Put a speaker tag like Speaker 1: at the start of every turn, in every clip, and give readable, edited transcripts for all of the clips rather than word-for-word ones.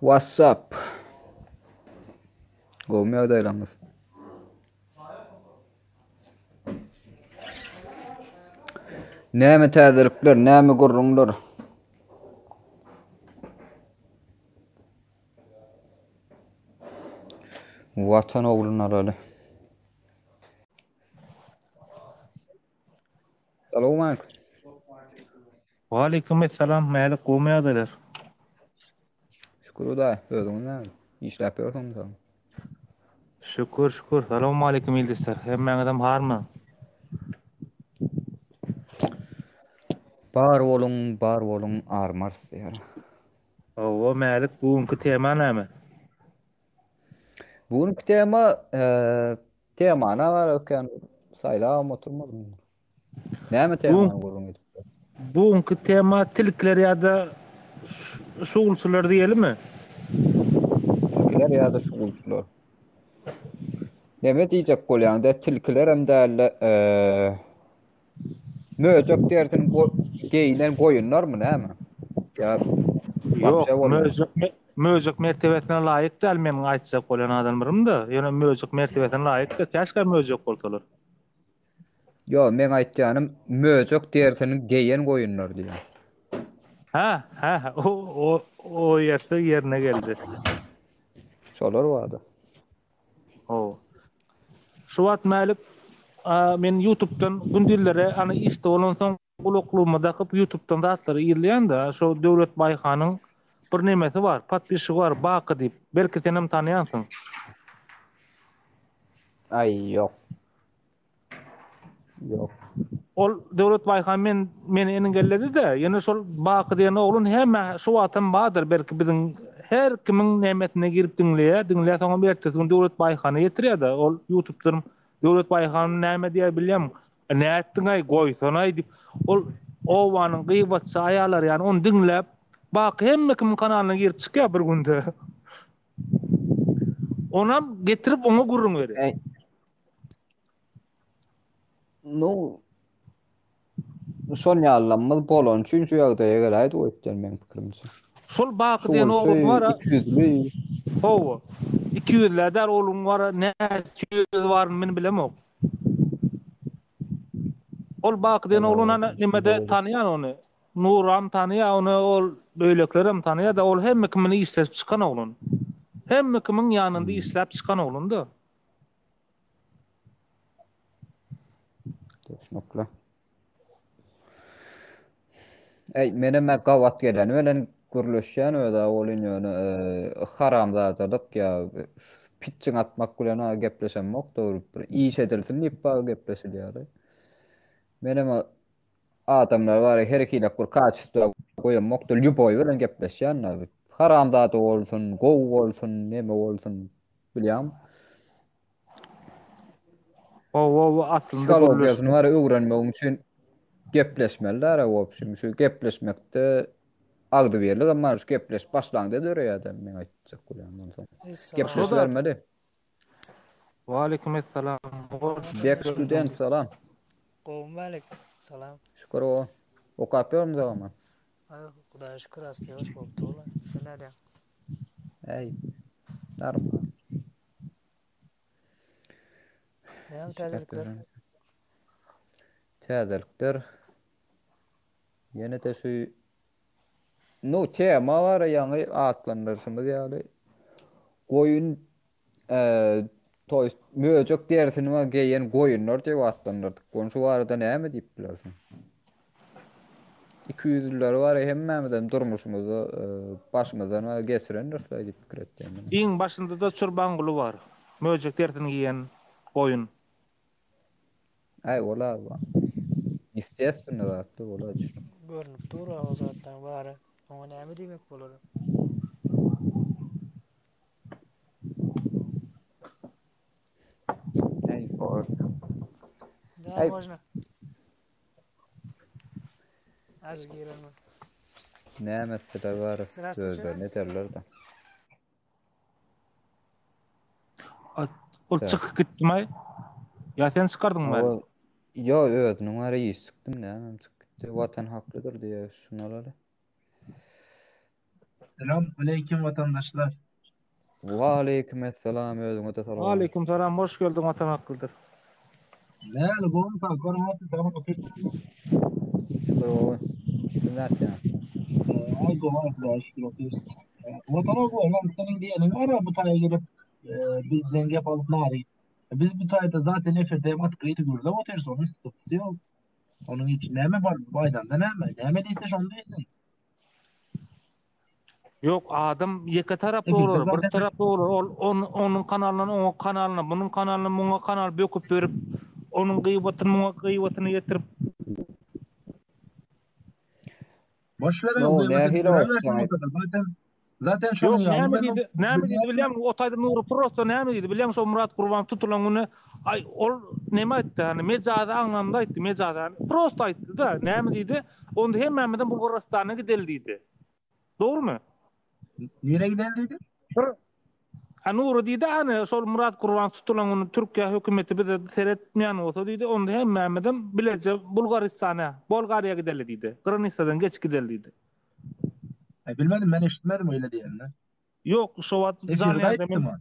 Speaker 1: What's up? Gowmy ýagdaýlaryňyz? Näme täzelikler, näme gürrüňler? Watan ogluny alaly. Salowmaleýkum.
Speaker 2: Waleýkim essalam Mälik gowmy ýagdaýlar?
Speaker 1: Şükür Hudaý, özüňiz näme? Işläp ýörsüňmi soň?
Speaker 2: Şükür şükür. Salowmaleýkim ildeşler. Hemmäňizem harmy?
Speaker 1: Bar boluň, bar boluň, armarys diýýär.
Speaker 2: Hawa Mälik bu günki tema näme?
Speaker 1: Bu günki tema, temany gara ökän saýlabam oturmadym. Näme temany gürrüň edip?
Speaker 2: Bu günki tema tilkiler ýa-da şugulçylar diýelimi?
Speaker 1: Tilkiler ýa-da şugulçylar. Näme diýjek bolýaň-da, tilkilerem däl-de, möjek derisini geýnen goýunlarmy näme?
Speaker 2: Ýa Ýok, möjek möjek mertebesine laýyk däl meniň aýtjak bolýan adamlarym-da, ýöne möjek mertebesine laýyk-da, käşgä möjek bolsalar.
Speaker 1: Ýok, meň aýtýanym möjek derisini geýen goýunlar diýýän.
Speaker 2: Hä, hä, o o o ýerde ýerine geldi.
Speaker 1: Şolar bardy.
Speaker 2: Ho. Şu wagt Mälik men YouTube'dan gündizlere ana işde bolansoň gulaklygyma dakyp YouTube'dan zatlary yzlaýan-da, şo Döwlet Baýhanyň bir nemesi bar, podpisçigi bar, Baky diýip. Belki senem tanaýansyň.
Speaker 1: Aý, ýok. Ýok.
Speaker 2: Ol Döwlet Baýhan men meni engelledi-de, ýöne şol Baky diýen oglan hemme şu wagtam bardyr, belki biziň her kimiň nemesine girip diňleýär, diňleýär, soňam ertesi gün Döwlet Baýhana ýetirýär-de, ol ýutubdan Döwlet Baýhan näme diýýär bilýämi? Nätdiň-aý, goýsana-aý diýip, ol obanyň gybatçy aýallary ýaly ony diňläp, Baky hemme kimiň kanalyna girip çykýar bir günde. Onam getirip oňa gürrüň berýär.
Speaker 1: Nu, şon ýalylarymyz bolany üçin şu ýagdaýa geläýdi öýtýän meň pikirimçe.
Speaker 2: Şol Baky diýen oglan bar-a.
Speaker 1: Ikiyüzli.
Speaker 2: Hawa. Ikiyüzlä däl onuň bar-a näçe ýüzi baryny men bilemok. Ol Baky diýen oglan ana nimede tanaýan ony. Nuram tanaýar ony ol beýlekilerem tanaýar-da ol hemme kimini işleşip çykan oglan. Hemme kimiň ýanynda işläp çykan oglan-da.
Speaker 1: Düşnükli. Ey, menem ben gabat geleni bilen gürleşýän öz-ä welin ýöne e, haramzadalyk ýa pitjiň atmak bilen ha gepleşemok dogry bir iş edilsin diýip bar gepleşilýär. Menem adamlar bar her hili bir kaçestvo goýamokdyr, lýuboý bilen gepleşýän. Haramzada bolsun, gowy bolsun, neme bolsun bilýäňmi?
Speaker 2: Hawa, aslynda
Speaker 1: psihologiýasyny bar öwrenmegiň üçin gepleşmeli däl w obşim şu gepleşmekde agzybirlik hem bar şu gepleşip başlaňda döreýär-de meň aýtjak bolýanym onsoň. Gepleşibermeli.
Speaker 2: Waleýkim essalam.
Speaker 1: Bek student salam.
Speaker 3: Gowmy Mälik? Salam.
Speaker 1: Şükür gowy. Okap ýörmüň dogama?
Speaker 3: Aý, Hudaýa şükür asty ýoş bolup dur-la. Sen nädýäň?
Speaker 1: Äý, normal.
Speaker 3: Näme täzelikler?
Speaker 1: Täzelikler. Ýene-de şu Nu tema bar ýaňy atlandyryşymyz ýaly goýun to ýest möjek derisini geýen goýunlar diýip atlandyrdyk. Ony şu barada näme diýip bilersiň? Ikiýüzlüleri bar hemmämizem durmuşymyzda başymyzdan bar geçirendiris diýip pikir etýän men.
Speaker 2: Iň başynda-da Çurbanguly bar. Möjek derisini geýen goýun.
Speaker 1: Äý ola ýestestwenny zatlar ola düşünip.
Speaker 3: Görnüp dur o zatlaryň bary. Oňa näme diýmek bolar?
Speaker 1: Äý bor.
Speaker 3: Da można. Az girelim.
Speaker 1: Näme etseler bar özlerine ederler-de.
Speaker 2: Ol çykyp gitdimi? Ýa sen çykardyňmy?
Speaker 1: Ýo, özüniň ara iş çykdym, nämem çykyp gitdi. Watan haklydyr diýýär, şuny alaly.
Speaker 4: Selam aleýkim watandaşlar.
Speaker 1: Waleýkim essalam özüňe-de salam.
Speaker 2: Waleýkim salam hoş geldiň Watan haklydyr.
Speaker 4: Näle gowmy sag görmäpdi saňa otyr.
Speaker 1: Şükür gowy. Siz nätýäňiz?
Speaker 4: Aý gowy Hudaýa şükür otyrys. Watan ogly lan seniň diýeniň bar bu taýa gelip bizden gep alyp nary. Biz bu taýda zaten efirde hem otkryty gürläp otyrys onuň sypsy ýok. Onuň içi näme bar bu aýdanda näme? Näme diýse şony diýsin.
Speaker 2: Ýok, adam ýeke taraply bolar, bir taraply bolar. Ol on, onuň kanalyndan oňa kanalyna, bunuň kanalyndan muňa kanal böküp berip, onuň gyýbatyny muňa gyýbatyny ýetirip.
Speaker 4: Boş ver,
Speaker 1: No,
Speaker 4: gyýbat
Speaker 1: nähili
Speaker 4: etdiler,
Speaker 1: bolsa,
Speaker 4: zaten zaten
Speaker 2: Ýok,
Speaker 4: şonuň ýaly
Speaker 2: näme
Speaker 4: men
Speaker 2: diýdi? Näme diýdi bilýäňmi? O taýda Nury prosto näme diýdi bilýäňmi? Şo Murat Gurban tutulan güni aý ol näme aýtdy? Hani mejazy aňlamda aýtdy, mejazy. Hani prosto aýtdy-da, näme diýdi? Onda hemmämizem Bulgarystana gideli diýdi. Dogrumy?
Speaker 4: Nirä gideli diýdi?
Speaker 2: Bir A Nury diýdi, hany şol Murat Gurban tutulan güni Türkiýe hökümeti bize seretmeýän bolsa diýdi, onda hemmämizem bileje Bulgarystana, Bolgariýa gideli diýdi. Granisadan geçip gideli diýdi.
Speaker 4: Aý bilmedim men eşitmedim öýle diýenini.
Speaker 2: Ýok şo wagt
Speaker 4: Efirde
Speaker 2: janly ýaýynda men
Speaker 4: aýtdymy?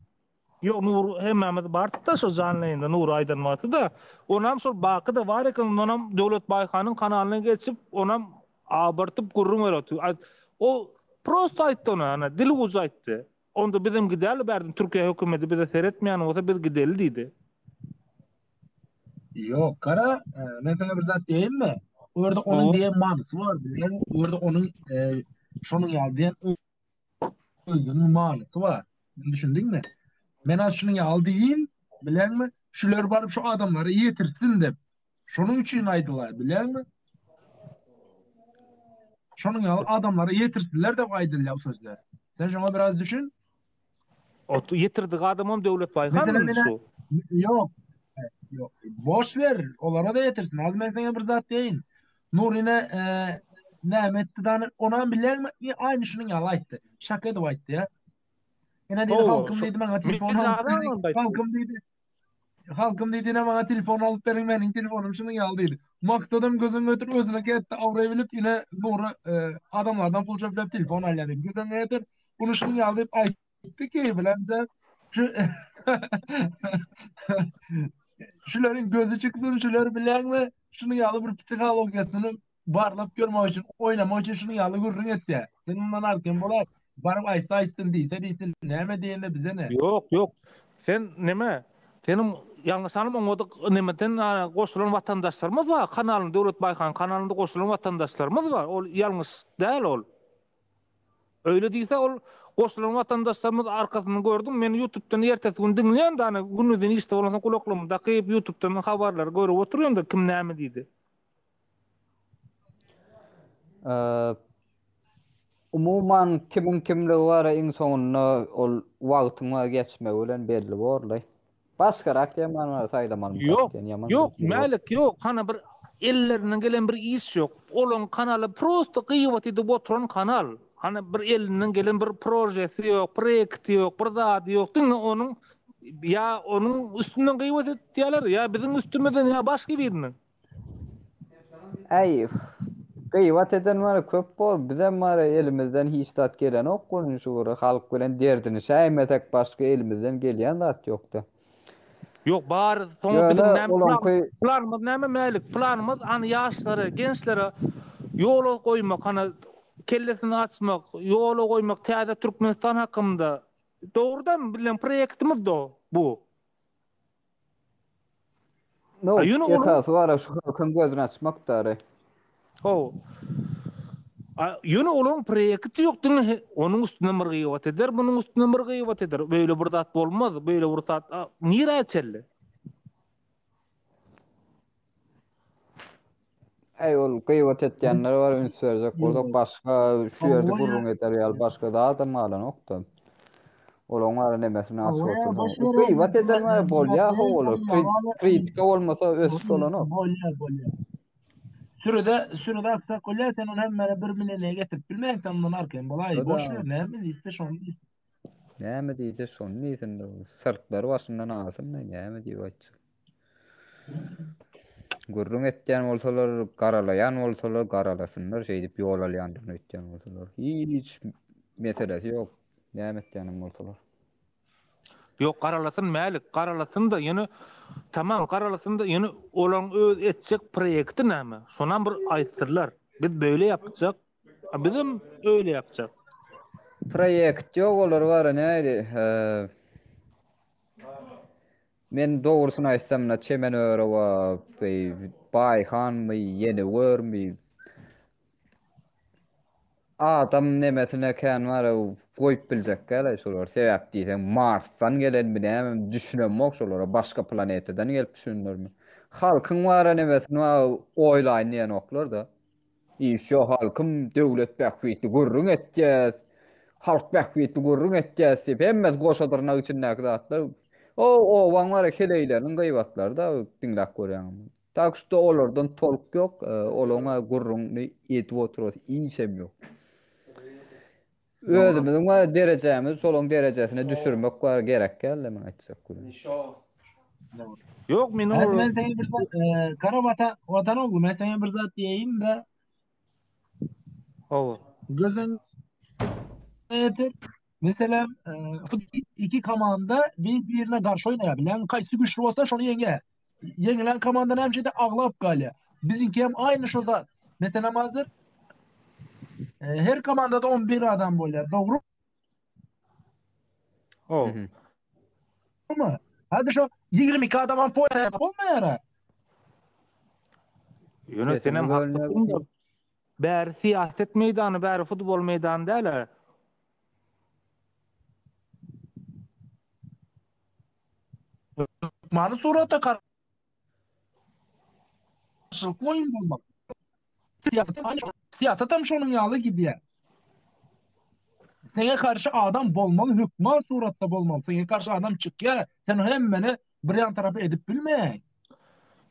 Speaker 2: Ýok Nur hemmämiz bardyk-da şo janly ýaýynda Nury aýdan wagty-da. Onam şol Baky-da bar eken ondanam Döwlet Baýhanyň kanalyna geçip onam abartyp gürrüň berip otyr. O prosto aýtdy ony ana dil ujy aýtdy. Onda bizem gidäli bärden Türkiýe hökümeti bize seretmeýän bolsa biz gideli diýdi.
Speaker 4: Ýok, gara, e, men saňa bir zat diýeýinmi? O ýerde onuň diýen manysy bar, bilýäňmi? O ýerde onuň e, şonuň ýaly diýen özüniň manysy bar. Düşündiňmi? Men az şunuň ýaly diýeyim, bilýäňmi? Şular baryp şu adamlara ýetirsin diýip. Şonuň üçin aýdylar, bilýäňmi? Şonuň ýaly adamlara ýetirsinler diýip aýdylýar bu sözler. Sen şoňa biraz düşün.
Speaker 2: Ot ýetirdik adamam Döwlet Baýhan şu.
Speaker 4: Ýok. Ýok. Boş ver, olara da ýetirsin. Az men sana bir zat diýeýin. Nurine e, näme etdi dany, onam bilýäňmi? Aýny şunuň ýaly aýtdy. Şaka edip aýtdy ýa. Ene diýdi, halkym diýdi, maňa telefon alyp beriň. Halkym diýdi. Halkym diýdi, ine maňa telefon alyp beriň, meniň telefonym şunuň ýaly diýdi. Maksadam gözüň götür, özüne ketdi, awraý bilip, ine Nura e, adamlardan pul çöplep telefon alýar diýdi. Gözüň getir, bunu şunuň ýaly diýip aýtdy ki, bilense şu Şularyň gözi çyksyn, şular bileňmi? Şunuň ýaly bir psihologiýasyny barlap görmek üçin, oýnamak üçin şunuň ýaly gürrüň etýär. Sen mundan arkaýyn bolaý. Baryp aýtsa aýtsyn, diýse diýsin, näme diýende bize ne?
Speaker 2: Ýok, ýok. Sen neme? Seniň ýalňyşanym oňadyk nemeden goşulan watandaşlarymyz bar, kanalyň Döwlet Baýhan kanalynda goşulan watandaşlarymyz bar. Ol ýalňyş däl ol. Öýle diýse ol goşulan watandaşlarymyz arkasyny gördüň men ýutubdan ertesi gün diňleýän dana gündizden işde bolansoň gulaklygymy dakyp ýutubdan habarlary görüp oturýan-da kim näme diýdi.
Speaker 1: Umuman kimiň kimligi bar iň soňunda ol wagtyň geçmegi bilen belli borlaý. Başgarak diýen many saýlamalymy
Speaker 2: Ýok, ýok, Mälik, ýok, hana bir ellerinden gelen bir iş ýok. Olaň kanaly prosto gyýbat edip oturan kanal. Hana bir elinden gelen bir projesi ýok, proýekti ýok, bir zady ýok. Diňe onuň ýa onuň üstünden gyýbat etýärler, ýa biziň üstümizden, ýa başga biriniň.
Speaker 1: Äý, gyýbat eden bar köp bor, bizem bar elimizden hiç zat gelenok welin şu bir halk bilen derdini şäýmesek başga elimizden gelýän zat ýokda.
Speaker 2: Ýok bar soňa biziň näme olaňky planymyz näme Mälik planymyz hany ýaşlara gençlere ýola goýmak hany kellesini açmak ýola goýmak täze Türkmenistan hakynda dogrudan biziň proýektimiz do bu.
Speaker 1: No, A ýöne esasy bar şu halkyň gözüni açmak dary.
Speaker 2: Ho. A ýöne olaryň proýekti ýok, diňe onuň üstünden bir gyýbat eder, munuň üstünden bir gyýbat eder. Beýle bir zat bolmaz, beýle bir zat nirä çenli?
Speaker 1: Äý ol gyýbat etýänler bar üns berjek bolsak başga şu ýerde gürrüň eder ýaly başga zadam galanokda. Olaň bar nemesini açyp otursaň. Gyýbat eden bar bolýa ho olar. Kritika bolmasa ösüş bolanok.
Speaker 4: Bolýa bolýa. Sürüde sürüde aksak bolýa sen ony hemmelere bir milene getirip bilmeýäň sen ondan arkaýyn bolaý. Boş ver näme diýse şony diýsin.
Speaker 1: Näme diýse şony diýsin. Syrtlary başyndan alsyn näme diýip aýtjak. Gürrüň etýän bolsalar, garalaýan bolsalar, garalasynlar, şeýdip ýol alýandygyny öýtýän bolsalar. Hiç. meselesi ýok. Näme etýänem bolsalar.
Speaker 2: Ýok garalasyn Mälik, garalasyn-da ýöne tamam garalasyn-da ýöne olaň öz etjek proýekti näme? Şonam bir aýtsynlar. Biz beýle ýapjak, a bizem öýle ýapjak.
Speaker 1: Proýekt ýok olar bara näli. Men dogrusyny aýtsam na Çemen Örowa, Baýhanmy, Ýene görmi, Adam nemesine kän bar goýup biljek däl şolar. Sebäp diýseň Marsdan gelenmi nämemi düşünemok şolara başga planetadan gelip düşünermi. Halkyň bara nemesini oýlaýyn diýenoklar-da. Işo halkym döwlet bähbitli gürrüň etýäs. Halk bähbitli gürrüň etýäs diýip hemmesi goşa dyrnak içindäki zatlar. O obaň bara heleýleriniň gyýbatlary-da diňläp görýäň. Tak şto olardan tolk ýok, olaň gürrüňini edip oturasy işem ýok. Özümiziň bar derejämizi şolaň derejesine düşürmek bar gerek däldi men aýtjak gürrüň.
Speaker 2: Ýok meniň
Speaker 4: ol. Men saňa bir zat, Gara watan, watan ogly, men saňa bir zat diýeýin-de.
Speaker 2: Hawa.
Speaker 4: Gözüň ýetir. Meselem, iki komanda bir-birine garşy oýnaýar. Bilen haýsy güýçli bolsa şony ýeňýär. Ýeňilen komanda näme şeýde aglap galýar. Biziňki hem aýny şo zat. Meselem hazir her komandada 11 adam bolýar. Dogry?
Speaker 2: Ho.
Speaker 4: Hadi şo 22 adam hem bolmaýar.
Speaker 2: Ýöne senem haklysyň. Bäri syýasat meýdany, bäri futbol meýdany däl-ä.
Speaker 4: Hökmany suratda garşylykly oýun bolmaly. Syýasat hem şonuň ýaly gidýär. Seňe garşy adam bolmaly, hökman suratda bolmaly. Seňe garşy adam çykýar. Sen hemmeni bir ýan tarapa edip bilmeýäň.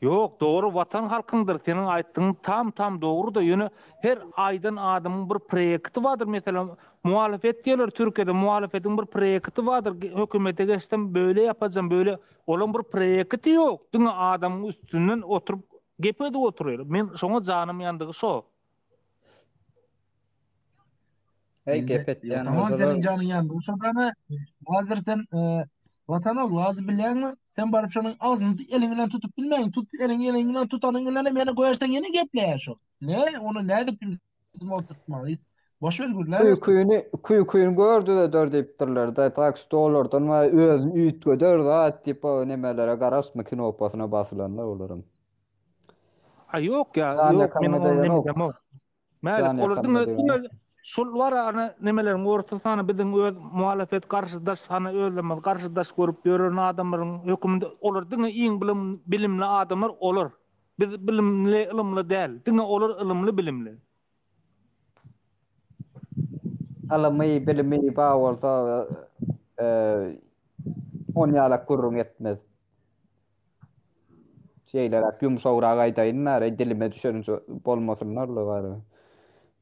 Speaker 2: Ýok dogry watan halkyňdyr seniň aýtdygyň tam tam dogruda ýöne her aýdan adamyň bir proýekti bardyr meselem muhalefet diýerler türkiýede muhalefetiň bir proýekti bardyr hökümete geçsem beýle ýapajam beýle olaň bir proýekti ýok diňe adamyň üstünden oturyp gep edip oturyr men şoňa janym ýandygy şo.
Speaker 1: Hey gep etýän
Speaker 4: Tamam seniň janyň ýandy. Şonda hazir sen Watan ogly hazir bilýäňmi? Sen baryp şonuň agzyny eliň bilen tutup bilmäň. Tut eliň eliň bilen tutanyň bilen hem ýene goýarsaň ýene gepleýär şol. Ne ony nädip bildim oturtmaly. Boş ver gürläp.
Speaker 1: Küýküni küýküni gördü-de dör diýipdirler-de. Tak stollardan we özüni üýtgeder zat diýip o nemelere garaşma kinopasyna basylanlar olaryň.
Speaker 2: A ýok ýa, ýok men ony nemedemok. Mälik olar diňe diňe şol bar ana nemeleriň ortasy hany biziň öz muhalefet garşydaş hany özlerimiz garşydaş görüp ýören adamlaryň höküminde olar diňe iň bilim bilimli adamlar olar. Biz bilimli ylymly däl. Diňe olar ylymly bilimli.
Speaker 1: Ylymy bilimi bar bolsa onýalak gürrüň etmez. Şeýleräk ýumşagrak aýdaýyn bari, dilime düşeniçe bolmasynlar-la bari.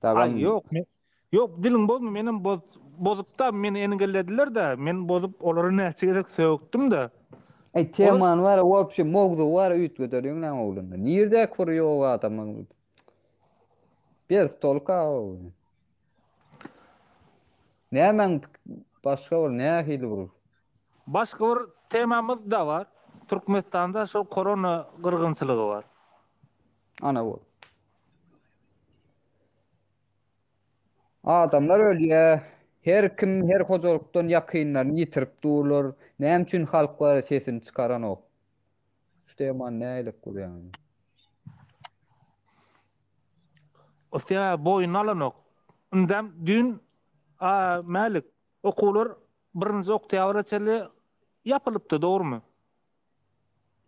Speaker 2: Dagam. Aý ýok, men ýok diliň bozma, menem boz bozupda meni engellediler-de, men bozup olary näçe gezek sökdüm-de.
Speaker 1: Aý temany bari wobşe mowzugy bari üýtgedeliň näme oglanda. Nirdäki bir ýok adamyň. Bez tolka. Nämäň başga bir nähili bir
Speaker 2: Başga bir temamyz-da bar. Türkmenistanda şol korona gyrgynçylygy bar.
Speaker 1: Ana bu. Adamlar ölýär. Her kim her hojalykdan ýakynlaryny ýitirip durlar. Näme üçin halk bar sesini çykaranok? Şu temany nähili gurýaň?
Speaker 2: O sebäbi boýun alanok. Indem düýn Mälik okuwlar Birinji oktýabra çenli ýapylypdy, dogrumy?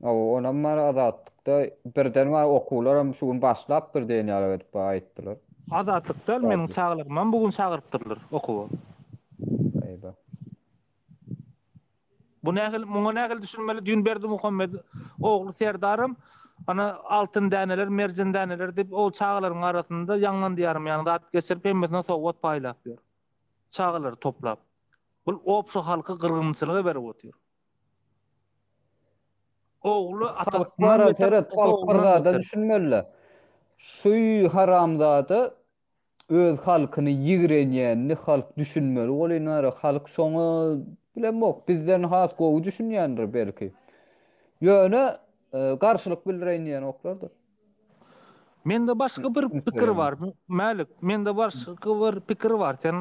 Speaker 1: Hawa, onam bar Azatlykda birden bar okuwlaram şu gün başlapdyr diýen ýaly edip aýtdylar.
Speaker 2: Azatlyk däl, meniň çagalarymam bu gün çagyrypdyrlar okuwa.
Speaker 1: Eýba.
Speaker 2: Bu nähili, muňa nähili düşünmeli? Düýn Berdimuhamet ogly Serdaram ana altyn däneler, merjen däneler diýip, ol çagalaryň arasynda ýaňlandy ýarym ýaňy zat geçirip hemmesine sowgat paýlap ýör. Çagalary toplap. Bul obşy halky gyrgynçylyga berip otyr. Ogly
Speaker 1: atasyndan beter,
Speaker 2: seret,
Speaker 1: halk bir zada düşünmeli. Şu haramzada. öz halkyny ýigrenýänini halk düşünmeli welin ara halk şoňa bilemok bizden has gowy düşünýändir belki. Ýöne garşylyk bildireýin diýenoklardyr.
Speaker 2: Mende başga bir pikir bar Mälik mende başga bir pikir bar sen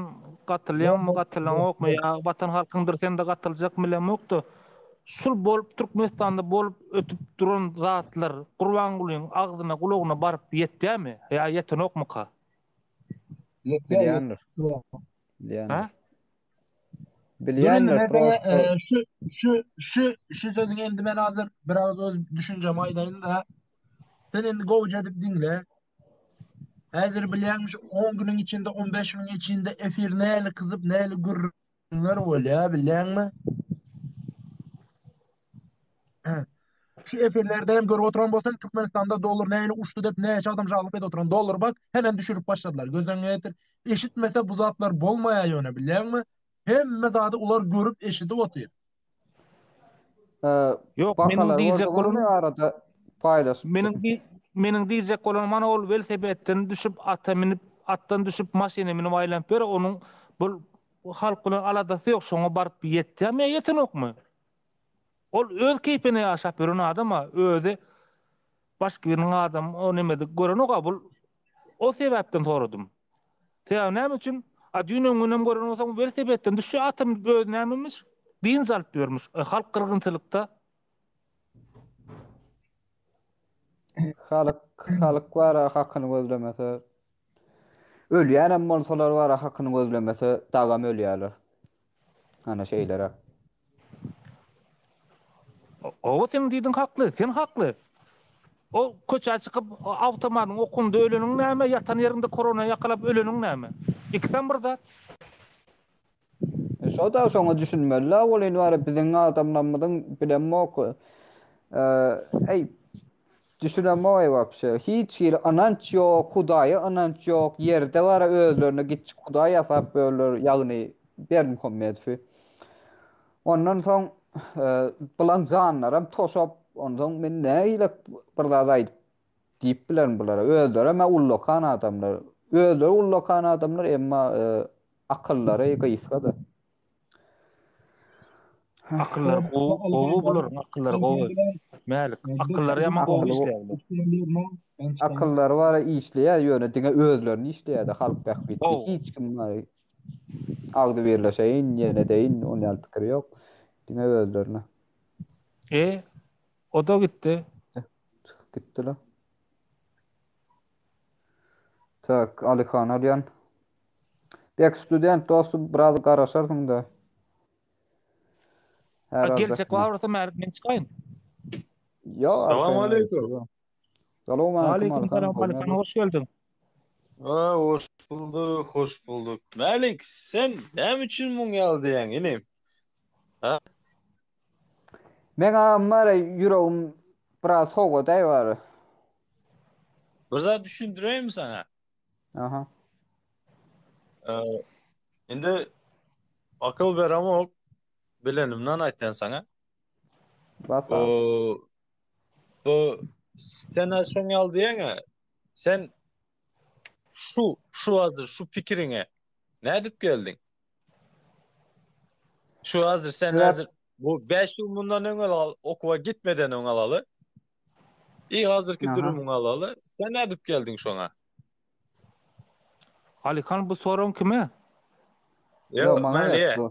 Speaker 2: gatylýaňmy gatylaňokmy ýa watan halkyňdyr sende gatyljakmy bilemokda şul bolup Türkmenistanda bolup ötüp duran zatlar Gurbangulyň agzyna gulagyna baryp ýetýämi ýa ýetenokmyka?
Speaker 1: Bilýändir. Bilýändir. Bilýändir
Speaker 4: prosto. Şu şu şu şu sözüňi indi men hazir biraz öz düşünjemi aýdaýyn-da. Sen indi gowja edip diňle. Häzir bilýäňmi şu 10 günüň içinde 15 günüň içinde efir näli kyzyp näli gürrüňler bolýar bilýäňmi? Şu efirlerde hem görüp oturan bolsaň Türkmenistanda dollar nähili uçdy diýip näçe adam žallyk edip oturan. Dollar bak hemen düşürip başladylar. Göz öňüne getir. Eşitmese bu zatlar bolmaýar ýöne bilýäňmi? Hemme zady ular görüp eşidip otyr.
Speaker 2: Ýok, meniň diýjek
Speaker 1: bolanym arada paýlaşyp.
Speaker 2: Meniň meniň diýjek bolanym mana ol welosipedden düşüp ata münüp, atdan düşüp maşyna münüp aýlanyp ýör, onuň bul halk bilen aladasy ýok, şoňa baryp ýetýärmi ýa ýetenokmy? Ol öz keýpine ýaşap ýören adam-a, özi başga biriniň adam o nemede görenok-a bul o sebäpden soradym. Sebäbi näme üçin? A düýn öňňünem gören bolsaň welosipedden düşýär ata münüp özi nämemiş? Dynç alyp ýörmüş. E, halk gyrgynçylykda.
Speaker 1: Halk halk bar-a hakyny gözlemese. Ölýänem bolsalar bar-a hakyny gözlemese dagam ölýärler. Ana şeýleräk.
Speaker 2: Oba seň diýdiň hakly, sen hakly. O köçä çykyp awtomatyň okunda öleniň näme, ýatan ýeriňde korona ýakalap öleniň näme? Ikisem bir zat.
Speaker 1: E, şo-da şoňa düşünmeli-la, ol indi bari biziň adamlarymyzyň bilemok. Eý, düşünemok eý wapşe. Hiç hili ynanç ýok, Hudaýa ynanç ýok. Ýerde bara özlerine gitjik Hudaý ýasap ýörler, ýagny Berdimuhamedowy. Ondan soň bulaň janlaram toşap, onsoň men nähili bir zat aýdyp diýip bilerin bulara. Özlerem-ä ullakan adamlar. Özleri ullakan adamlar, emma akyllary gysga-da.
Speaker 2: Akyllary gowy, gowy bularyň akyllary gowy. Mälik, akyllary ýaman gowy işleýär bular.
Speaker 1: Akyllary bar işleýär, ýöne diňe özlerini işleýär-de, halk bähbitli hiç kim agzybirleşeýin, ýene edeýin, on ýaly pikiri ýok. Diňe özlerine.
Speaker 2: E, o-da gitdi.
Speaker 1: Çykyp gitdiler. Tak, Alyhan alýan. Bek student dostum biraz garaşarsyň-da.
Speaker 2: Her Geljek bar bolsa Mälik men çykaýyn.
Speaker 1: Ýok,
Speaker 5: Salam aleýkum.
Speaker 1: Salam
Speaker 2: aleýkum. Salam Alyhan hoş geldiň.
Speaker 5: Ha, hoş bulduk, hoş bulduk. Mälik, sen näme üçin muň ýaly diýýäň, inim? Ha?
Speaker 1: Meň agam bar ýüregim biraz sowadaý bar.
Speaker 5: Bir zat düşündireýinmi saňa?
Speaker 1: Aha.
Speaker 5: Ee, indi akyl beremok, bilenimden aýtýan saňa.
Speaker 1: Bas
Speaker 5: O, bu sen şoň ýaly diýeňä, sen şu şu hazir şu pikiriňe nädip geldiň? Şu hazir sen hazir bu 5 ýyl mundan öň al, okuwa gitmeden öň alaly. I hazirki durumyňy alaly. Sen nädip geldiň şoňa?
Speaker 2: Alyhan bu soraň kime?
Speaker 5: Ýok, maňa.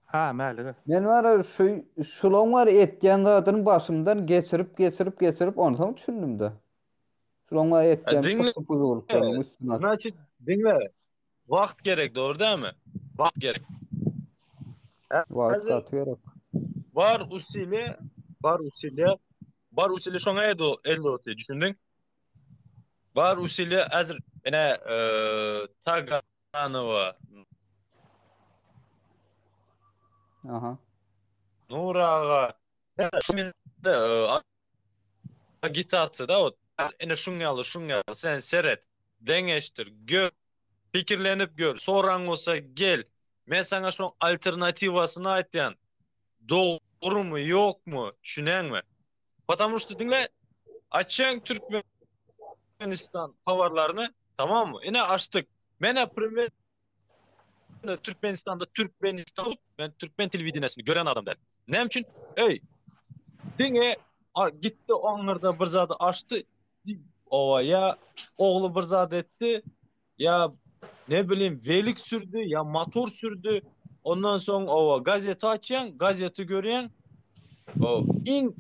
Speaker 2: Ha, Mälige.
Speaker 1: Men bar şu şulaň bar etýän zadyny başymdan geçirip geçirip geçirip onsoň düşündim-de. Şulaň bar etýän
Speaker 5: pysy-pyzylyklarynyň üstüne. Znaçit, diňle. Wagt gerek, dogry dälmi? Wagt gerek.
Speaker 1: Wagt gaty gerek.
Speaker 5: Bar usile, bar usile, bar usile şoňa elde otyr, düşündiň? Bar usile häzir ine Taganowa.
Speaker 1: Aha.
Speaker 5: Nur aga. Agitasiýa da ine şuň ýaly, şuň ýaly sen seret, deňeşdir, gör, pikirlenip gör, soraň bolsa gel. Men saňa şoň alternatiwasyny aýtýan. Dogrumy, ýokmy, düşünýäňmi? Потому что diňle açýaň Türkmenistan habarlaryny, tamammy? Ine açdyk. Menä primer Türkmenistanda Türkmenistan bolup, men türkmen telewideniýesini gören adam däl. Näme üçin? Eý, diňe gitdi oňňurda bir zady açdy, owa ýa ogly bir zat etdi, ýa ne bileyim welik sürdi, ýa motor sürdi. Ondan soň owa gazeti açýaň, gazeti görýäň. O iň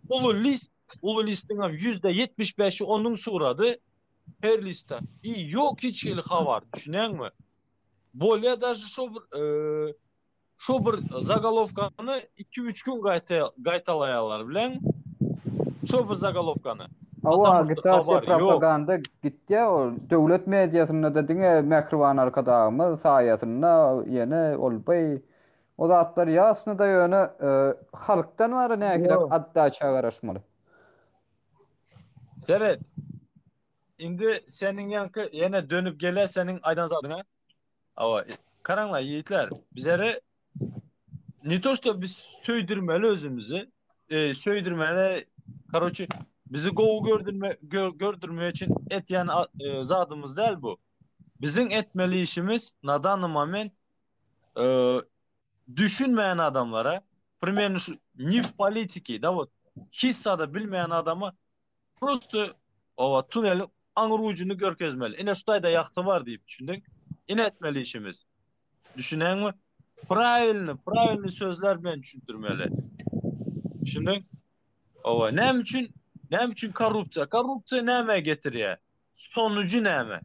Speaker 5: uly list, uly listiň hem %75-i onuň surady. Her listde. I ýok hiç hili habar, düşünýäňmi? Bolýa daže şo bir e, şo bir zagolovkany 2-3 gün gaýta gaýtalaýarlar bilen. Şo bir zagolovkany.
Speaker 1: Hawa, agitasiýa propaganda gitýär ol. Döwlet mediasynda-da diňe Mähriban Arkadagymyz saýasynda ýene ol by o zatlar ýasnyda ýöne e, halkdan bara nähili otdaça garaşmaly.
Speaker 5: Seret. Indi seniň ýaňky ýene dönüp gele seniň aýdan zadyňa. Awa, karaňlar ýigitler, bizere ne to что biz söýdürmeli özümizi, e, söýdürmeli, karoçi, bizi gowy gördürme gör, gördürmek üçin etýän e, zadymyz däl bu. Biziň etmeli işimiz na danny moment e, düşünmeýän adamlara, primerno şu ne w politiki, da вот, hiç zada bilmeýän adama Prosto owa tuneliň aňry ujuny görkezmeli. Ine şu taýda ýagty bar diýip düşündiň. Ine etmeli işimiz. Düşüneňmi? Prawilny, prawilny sözler bilen düşündirmeli. Düşündiň? Owa, näme üçin? Näme üçin korrupsiýa? Korrupsiýa nämä getirýär? Sonuju näme?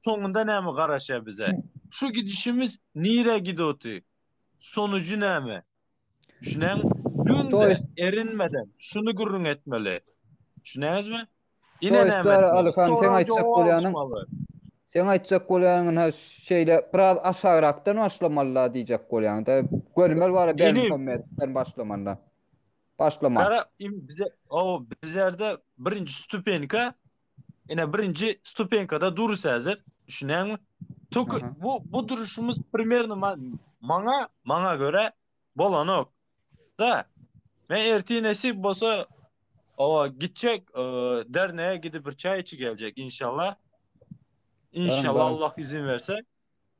Speaker 5: Soňunda näme garaşýar bize? Şu gidişimiz nirä gidip otyr? Sonuju näme? Düşünäň? Günde erinmeden şuny gürrüň etmeli. Düşünäňizmi?
Speaker 1: Ine näme etmeli. Seň aýtjak bolýanyň Seň aýtjak bolýanyň ha şeýle biraz aşagrakdan başlamaly diýjek bolýaň-da. Görmel bara Berdimuhamedowdan başlamaly. Başlama.
Speaker 5: Gara im bize o bizlerde birinji stupenka ine birinji stupenkada durus häzir. Düşünýäňmi? Tok bu bu duruşumyz primerno maňa maňa görä bolanok. Da men ertir nesip bolsa owa gitjek e, derneğe gidip bir çay içi gelecek inşallah. İnşallah Allah izin verse.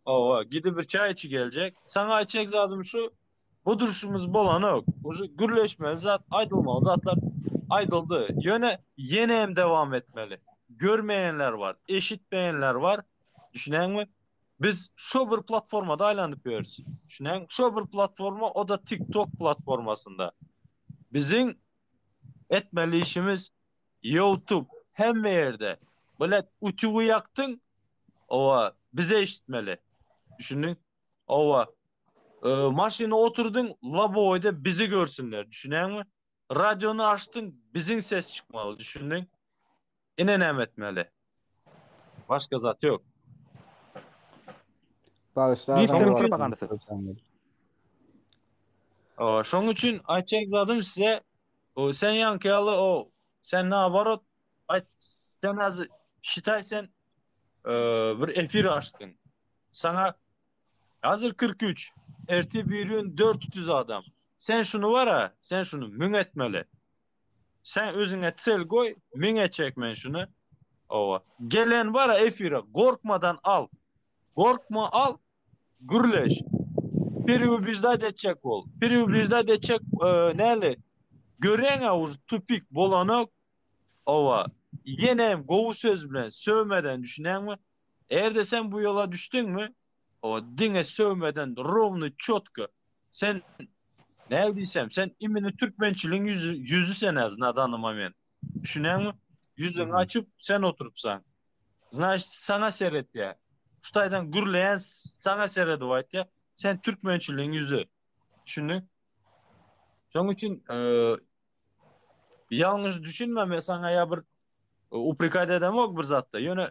Speaker 5: Owa gidip bir çay içi gelecek. Sana aýtjak zadym şu Bu durşumyz bolanok. Uje gürleşmeli zat, aýdylmaly zatlar aýdyldy. Ýöne ýene hem dowam etmeli. Görmeýänler bar, eşitmeýänler bar. Düşünýäňmi? Biz şo bir platformada aýlanyp ýörüs. Düşünýäňmi? Şo bir platforma, o-da TikTok platformasynda. Biziň etmeli işimiz YouTube hemme ýerde. Bilet utügi ýakdyň, owa, bize eşitmeli. Düşündiň? Owa. Maşyna oturdyň, lobowoýda bizi görsünler, düşünýäňmi? Radiony açdyň, biziň ses çykmaly, düşündiň? Ine näme etmeli. Başga zat ýok.
Speaker 1: Bagyşlarsyň
Speaker 2: propagandasy.
Speaker 5: Owa, şoň üçin aýtjak zadym size, o sen ýaňky ýaly o sen naoborot aýt sen az şitaý sen bir efir açdyň. Saňa Hazir 43, ertir birigün 400 adam. Sen şuny bar-a, sen şuny müň etmeli. Sen özüňe sel goý, müň etjek men şuny. Owa. Gelen bar-a efire, gorkmadan al. Gorkma al, gürleş. Переубеждать etjek bol. Переубеждать etjek e, näli? Göreň-ä už tupik bolanok. Owa. Ýene hem gowy söz bilen sövmeden düşünýäňmi? Eger-de sen bu ýola düşdüňmi, o diňe söwmeden rowny çotko sen näl diýsem sen imini türkmençiligiň ýüzi ýüzi sen az na dany moment. Düşünýäňmi? Ýüzüňi açyp sen oturypsaň. Znaçt saňa seretýär. Şu taýdan gürleýän saňa seredip aýtýar. Sen türkmençiligiň ýüzi. Düşündiň? Şoň üçin ýalňyş düşünme men saňa ýa bir Uprekать edemok bir zatda. Ýöne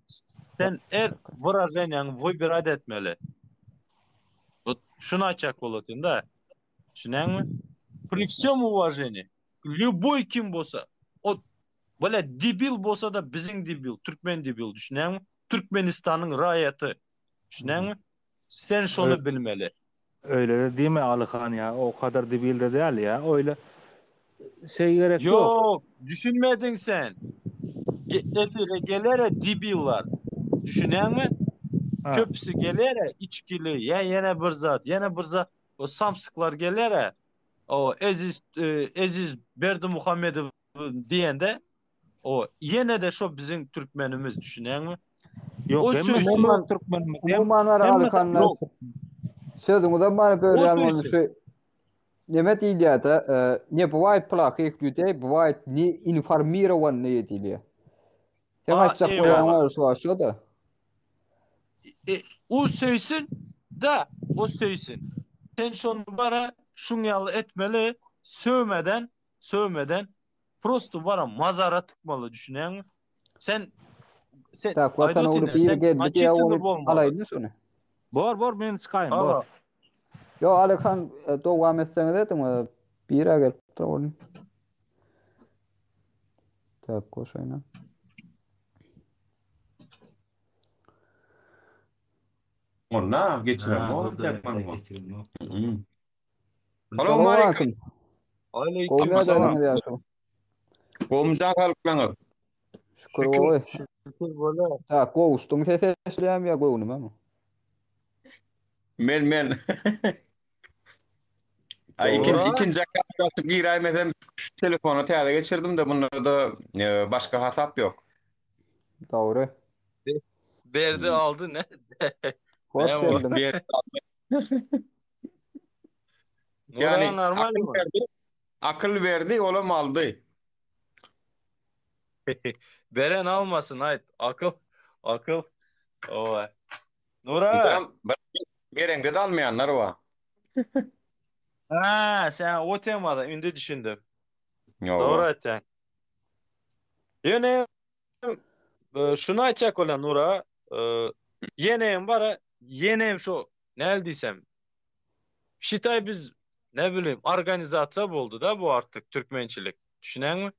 Speaker 5: sen er wyraženiýaňy wybirать etmeli. Wot şuny aýtjak bolotyn da. Düşünýäňmi? Pri всем уважении, любой kim bolsa, o bile debil bolsa da biziň debil, türkmen debil, düşünýäňmi? Türkmenistanyň raýaty. Düşünýäňmi? Sen şony bilmeli.
Speaker 2: Öýle-de diýme Alyhan ýa, o kadar debil-de däl ýa, öýle şey gerek
Speaker 5: ýok. Ýok, düşünmediň sen. Efire gelere debillar. Düşünýäňmi? Köpüsi gelýär içgili, ýa ýene bir zat, ýene bir zat. O samsyklar gelýär. O Eziz e, Eziz Berdimuhamedow diýende o ýene-de şo biziň türkmenimiz düşünýäňmi?
Speaker 2: Ýok,
Speaker 5: O
Speaker 2: hemme
Speaker 5: söz
Speaker 1: Umuman
Speaker 2: türkmenimiz. Hem
Speaker 1: umuman var
Speaker 2: hemme
Speaker 1: Alyhanlar
Speaker 5: Ýok.
Speaker 1: sözüňizem bar
Speaker 5: O
Speaker 1: bölýän bolun
Speaker 5: söýsün.
Speaker 1: şu neme diýilýär-de, e, ne bывает плохих людей, бывает не информированные diýilýär. Sen
Speaker 5: Ha,
Speaker 1: aýtjak
Speaker 5: eyvallah.
Speaker 1: bolýan var şu aşa-da.
Speaker 5: E, o söýsün da o söýsün. Sen şony bara şuň ýaly etmeli, sövmeden, sövmeden prosto bara mazara tıkmaly düşünýäňmi? Sen sen
Speaker 1: Tak, watan
Speaker 5: aýdyp
Speaker 1: ogly
Speaker 5: otyň,
Speaker 1: biri
Speaker 5: sen
Speaker 1: geldi diýýär,
Speaker 5: açytyny
Speaker 1: ony
Speaker 5: bolmaly.
Speaker 1: alaýynmy şony?
Speaker 2: Bor, bor, men çykaýyn, bor.
Speaker 5: Hawa.
Speaker 1: Yo Alyhan e, dowam etseňiz ediň, e, biri gelipdir ony. Tak, goşaýyn.
Speaker 6: Onda geçiren
Speaker 3: Ha,
Speaker 6: bor,
Speaker 3: dur,
Speaker 6: tek
Speaker 3: dur,
Speaker 6: bor.
Speaker 3: geçiren
Speaker 6: Hmm. Salam aleyküm.
Speaker 1: Aleyküm.
Speaker 5: Aleyküm
Speaker 1: Gowy
Speaker 5: salam.
Speaker 1: ýagdaýyňyz ýagşy.
Speaker 6: Gowumjan salyklaňyz.
Speaker 1: Şükür
Speaker 5: Şükür,
Speaker 1: gowy.
Speaker 5: şükür bolar.
Speaker 1: Tak, gowuşdyň sesi eşidýärmi ýa göwnümemi?
Speaker 6: Men men. Ay
Speaker 1: Dogry.
Speaker 6: ikinji
Speaker 5: Ora
Speaker 6: ikinji akkaunt açyp giräýmesem şu telefona täze geçirdim de bunda da e, başga hasap ýok.
Speaker 1: Dogry.
Speaker 5: Berdi
Speaker 6: Hmm.
Speaker 5: aldy ne?
Speaker 1: Hoş
Speaker 5: Ne bu?
Speaker 1: geldiň.
Speaker 6: Berdi aldy.
Speaker 5: Nura
Speaker 6: Yani
Speaker 5: normal
Speaker 6: akıl
Speaker 5: mi?
Speaker 6: verdi, akıl verdi, olam aldy.
Speaker 5: Beren almasın ayt. Akıl akıl. Oy. Nura.
Speaker 6: Biram bereňde de almaýanlar bar.
Speaker 5: Ha, sen o temada indi düşündüm.
Speaker 6: Ýok.
Speaker 5: Dogry aýtýaň. Ýöne e, şuny aýtjak bolan Nura, e, ýene hem bara, ýene hem şu näl diýsem, şitaý biz ne bileyim organizasiýa boldy da bu artık türkmençilik. Düşünäňmi?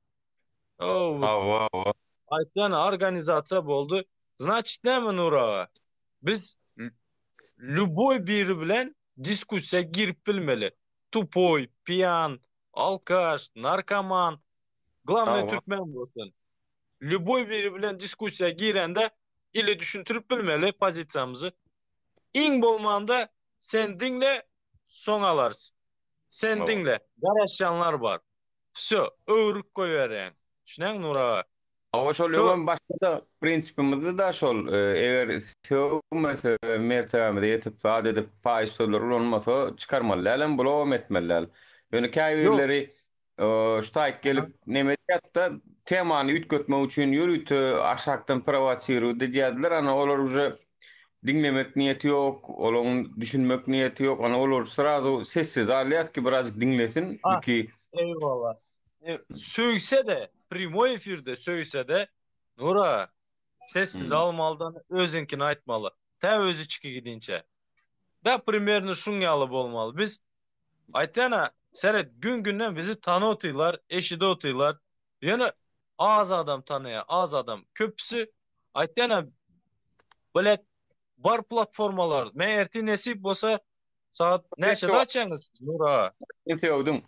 Speaker 5: O
Speaker 6: Hawa, hawa.
Speaker 5: aýtýan organizasiýa boldy. Значит näme Nura? Biz любой biri bilen diskussiýa girip bilmeli. Tupoy, piyan, alkaş, narkoman, Glawny
Speaker 6: Hawa.
Speaker 5: türkmen bolsun. Lüboý biri bilen diskussiýa girende ile düşündirip bilmeli pozisiýamyzy. Iň bolmanda sen diňle, soň alarys. Sen
Speaker 6: Hawa.
Speaker 5: diňle, garaşýanlar bar. Vsё, öwrüp goýberýäň. Düşünäňmi Nur aga?
Speaker 6: Hawa şol
Speaker 5: Şu
Speaker 6: öňem başda-da prinsipimizdi da şol, e, eger sögmese mertebämize ýetip zat edip paýyş sözler ulanmasa çykarmaly dälem, blogam etmeli däl. Ýöne
Speaker 5: ýok.
Speaker 6: käbirleri Şu taýyk gelip neme diýýärdi-de, temany üýtgetmek üçin ýörite aşakdan prowosirowat edýärdiler. Ana olar uje diňlemek niýeti ýok, olaryň düşünmek niýeti ýok. Ana olar srazu sessiz alýas ki birazjyk diňlesin,
Speaker 5: Ha,
Speaker 6: ki
Speaker 5: eyvallah. E, sögse-de, primoý efirde sögse-de, Nura, sessiz
Speaker 6: Hmm.
Speaker 5: almalydan özüňkini aýtmaly. Tä özi çyky gidinçe. Da primerno şuň ýaly bolmaly. Biz Aýtýana, seret, gün-günden bizi tany otylar, eşide otylar. Ýöne az adam tanaýar, az adam. Köpüsi aýtýana, bilet bar platformalar. Men ertir nesip bolsa sagat näçede açýaňyz siz, Nur aga?
Speaker 6: Sen sögdüň.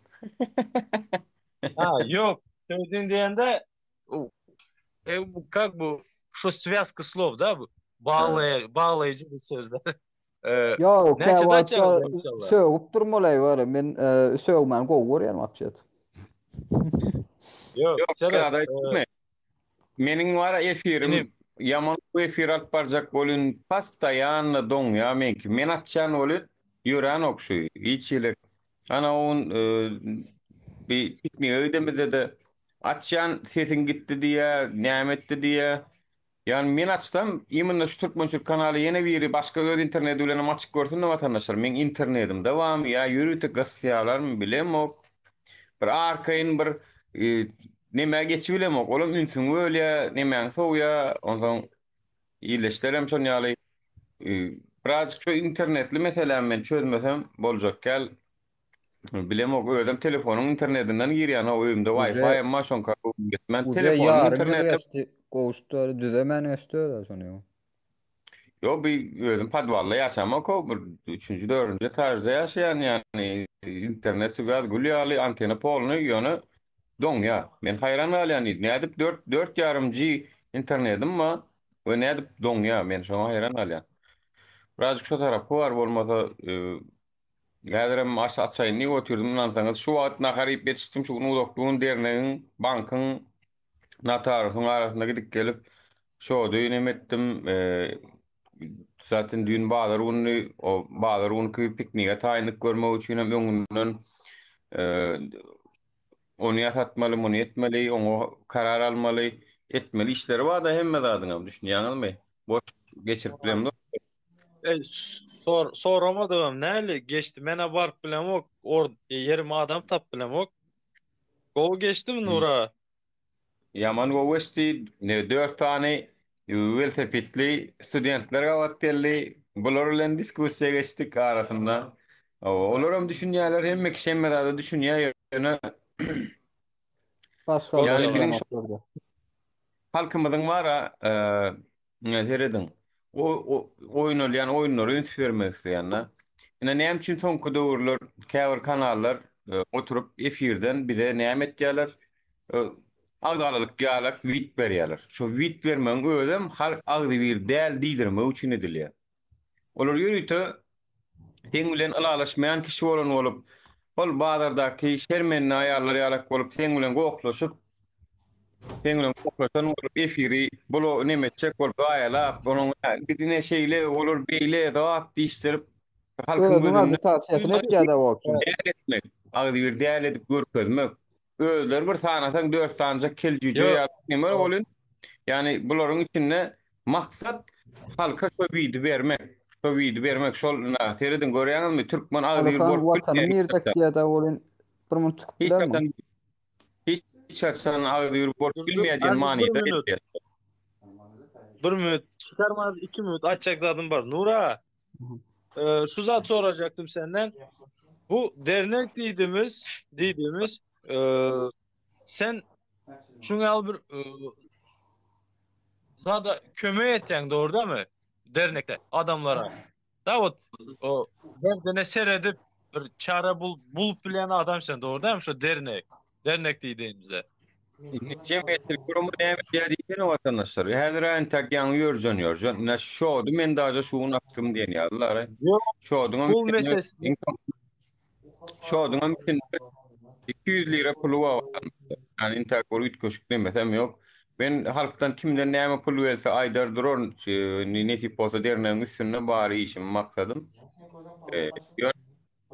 Speaker 5: Ha, ýok. Sögdüň diýende, e, bu kak bu şu swýazka slov da bu. Baglaýa, baglaýjy bir sözler. E,
Speaker 1: Ýok,
Speaker 5: näçede
Speaker 1: käwagtda
Speaker 5: açýaňyz inşallah?
Speaker 1: sögüp durmaly bar. Men e, sögmäni gowy görýän wapşet.
Speaker 5: Ýok,
Speaker 6: Ýok,
Speaker 5: seret.
Speaker 6: zat
Speaker 5: E,
Speaker 6: aýtdymy? Meniň bar efirim
Speaker 5: inim,
Speaker 6: ýaman gowy efir alyp barjak bolýan, postoýanno doňýar meňki. Men açýan bolýan, ýöränok şu. Hiç hili. Ana on e, bir piknige gidemizde-de açýan sesiň gitdi diýýär, näme etdi diýýär. Ýagny men açsam, imенно şu Türkmençilik kanaly ýene biri başga öz interneti bilenem açyp görsün-de watandaşlar, meň internetimde barmy ýa ýörite gysýarlarmy bilemok. Bir arkaýyn bir e, nemä geçibilemok. Olam ünsüňi bölýär, nemäňi sowýar. Onsoň ildeşlerem şon ýaly e, birazjyk şu internetli meselämi men çözmesem boljak däl. Bilemok, özem telefonyň internetinden girýän, o öýümde
Speaker 1: Uje
Speaker 6: Wi-Fi hem bar, şoňka göwnüm ýetmän.
Speaker 1: uje
Speaker 6: Telefonyň
Speaker 1: ýarym ýyl
Speaker 6: interneti
Speaker 1: geçdi. Gowuşdy, düzemän geçdi özi şony.
Speaker 6: Ýok, bir özüm podwalda ýaşamok, o bir üçünji, dördünji etažda ýaşaýan, ýagny internet swýaz gül ýaly, antena polny, ýöne doňýar. Men haýran galýan diýdi. Nädip dört, dört ýarym G internetim bar we nädip doňýar? Men şoňa haýran galýan. Birazjyk şo tarapy bar bolmasa häzirem aş açaýyn diýip otyrdym ynansaňyz. Şu wagt nahar iýip ýetişdim şu gün uzakly gün dernegiň, bankyň, notariusyň arasynda gidip gelip şody neme etdim. Zaten düýn bazar gündi o bazar günki piknige taýynlyk görmek üçin hem öňünden Ony ýasatmaly, muny etmeli, oňa karar almaly. Etmeli işleri bar-da hemme zadyňam, düşünýäňizmi? Boş geçirip bilemzok.
Speaker 5: Ey, sor, soramadygam näli geçdi? Menä baryp bilemok, or ýerime adam tap bilemok. Gowy geçdimi Nura?
Speaker 6: Ýaman gowy geçdi. Ne dört sany welosipedli studentler gabat geldi. Bular bilen diskussiýa geçdik arasynda. Olaram düşünýärler, hemme kişi hemme zada düşünýär, ýöne
Speaker 1: Başga
Speaker 6: ýagny biziň halkymyzyň bar-a, serediň, oýnalýan oýunlara üns bermek isleýän-de. Ine näme üçin soňky döwürler käbir kanallar oturyp efirden bize näme etýärler? Agzalalyk ýalak wid berýärler. Şo wid bermegiň özem halk agzybir däl diýdirmek üçin edilýär. Olar ýörite seň bilen ylalaşmaýan kişi bolan bolup, hol bazardaky şermende aýallar ýalak bolup seň bilen gohlaşyp, seň bilen gohlaşan bolup efiri bula neme etjek bolup zaýalap, onuň biz ine şeýle, olar beýle zat diýişdirip halkyň
Speaker 1: Özüniň
Speaker 6: gözünde
Speaker 1: agitasiýasyny etýär-de wobşem.
Speaker 6: däl etmek, agzybir däl edip görkezmek. Özleri bir sanasaň dört sanyjak kel jüýje ýaly neme bolyn. Ýani bularyň içinde maksat halka şo widi bermek. Şo widi bermek şol ina serediň görýäňizmi türkmen agzybir
Speaker 1: Alyhan
Speaker 6: bolup
Speaker 1: watanym
Speaker 6: bilmeýär hiç
Speaker 1: girjek
Speaker 6: haçan.
Speaker 1: diýýär-de welin bir munt çykyp
Speaker 6: Hiç
Speaker 1: bilermiň?
Speaker 6: haçan hiç haçan agzybir bolup
Speaker 5: Dur dur
Speaker 6: bilmeýär diýen
Speaker 5: azim bir
Speaker 6: manyda
Speaker 5: minut.
Speaker 6: edilýär.
Speaker 5: Bir minut. Çykarmaz 2 minut aýtjak zadym bar. Nura, e, şu zat sorajaktym senden. Bu dernek diýdiğimiz, diýdiğimiz e, sen şuňa ýaly bir e, zada kömek etýäň dogry dälmi? Dernekde adamlara. Da ot o derdine seredip bir çare bul bulup bilen adam sen dogry dälmi şu dernek? Dernek diýdiğimizde.
Speaker 6: Indi jemgyýetçilik gurama näme edýär diýsene watandaşlar. Häzir entek ýaňy ýörjen ýörjen. Ine şody men daže şu gün açdym diýen ýalylar.
Speaker 5: Ýok,
Speaker 6: Şoduňam
Speaker 5: pul
Speaker 6: içinde
Speaker 5: meselesi.
Speaker 6: şoduňam içinde 200 lira puly bar watandaşlar. Ýani entek bir üýtgeşik nemesem ýok. Men halkdan kimden näme pul gelse aýdar duraryn. Nesip bolsa dernegiň üstünde bary işim maksadym. Ýöne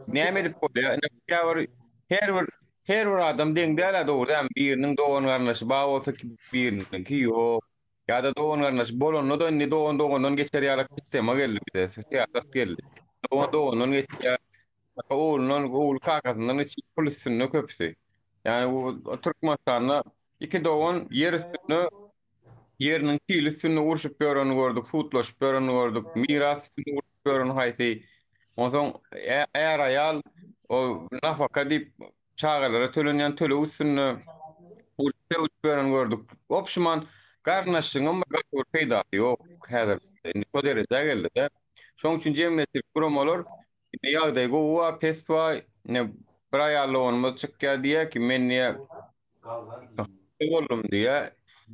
Speaker 6: Näme edip bolýar? Ine käbir her bir her bir adam deň däl-ä dogry dälmi? Biriniň dogan-garyndaşy bar bolsa biriniňki ýok. Ýa-da dogan-garyndaşy bolanda-da indi dogan dogandan geçer ýaly sistema geldi bize, syýasat geldi. Dogan dogandan geçýär, oglundan, ogly kakasyndan geçýär, pul üstünde köpüsi. Ýani bu Türkmenistanda iki dogan ýer üstünde Ýeriniň pili üstünde urşup ýörenini gördük, sudlaşyp ýörenini gördük, miras üstünde urşup ýören haýsy. Onsoň är-aýal o nafaka diýip çagalara tölenýän töleg üstünde urşup-sögüşip ýörenini gördük. Opşuman garyndaşlygyňam bir gaty bir peýdasy ýok häzir. Indi şo derejä geldi-de. Şonuň üçin jemgyýetçilik guramalar indi ýagdaý gowy bar, pes bar. Ine bir aýal doganymyz çykýar diýýär ki, men diýýär Boldum diýýär.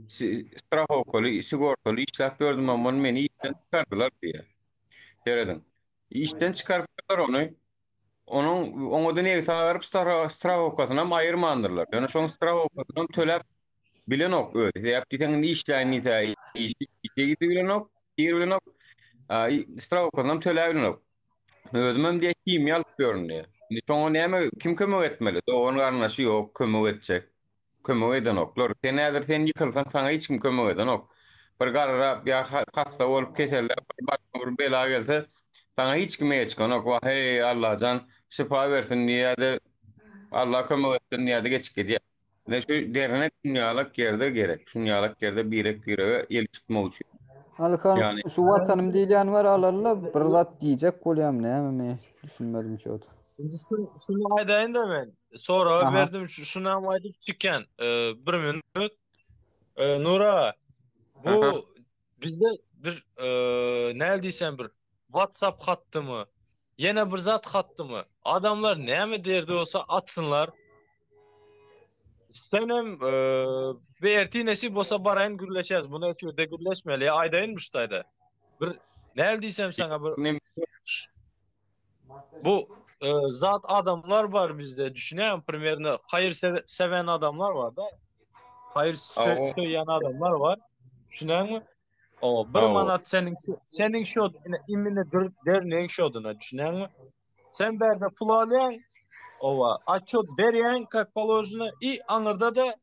Speaker 6: Strahowkaly, sigortaly işläp ýördüm, amma meni işden çykardylar diýýär. Serediň. Işden çykarypdyrlar ony. Onuň oňa-da negsi agaryp strahowkasynam aýyrmandyrlar. Ýöne şoň strahowkasynam töläp bilenok özi. Sebäp diýseň indi işläýin diýse işe gidip bilenok, gir bilenok. Strahowkasynam töläp bilenok. Özümem diýýär himiýa alyp ýörün diýýär. Indi şoňa näme kim kömek etmeli? Dogan garyndaşy ýok kömek etjek. Kömek edenoklar. Sen häzir sen ýykylsaň saňa hiç kim kömek edenok. Bir garrap ýa hassa bolup keselläp bir başyňa bir bela gelse saňa hiç kim eýe çykanok. Wah heý Allajan şypa bersin diýýär-de Allah kömek etsin diýýär-de geçip gidýär. Ine şu dernek şunýalak ýerde gerek. Şunýalak ýerde birek-birege el tutmak üçin.
Speaker 1: Alyhan
Speaker 6: Ýani
Speaker 1: şu watanym diýilýän bar alaly bir zat diýjek bolýam näme men düşünmedim şo.
Speaker 5: Indi şuny aýdaýyn-da men. Soragy
Speaker 1: Aha.
Speaker 5: berdim, şunam aýdyp çykýan. Bir minut. Nura, bu bizde bir näl diýsem bir WhatsApp hatdymy? Ýene bir zat hatdymy? Adamlar näme derdi bolsa atsynlar. Senem e, bir ertir nesip bolsa baraýyn gürleşeris. Bunu efirde gürleşmeli. Aýdaýyn bu ştaýda. Bir. Näl diýsem saňa bir bu e, zat adamlar bar bizde düşünýän primerno haýyr seven adamlar bar da. Haýyr söýýän adamlar bar. Düşünýäňmi? O bir manat seniň seniň şo imini dernegiň şoduna düşünýäňmi? Sen bärde pul alýaň, owa, atçot berýäň как положено i aňyrda da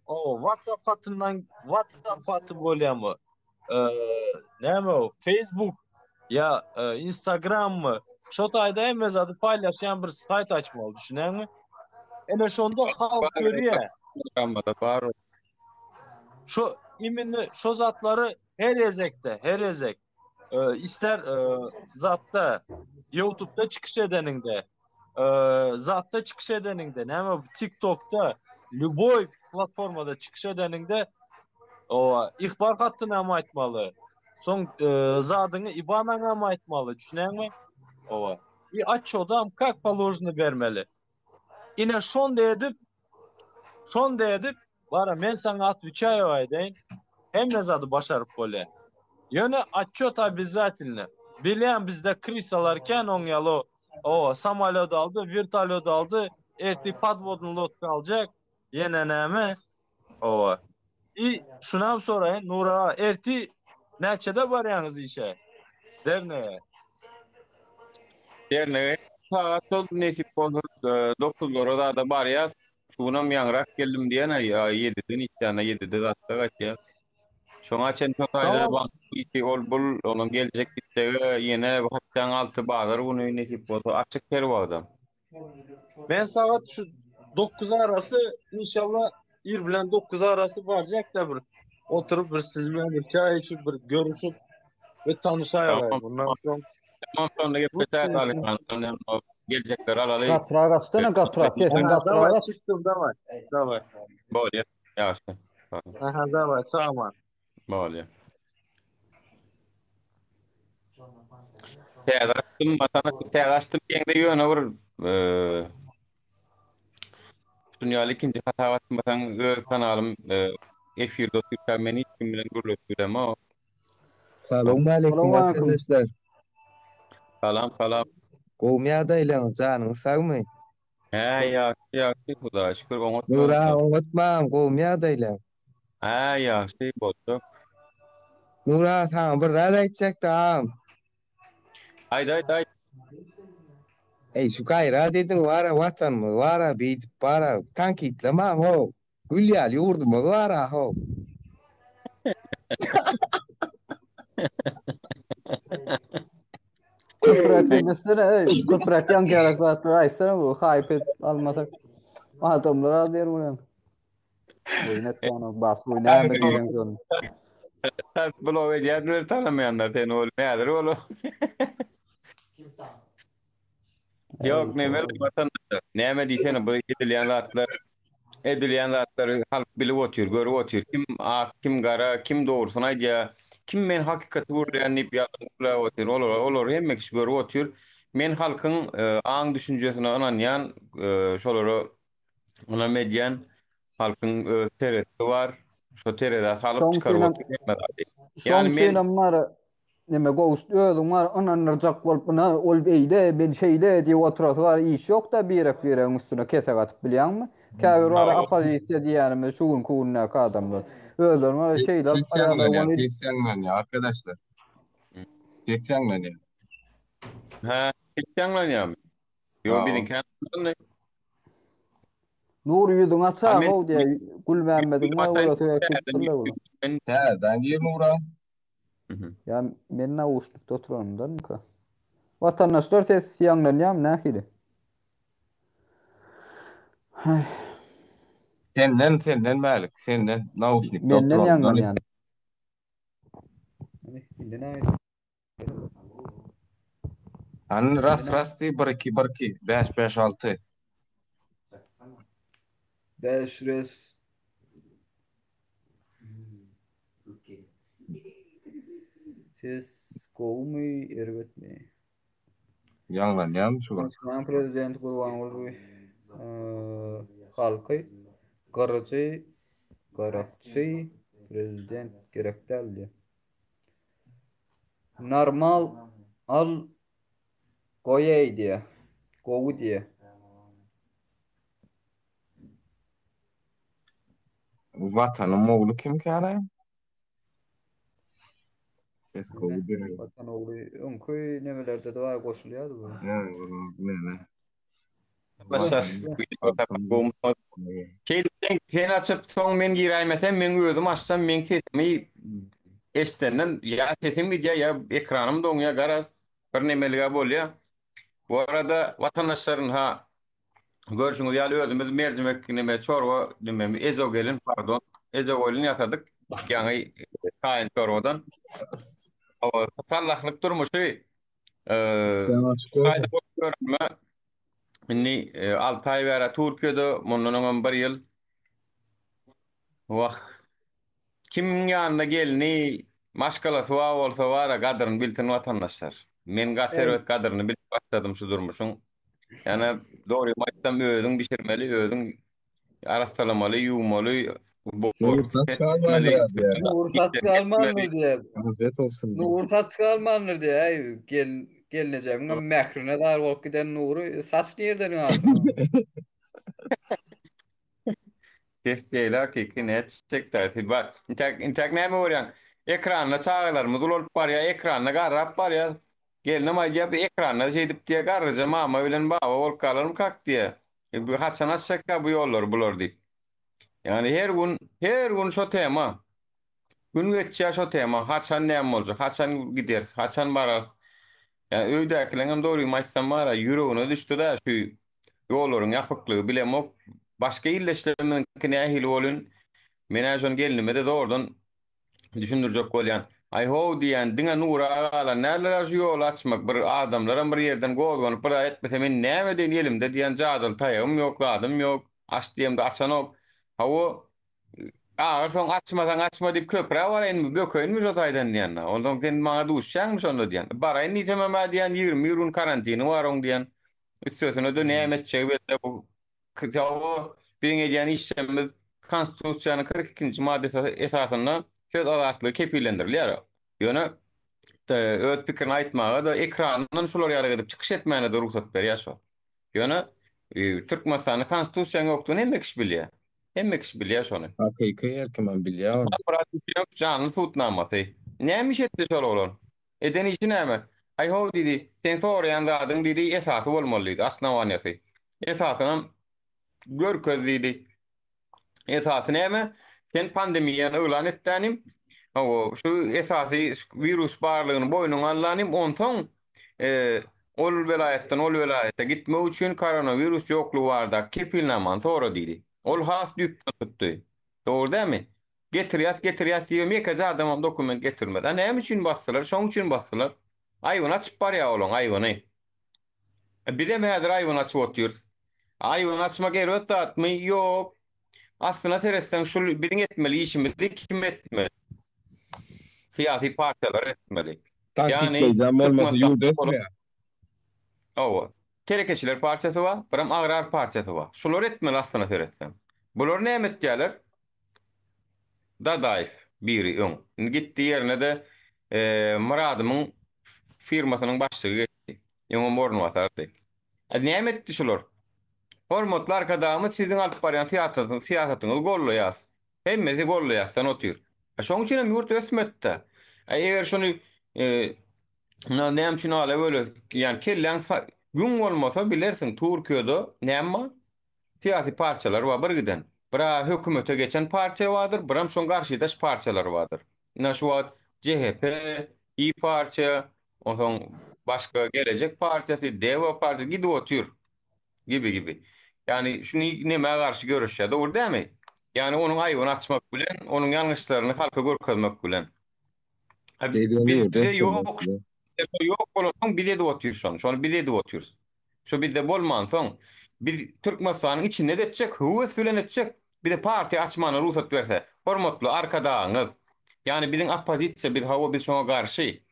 Speaker 5: o WhatsApp hatyndan WhatsApp haty bolýarmy? Eee, näme o? Facebook ýa e, Instagrammy? Şo taýda hemme zady paýlaşýan bir saýt açmaly, düşünýäňmi? Ene şonda halk görýär.
Speaker 6: Programmada bar.
Speaker 5: Şo imini şo zatlary her gezekde, her gezek e, ister e, zatda YouTube'da çykyş edeniňde, e, zatda çykyş edeniňde, näme TikTok'da, lýuboý platformada çykyş edeniňde o ihbar hatdyny hem aýtmaly. Soň e, zadyňy IBAN-aňy hem aýtmaly, düşünýäňmi? Owa. I atçodam как положено bermeli. Ine şonda edip şonda edip bara men saňa otwçaýo aýdaýyn hemme zady başaryp bolýar. Ýöne otçot obязательно. Bilýän bizde krisalar kän oň ýaly o samolýot aldy, wertolýot aldy, ertir podwodny lodka aljak, ýene näme? Owa. I şunam soraýyn Nury aga, ertir näçede barýaňyz işe? Dernege.
Speaker 6: Dernege sagat şol nesip bolsa dokuzlara zada barýas. Şu günem ýaňrak geldim diýen ýediden işdäne ýedide zatda gaçýas. Şoňa çen şo taýda bank işi ol bul onuň geljek gitjegi ýene hepdäň alty bazar güni nesip bolsa açyk her wagtam.
Speaker 5: Men sagat şu 9 arasy inşallah ir bilen 9 arasy barjak da bir oturup bir siz bilen bir çay içip bir görüşüp we tanışaýaly.
Speaker 6: Tamam.
Speaker 5: Bundan soň
Speaker 6: Tamam sonda gepleşäris Alyhan. Geljekleri alaly.
Speaker 1: Gatrak açsana gatrak sesiň
Speaker 5: Aha,
Speaker 1: gatrak
Speaker 5: daway
Speaker 1: aç.
Speaker 5: çykdym daway. Daway.
Speaker 6: Bolýar. Ýagşy.
Speaker 5: Aha daway sag bol.
Speaker 6: Bolýar. Täze açdym, vatandaş täze açdym diýende ýöne bir eee şuny ýaly ikinji hasap açmasaň öz kanalym eee, efirde otyrka men hiç kim bilen gürleşip bilemok.
Speaker 7: Salowmaleýkim
Speaker 1: Salowmaleýkim.
Speaker 7: watandaşlar.
Speaker 6: Salam, salam.
Speaker 7: Gowmy ýagdaýlaryňyz, janyňyz sagmy?
Speaker 6: Hä, ýagşy, ýagşy, Hudaýa şükür, oňat
Speaker 7: Nura
Speaker 6: ýagdaýlar.
Speaker 7: oňatmam, gowmy ýagdaýlaň?
Speaker 6: Hä, ýagşy, boljak.
Speaker 7: Nura saňa bir zat aýtjakdy agam.
Speaker 6: Aýt, aýt, aýt.
Speaker 7: Eý şu gaýrat ediň wara watanymyz bara beýdip bara tankytlamaň how. Gül ýaly ýurdumyz bara how.
Speaker 1: Köpräk diýmesene, eý, köpräk ýaňky zatlar aýtsana bu haýp edip almasak. Adamlar az ýer bilen. Oýun etmän bas bu näme diýen şony.
Speaker 6: Blog edýärdiler tanamaýanlar seni ol häzir ol. Ýok neme vatandaşlar. Näme diýsene bu edilýän zatlar edilýän zatlary halk bilip otyr, görüp otyr. Kim ak, kim gara, kim dogrusyny aýdýar, kim men hakykaty gürleýän diýip ýalan gürläp otyr. Olar olary hemme kişi görüp otyr. Men halkyň e, aň düşünjesine ynanýan, e, şolara Ynam edýän halkyň öz terezisi bar. Şo terezä salyp
Speaker 1: Şoň
Speaker 6: çykaryp
Speaker 1: üçinem
Speaker 6: otyr hemme zady.
Speaker 1: şoň
Speaker 6: Ýani men
Speaker 1: üçinem bar neme gowşut özüň bar ynandyrjak bolup ynha ol beýle men şeýle diýip oturasy bar iş ýok-da birek biregiň üstüne kesek atyp bilýäňmi? Käbir bar
Speaker 6: Hawa.
Speaker 1: oppozisiýa diýýänimiz şu günki gündäki adamlar. Özlerini bar şeýle alyp
Speaker 7: Ses
Speaker 1: barýarlar
Speaker 7: ýaňlanýar,
Speaker 1: ony
Speaker 7: ses ýaňlanýar arkadaşlar. Ses ýaňlanýar.
Speaker 6: Hä, ses ýaňlanýarmy? Ýok,
Speaker 7: Hawa.
Speaker 6: biziňki ýaňlandy.
Speaker 1: Nur ýüzüňi
Speaker 6: Ha
Speaker 1: açaga
Speaker 6: men
Speaker 1: how diýä Gülmämmediň
Speaker 6: ýüzümi
Speaker 1: bar
Speaker 6: açaýyn
Speaker 1: göresi gelip
Speaker 6: täzeden
Speaker 1: durlar bular.
Speaker 6: men
Speaker 7: Täzeden gir Nura.
Speaker 6: Mhm.
Speaker 1: Ýa men nauşnikde oturanymdanmyka? Watandaşlar ses ýaňlanýarmy nähili? Haý.
Speaker 7: Senden, senden Mälik, senden nauşnikde
Speaker 1: Menden
Speaker 7: oturandan.
Speaker 1: ýaňlanýan. Indi näme?
Speaker 7: Hany ras ras diý bir iki bir iki bäş bäş alty.
Speaker 1: Bäş res. Ses gowumy, erbetmi?
Speaker 7: Ýaňlanýarmy şu wagt?
Speaker 1: Türkmenistanyň prezidenti Gurbanguly halky gyryjy, garakçy prezident gerek däl diýýär. Normal al goýaý diýýä. Gowy diýýä.
Speaker 7: Watanyň ogly kimkäre? Ses gowy diýýä.
Speaker 1: Watan ogly öňki nemelerde-de bar goşulýardy bu.
Speaker 7: Neme?
Speaker 6: Başar. Şeýdip sen, sen açyp soň men giräýmesem meň özüm açsam meň sesimi eşidenden ýa sesim gidýär ýa ekranym doňýar garaz bir nemelige bolýar. Bu arada watandaşlar ynha görşüňiz ýaly özümiz merjimek neme çorba neme ezogelin pardon ezogelin ýasadyk ýaňy taýyn çorbadan. Sallahlyk durmuşy Gaýda bolup ýörme. Indi 6 aý bäri Türkiýede, mundan öňem bir ýyl. Wah. Kimiň ýanynda gelni, maşgalasy bar bolsa bara gadyryny bilsin watandaşlar. Men gaty erbet gadyryny bilip başladym şu durmuşyň. Ýöne dogrymy aýtsam özüň bişirmeli, özüň Arassalamaly, ýuwmaly,
Speaker 7: Nur saç galmandyr diýýär.
Speaker 1: Nur saç galmandyr diýýär.
Speaker 7: Afiyet olsun.
Speaker 1: Nur saç galmandyr diýýär. Äý, gelin gelnejemiň hem mährine zar bolup giden Nury saç nirden galsyn?
Speaker 6: Ses beýle hakyky nätjek dagy siz bar. Intäk intäk näme görýäň? Ekranda çagalarymyz ulalyp barýar, ekranda garrap barýar. Gelnim aýdýar, bu ekranda şeýdip diýýär, garryja mama bilen baba bolup galarmykak diýýär. E, bu haçan açjakka bu ýollary bular diýip. Ýagny her gün, her gün şo tema. Gün geçýär şo tema. Haçan näme boljak, haçan gideris, haçan bararys. Ýa öýdäkileňem dogrymy aýtsam bar-a, ýüregine düşdi-dä şu ýollaryň ýapyklygy bilemok. Başga ildeşlerimiziňki nähili bolyn, men-ä şony gelnime-de zordan düşündirjek bolýan. Aý how diýýän, diňe Nura galan däldir-ä şu ýoly açmak, bir adamlaram bir ýerden gozganyp bir zat etmese men näme edeýin elimde diýýän jadyly taýagym ýok, zadym ýok, aç diýemde açanok. Hawa, agyr soň açmasaň açma diýip köprä baraýynmy, bökeýinmi şo taýdan diýýän. Onsoň sen maňa duşýaňmy şonda diýýän. Baraýyn diýsemem-ä diýýän 21 gün karantini bar oň diýýän. Üstesine-de näme etjegi belli bu Hawa, biziň edýän işlerimiz Konstitusiýanyň 42-nji maddasy esasynda söz azatlygy kepillendirilýär. Ýöne öz pikirini aýtmaga-da, ekrandan şular ýaly edip çykyş etmäne-de rugsat berýär şol. Ýöne Türkmenistanda Konstitusiýanyň ýokdugyny hemme kişi bilýär. Hemme kişi bilýär şony.
Speaker 7: Hakyky her kimem bilýär ony.
Speaker 6: Myrat Hüseýinow janly sud namasy. Näme iş etdi şol oglan? Eden işi näme? Aý-how diýdi, seň soraýan zadyň diýdi, esasy bolmaly diýdi, osnowaniýasy. Esasynam görkez diýdi. Esasy näme? Sen pandemiýany yglan etdänim, hawa, şu esasy wirus barlygyny boýnuňa aldanym, onsoň ol welaýatdan ol welaýata gitmek üçin koronawirus ýoklugy baradaky kepilnamany sora diýdi. Ol has düýpden tutdy. Dogry dälmi? Getirýäs, getirýäs diýibem ýekeje adamam dokument getirmedi. A näme üçin basdylar? Şoň üçin basdylar. Aýbyny açyp barýar olaň, aýbyny. Bizem häzir aýbyny açyp otyrys. Aýbyny açmak erbet zatmy? Ýok. Aslyna seretseň şul biziň etmeli işimizi kim etmeli? Syýasy partiýalar etmeli. Ýagny
Speaker 7: Tankytlaýjam bolmasa ýurt ösmeýär.
Speaker 6: Hawa. Telekeçiler partiýasy bar, birem agrar partiýasy bar. Şular etmeli aslyna seretseň. Bular näme etýärler? Dadaýew biri öň. Indi gitdi ýerine-de Myradymyň firmasynyň başlygy geçdi. Öňem orunbasardy. A näme etdi şular? Hormatly Arkadagymyz siziň alyp barýan syýasatyňyzy gollaýas. Hemmesi gollaýasdan otyr. A şoň üçinem ýurt ösmedi-dä. A eger şuny näme üçin ala böle, ýani kelläň güň bolmasa bilersiň Türkiýede näme bar? Syýasy partiýalar bar bir giden. Bir-ä hökümete geçen partiýa bardyr, birem şoň garşydaş partiýalary bardyr. Ine şu wagt CHP, İyi Partiýa, onsoň başga Gelejek partiýasy, Deva partiýasy gidip otyr. Gibi gibi. Ýagny şuny nämä garşy göreşýär, dogry dälmi? Ýagny onuň aýbyny açmak bilen, onuň ýalňyşlaryny halka görkezmek bilen. Bizde ýok, ýok bolansoň biz edip otyrys şony. Şony biz edip otyrys. Şo bizde bolmansoň, biz Türkmenistanyň içinde-de etjek, höwes bilen etjek. Bize partiýa açmana rugsat berse, hormatly Arkadagyňyz. Ýagny biziň oppozisiýa, biz hawa biz şoňa garşy.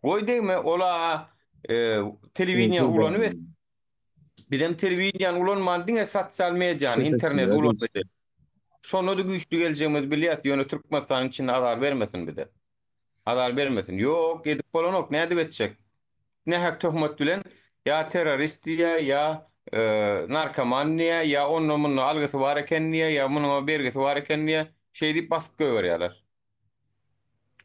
Speaker 6: Goý degme, ol-a telewideniýe ulanyp etsin. Bizem telewideniýäni ulanman diňe sosial mediany, interneti ulanyp edelim. Şonda-da güýçli geljegimizi bilýäs, ýöne Türkmenistanyň içinde azar bermesin bize. Azar bermesin. Ýok, edip bolanok, nädip etjek? Nähak töhmet bilen ýa terrorist diýýär, ýa narkoman diýýär, ýa onda-munda algysy bar eken diýýär, ýa munuňa bergisi bar eken diýýär. Şeý diýip basyp goýberýärler.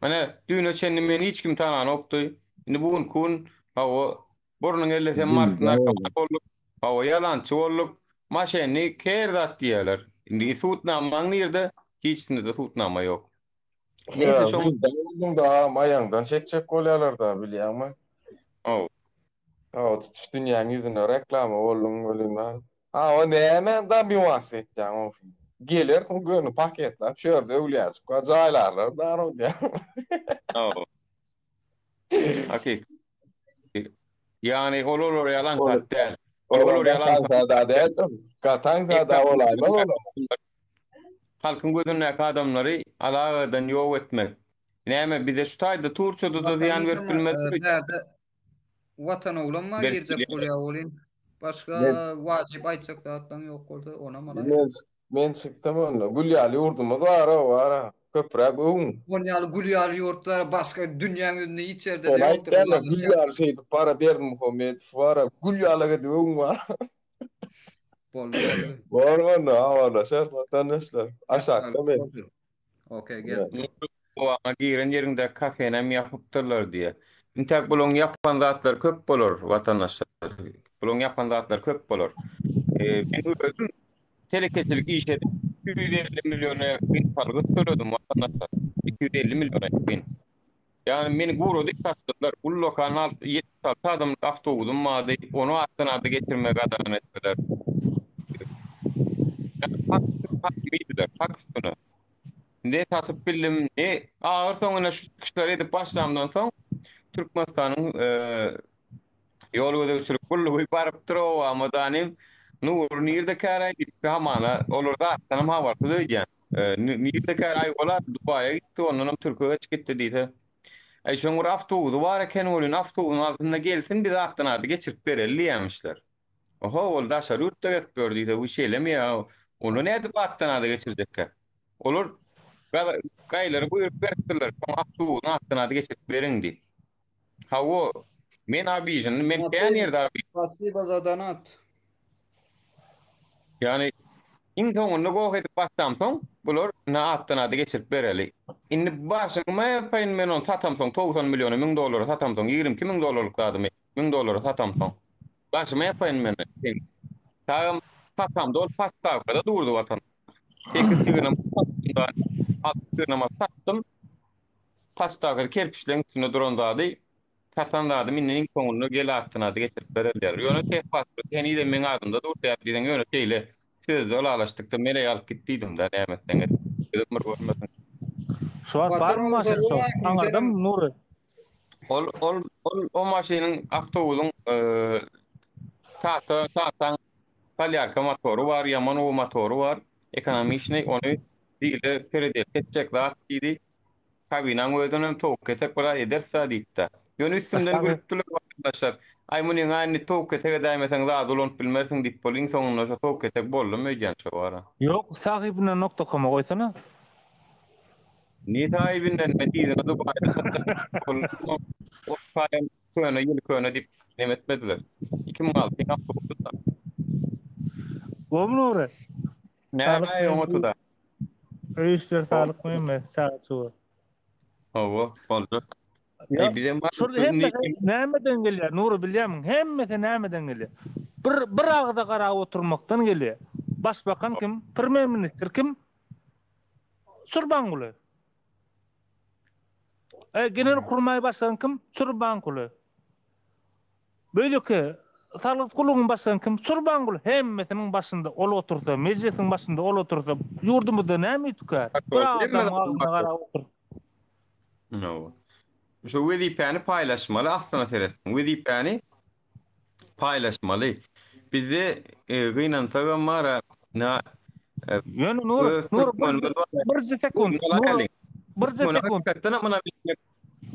Speaker 6: Ine, düýne çenli meni hiç kim tananokdy. Indi bu günki gün, hawa, burnuň ellesem
Speaker 7: Zynda
Speaker 6: narkoman bolduk, hawa, ýalançy bolduk, moşennik, her zat diýýärler. Indi sudnamaň nirde? Hiçisinde-de sudnama ýok. Neyse
Speaker 7: Ýa,
Speaker 6: şoň
Speaker 7: zynda bolduň da, aýaňdan çekjek bolýarlar-da, bilýäňmi?
Speaker 6: Hawa.
Speaker 7: Hawa, tutuş dünýäň ýüzüne reklama bolduň welin, ha. Hawa, näme dobýuwasy etýäň o? Gelersiň göni paketläp şu ýerde öwlüýäjik bar, jaýlarlar darw diýýän.
Speaker 6: Hawa. Hakyk. Ýagny ol olar ýaly aňsat däl. Ol olar ýaly aňsat
Speaker 7: däl. Gataň sada bolaýmaz olar.
Speaker 6: Halkyň gözündäki adamlary alagadan ýok etmek. Näme bize şu taýda Turçada-da zyýan berip bilmezler.
Speaker 1: Bärde Watan oglanma girjek bolýar welin. Başga wajyp aýtjak zatlaň ýok bolsa onam alaýyn.
Speaker 7: Men çykdym onda. Gül ýaly ýurdumyz bar-ow, bar-a. Köpräk öwüň.
Speaker 1: On ýaly gül ýaly ýurt bar, başga dünýäň ýüzünde hiç ýerde-de
Speaker 7: Ony
Speaker 1: ýokdur.
Speaker 7: aýtýan-da, gül ýaly şeýdip bar-a Berdimuhamedow bar-a, gül ýalak edip öwüň bar-a.
Speaker 1: Boldy, boldy.
Speaker 7: Bor onda, habarlaşarys watandaşlar. Aşakda men.
Speaker 1: Okey, gel.
Speaker 6: Obaňa giren ýeriňde kafenem ýapypdyrlar diýýär. Intäk bulaň ýapan zatlary köp bolar watandaşlar. Bulaň ýapan zatlary köp bolar. Men özüm telekeçilik iş edip 250 milliona ýakyn salgyt töledim watandaşlar. 250 milliona ýakyn. Ýagny meni guradyp taşladylar. Ullakan 76 adamlyk awtobusym bardy. Ony atdan-ada geçirmegi gadagan etdiler. Hak üstüne, hak üstüne. Ne satyp bildim, ne agyr soňuna şu çykyşlary edip başlamdan soň Türkmenistanyň ýol gözegçilik gullugy barypdyr obama danym Nury nirde käraý diýip hamana olar zatdanam habarsyz öýdýän. Nirde käraý ola Dubaýa gitdi ondanam Türkiýe geçip gitdi diýse. Aý şoň bir awtobusy bar eken welin awtobusyň altynda gelsin biz atdan ady geçirip bereli diýýämişler. Oho, ol daşary ýurtda gezip ýör diýse, bu şeýlemi ýa? Ony nädip atdan ada geçirjekkä? Olar gaýlary buýrup beripdirler, şoň awtobusyň atdan ada geçirip beriň diýip. Hawa, men abižinli, men kän ýerde abižin.
Speaker 1: Spasibo za donat.
Speaker 6: Ýagny, iň soňunda goh edip başlamsoň, bular ine atdan ada geçirip bereli. Indi başyňy ýapaýyn men ony satamsoň, 90 milliona, 1000 dollara satamsoň, 22 müň dollarlyk zadymy 1000 dollara satamsoň. Başyma ýapaýyn men. Sagam satamda ol podstawkada durdy watan. 8 tigirnem satdym da, 6 tigirnem satdym. Podstawkada kerpiçleň üstünde duran zady satan zadym indi iň soňunda gel atdan ady getirip bererler. Ýöne tehpasport henizem meň adymda dur sebäp diýseň ýöne şeýle sözde ylalaşdykda meleý alyp git diýdim-de näme etseň et. Gözüm bir görmesin.
Speaker 2: Şu wagt barmy maşyn şo? Aňardamy Nury?
Speaker 6: Ol ol ol o maşynyň awtobusyň Tata Tataň solýarka motory bar, ýaman gowy motory bar. Ekonomiçnyý ony diýdi, peredelka etjek zat diýdi. Kabinaň özünem towuk ketek bir zat ederis-dä diýipdi. Ýöne üstümden gülüpdiler watandaşlar. Aý munyň-a indi towuk ketek edäýmeseň zady ulanyp bilmersiň diýip bol iň soňunda şo towuk ketek boldum öýdýän şo bara.
Speaker 2: Ýok, sahybyna nokta koma goýsana.
Speaker 6: Ne sahibinden men yzyna Dubaýda O taýam köne ýyl köne diýip neme etmediler. 2006 awtobusy da.
Speaker 2: Gowy Nury.
Speaker 6: Näme oňa tuda.
Speaker 2: Öý işleri saglyk mı çaga çuga.
Speaker 6: Hawa, boljak. Ey bizem bar.
Speaker 2: Şol hemmesi nämeden gelýär? Nury bilýärmiň? Hemmesi nämeden gelýär? Bir bir agza garap oturmakdan gelýär. Başbakan kim? Premýer ministr kim? Surbanguly. E, Genelkurmaý başlygyň kim? Surbanguly. Beýleki salgyt gullugynyň başlygy kim? Surbanguly. Hemmesiniň başynda ol otursa, mejlisiň başynda ol otursa, ýurdumyzda näme üýtgär? Bir adamyň agzyna garap otursa.
Speaker 6: No. Şu wezipäni paýlaşmaly aslyna seretseň. Wezipäni paýlaşmaly. Bizde e, gynansagam bar na
Speaker 2: e, Ýöne Nur, Nur birje sekund. Nur, birje sekund.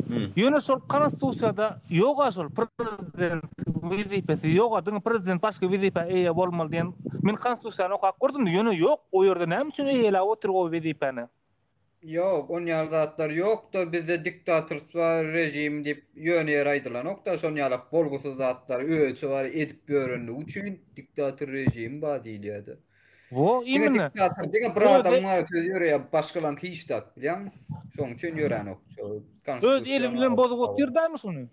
Speaker 2: Hmm. Ýöne şol konstitusiýada ýok-a şol prezident wezipesi ýok-a, diňe prezident başga wezipä eýe bolmaly diýen. Men konstitusiýany okap gördüm, ýöne ýok, o ýerde näme üçin eýeläp otyr o wezipäni?
Speaker 1: Ýok, on ýaly zatlar ýok-da, bizde diktatorstwa režim diýip ýöne ýere aýdylanok-da, şon ýalak bolgusyz zatlary öçi bar edip ýörenligi üçin diktator režimi bar diýilýär-de.
Speaker 2: Wo,
Speaker 1: Diňe
Speaker 2: imенно.
Speaker 1: diktator, diňe bir
Speaker 2: Özi
Speaker 1: adamyň bar sözi ýöreýär, başgalaryňky hiç zat, bilýäňmi? Şoň üçin ýöränok. Şo
Speaker 2: öz eli
Speaker 1: konstitusiýany
Speaker 2: bilen bozup
Speaker 1: alyp
Speaker 2: otyr dämi şuny?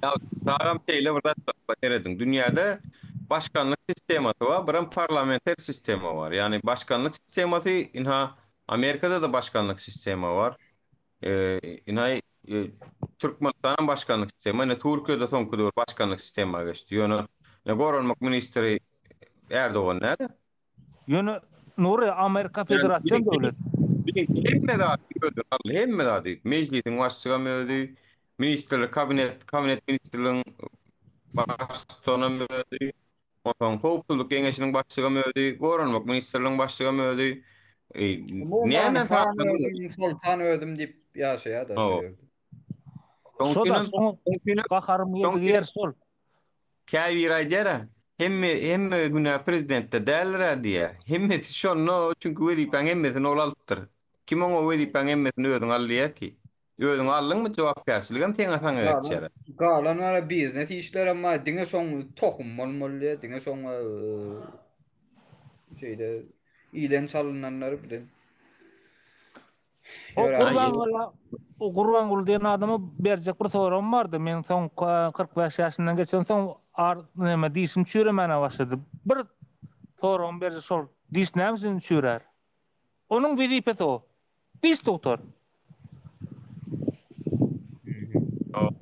Speaker 6: Ýa dagam şeýle bir zat bar, serediň. Dünýäde başkanlyk sistemasy bar, birem parlamenter sistema bar. Ýagny başkanlyk sistemasy ynha Amerikada-da başkanlyk sistema bar. Ynha Türkmenistanam başkanlyk sistema, ine Türkiýede soňky döwür başkanlyk sistema geçdi. Ýöne goranmak ministri Erdogan näde?
Speaker 2: Ýöne Nury Amerika federasion döwlet.
Speaker 6: Hemme zady özüne aldy, hemme zady. Mejlisiň başlygam özi, ministrler kabinet, kabinet ministrligiň baştutanam özi, onsoň howpsuzlyk geňeşiniň başlygam özi, goranmak ministrligiň başlygam özi.
Speaker 1: Umuman han özüm, soltan özüm diýip ýaşaýar-da şo ýerde.
Speaker 2: Şo-da, şoňa gaharym geldigi ýer şol.
Speaker 6: Käbiri aýdýar-a, hemme hemme günä prezidentde däldir-ä diýýär. Hemmesi şonda, çünki wezipäň hemmesini ol alypdyr. Kim oňa wezipäň hemmesini özüň al diýýär ki? Özüň aldyňmy jogapkärçiligem seňe saňa geçýär.
Speaker 1: Galan bara biznes işlerem bar, diňe şoň tohum bolmaly diýýär, diňe şoňa şeýle ilen çalynanlary bilen.
Speaker 2: O Gurbanguly o Gurbanguly diýen adama berjek bir soragym bardy. Men soň 45 ýaşyndan geçen soň ar näme dişim çüýremäne başlady. Bir soragym berjek şol diş näme üçin çüýrär? Onuň wezipesi o. Diş dogtor.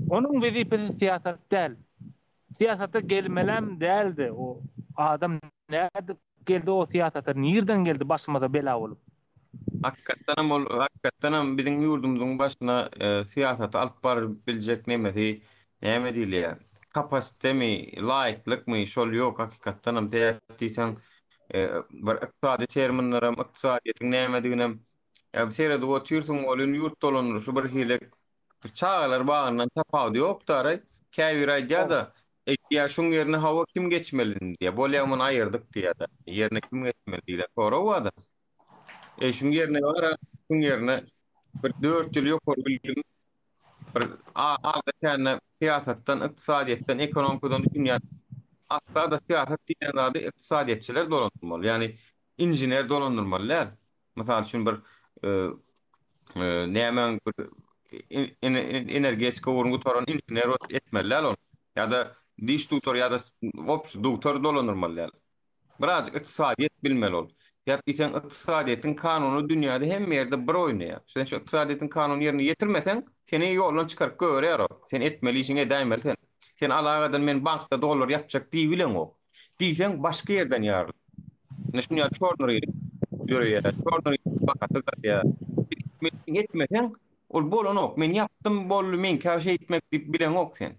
Speaker 2: Onuň wezipesi syýasat däl. Syýasata gelmelem däldi o adam nädip geldi o syýasata nirden geldi başymyza bela bolup.
Speaker 6: Hakykatdanam ol hakykatdanam biziň ýurdumyzyň başyna syýasaty alyp baryp biljek nemesi näme diýilýär kapasitemi laýyklykmy şol ýok hakykatdanam sebäp diýseň bir ykdysady terminlerem ykdysadyýetiň nämediginem ýa seredip otyrsyň welin ýurt dolandyryşy bir hili çagalar bagyndan tapawudy ýok daraý käbiri aýdýada Eý, şuň ýerine hawa kim geçmeli indi diýýär. Bolýa muny aýyrdyk diýýär-de. Ýerine kim geçmeli diýlen sorag bar-da. Eý, şuň ýerine bar-a, şuň ýerine bir 4 ýyl ýokary bilim bir azda-kände syýasatdan, ykdysadyýetden, ekonomikadan düşünýän asla-da syýasat diýlen zady ykdysadyýetçiler dolandyrmaly. Ýagny inžener dolandyrmaly däl. Mysal üçin bir nämäň bir energetika ugruny gutaran inžener etmeli däl ony. Ýa-da diş dugtor ýa-da wobşe dugtor dolandyrmaly däl. Birazjyk ykdysadyýet bilmeli ol. Sebäp diýseň ykdysadyýetiň kanuny dünýäde hemme ýerde bir oýnaýar. Sen şu ykdysadyýetiň kanuny ýerine ýetirmeseň, seni ýoldan çykaryp goýberýär ol. Sen etmeli işiňi edäýmeli sen. Sen alagadan men bankda dollar ýapjak diýibileňok. Diýseň başga ýerden ýaryl. Ine şuny ýaly çornur ýöreýär. Çornur bahasy galýar. Etmeseň ol bolanok. Men ýapdym boldy meňkä şeýtmek diýip bileňok sen.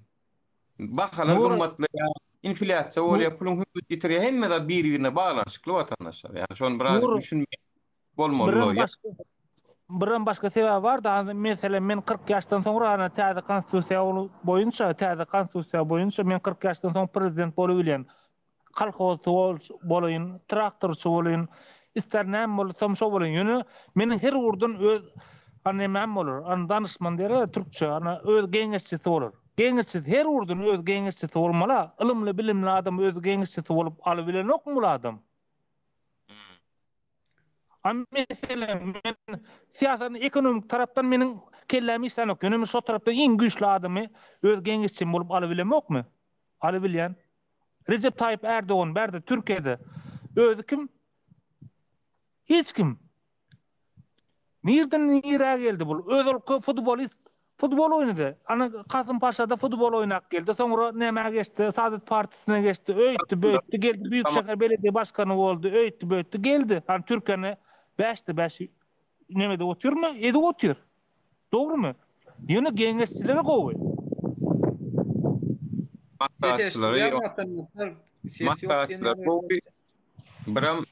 Speaker 6: Bahalar gymmatlaýar, inflýasiýa bolýar, puluň hümmet ýitirýär. Hemme zat bir-birine baglanyşykly watandaşlar. Ýagny şony birazjyk düşünmek bolmaly.
Speaker 2: Birem başga birem başga sebäbi bar da, meselem men 40 ýaşdan soňra ana täze konstitusiýa boýunça, täze konstitusiýa boýunça men 40 ýaşdan soň prezident bolubilýän. Kolhozçy bolaýyn, traktorçy bolaýyn, ister näme bolsam şo bolaýyn. Ýöne meniň her ugurdan öz ana nämäm bolar. Ana danyşman diýer türkçe, ana öz geňeşçisi bolar. Geňeşçisi her ugurdan öz geňeşçisi bolmaly. Ylymly, bilimli adam öz geňeşçisi bolup alybilenokmy bul adam? A meselem, men syýasatny ekonomik tarapdan meniň kelläm işlänok. Ýöne men şo tarapdan iň güýçli adamy öz geňeşçim bolup alybilemokmy? Alybilýän. Rejep Taýyp Ärdogan bärde Türkiýede özi kim? Hiç kim. Nirden nirä geldi bul? Özi ol futbolist. Futbol oýnady. Ana Kasympaşada futbol oýnap geldi. Soňra nämä geçdi? Saadet partiýasyna geçdi. Öýtdi, böýtdi, geldi. Büyükşehir belediye başkany boldy. Öýtdi, böýtdi, geldi. Hani Türkiýäni bäşde bäş nemede otyrmy? Edip otyr. Dogrumy? Ýöne geňeşçileri gowy.
Speaker 6: Maslahatçylary Maslahatçylary gowy. Biram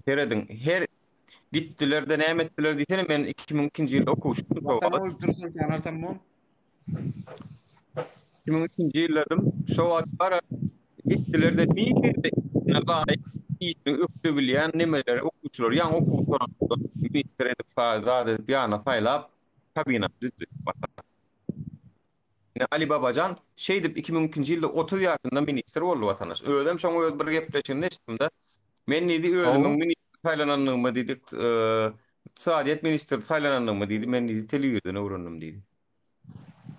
Speaker 6: serediň her gitdiler-de näme etdiler diýsene men 2002-nji ýylda okuwçydym şo wagt. 2002-nji ýyldadym. Şo wagt bara gitdiler-de bir laýyk işini ökde bilýän nemeleri okuwçy. okuwçylary, ýaňy okuw gutaranlardan ministr edip, zat edip ýanyna saýlap, kabinany düzdi. Ine Ali Babajan şeýdip 2002-nji ýylda 30 ýaşynda ministr boldy watandaş. Özem şoň öz bir gepleşiginde eşitdim-de. Men diýdi özümiň ministr saýlanandygymy diýdi, ykdysadyýet ministri saýlanandygymy diýdi, men diýdi telewizordan öwrendim diýdi.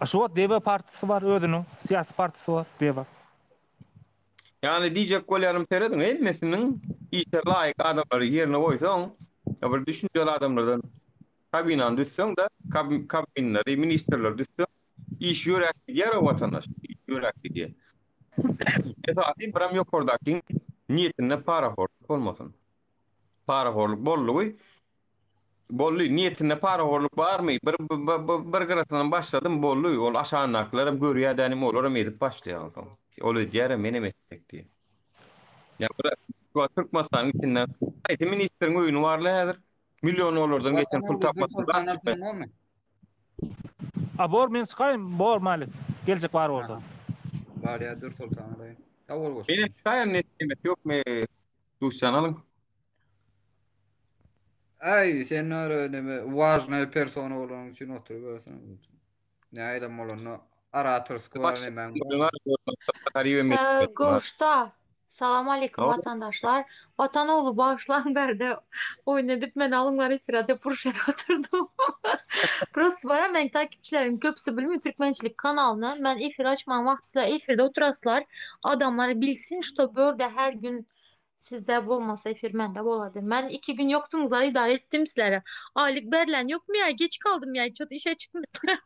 Speaker 2: A şu wagt Deva partisy bar özüniň, syýasy partisy bar Deva.
Speaker 6: Ýagny diýjek bolýanym serediň hemmesiniň işe laýyk adamlary ýerine goýsaň, bir düşünjeli adamlardan kabinany düzseň-de, kabinleri, ministrleri düzseň, iş ýöräp gidýär-ow watandaş, iş ýöräp gidýär. Esasy biram ýokardakyň niýetinde parahorluk bolmasyn. Parahorluk boldugy, boldy, niýetinde parahorluk barmy, bir bir gyrasyndan başladym, boldy, ol aşagyndakylaram görýär dänim, olaram edip başlaýar onsoň. Ol edýärem, menem etjek diýip. Ýa bir Türkmenistanyň içinde haýsy ministriň öýüni barla häzir? Million dollardan geçen pul tapmasyn.
Speaker 2: A bor men çykaýyn bor Malik geljek bar bolsa.
Speaker 1: Barýa dur Soltan alaýyn. Sag bol goşgy.
Speaker 6: Menem çykaýyn nesibesi ýok me duşjan alyň.
Speaker 1: Aý sen ora neme wažnaý persona bolanyň üçin oturybersin. Nähilem bolanda oratorskiý bar nemäň bar.
Speaker 8: Goşda. Salam aleýkum watandaşlar. Watan ogly bagyşlaň bärde oýun edip men alyňlar efire dep uruş edip oturdym. Prosto bara meň takipçilerim köpüsi bilmeýär türkmençilik kanalyny. Men efir açman wagty sizler efirde oturaslar. Adamlar bilsin şto börde her gün Sizde bolmasa efir mende bolady. Men iki gün ýokduňyzlar idare etdim sizlere. Aýlyk berlen ýokmy ýa geç kaldym ýa çot işe çykmyşlar.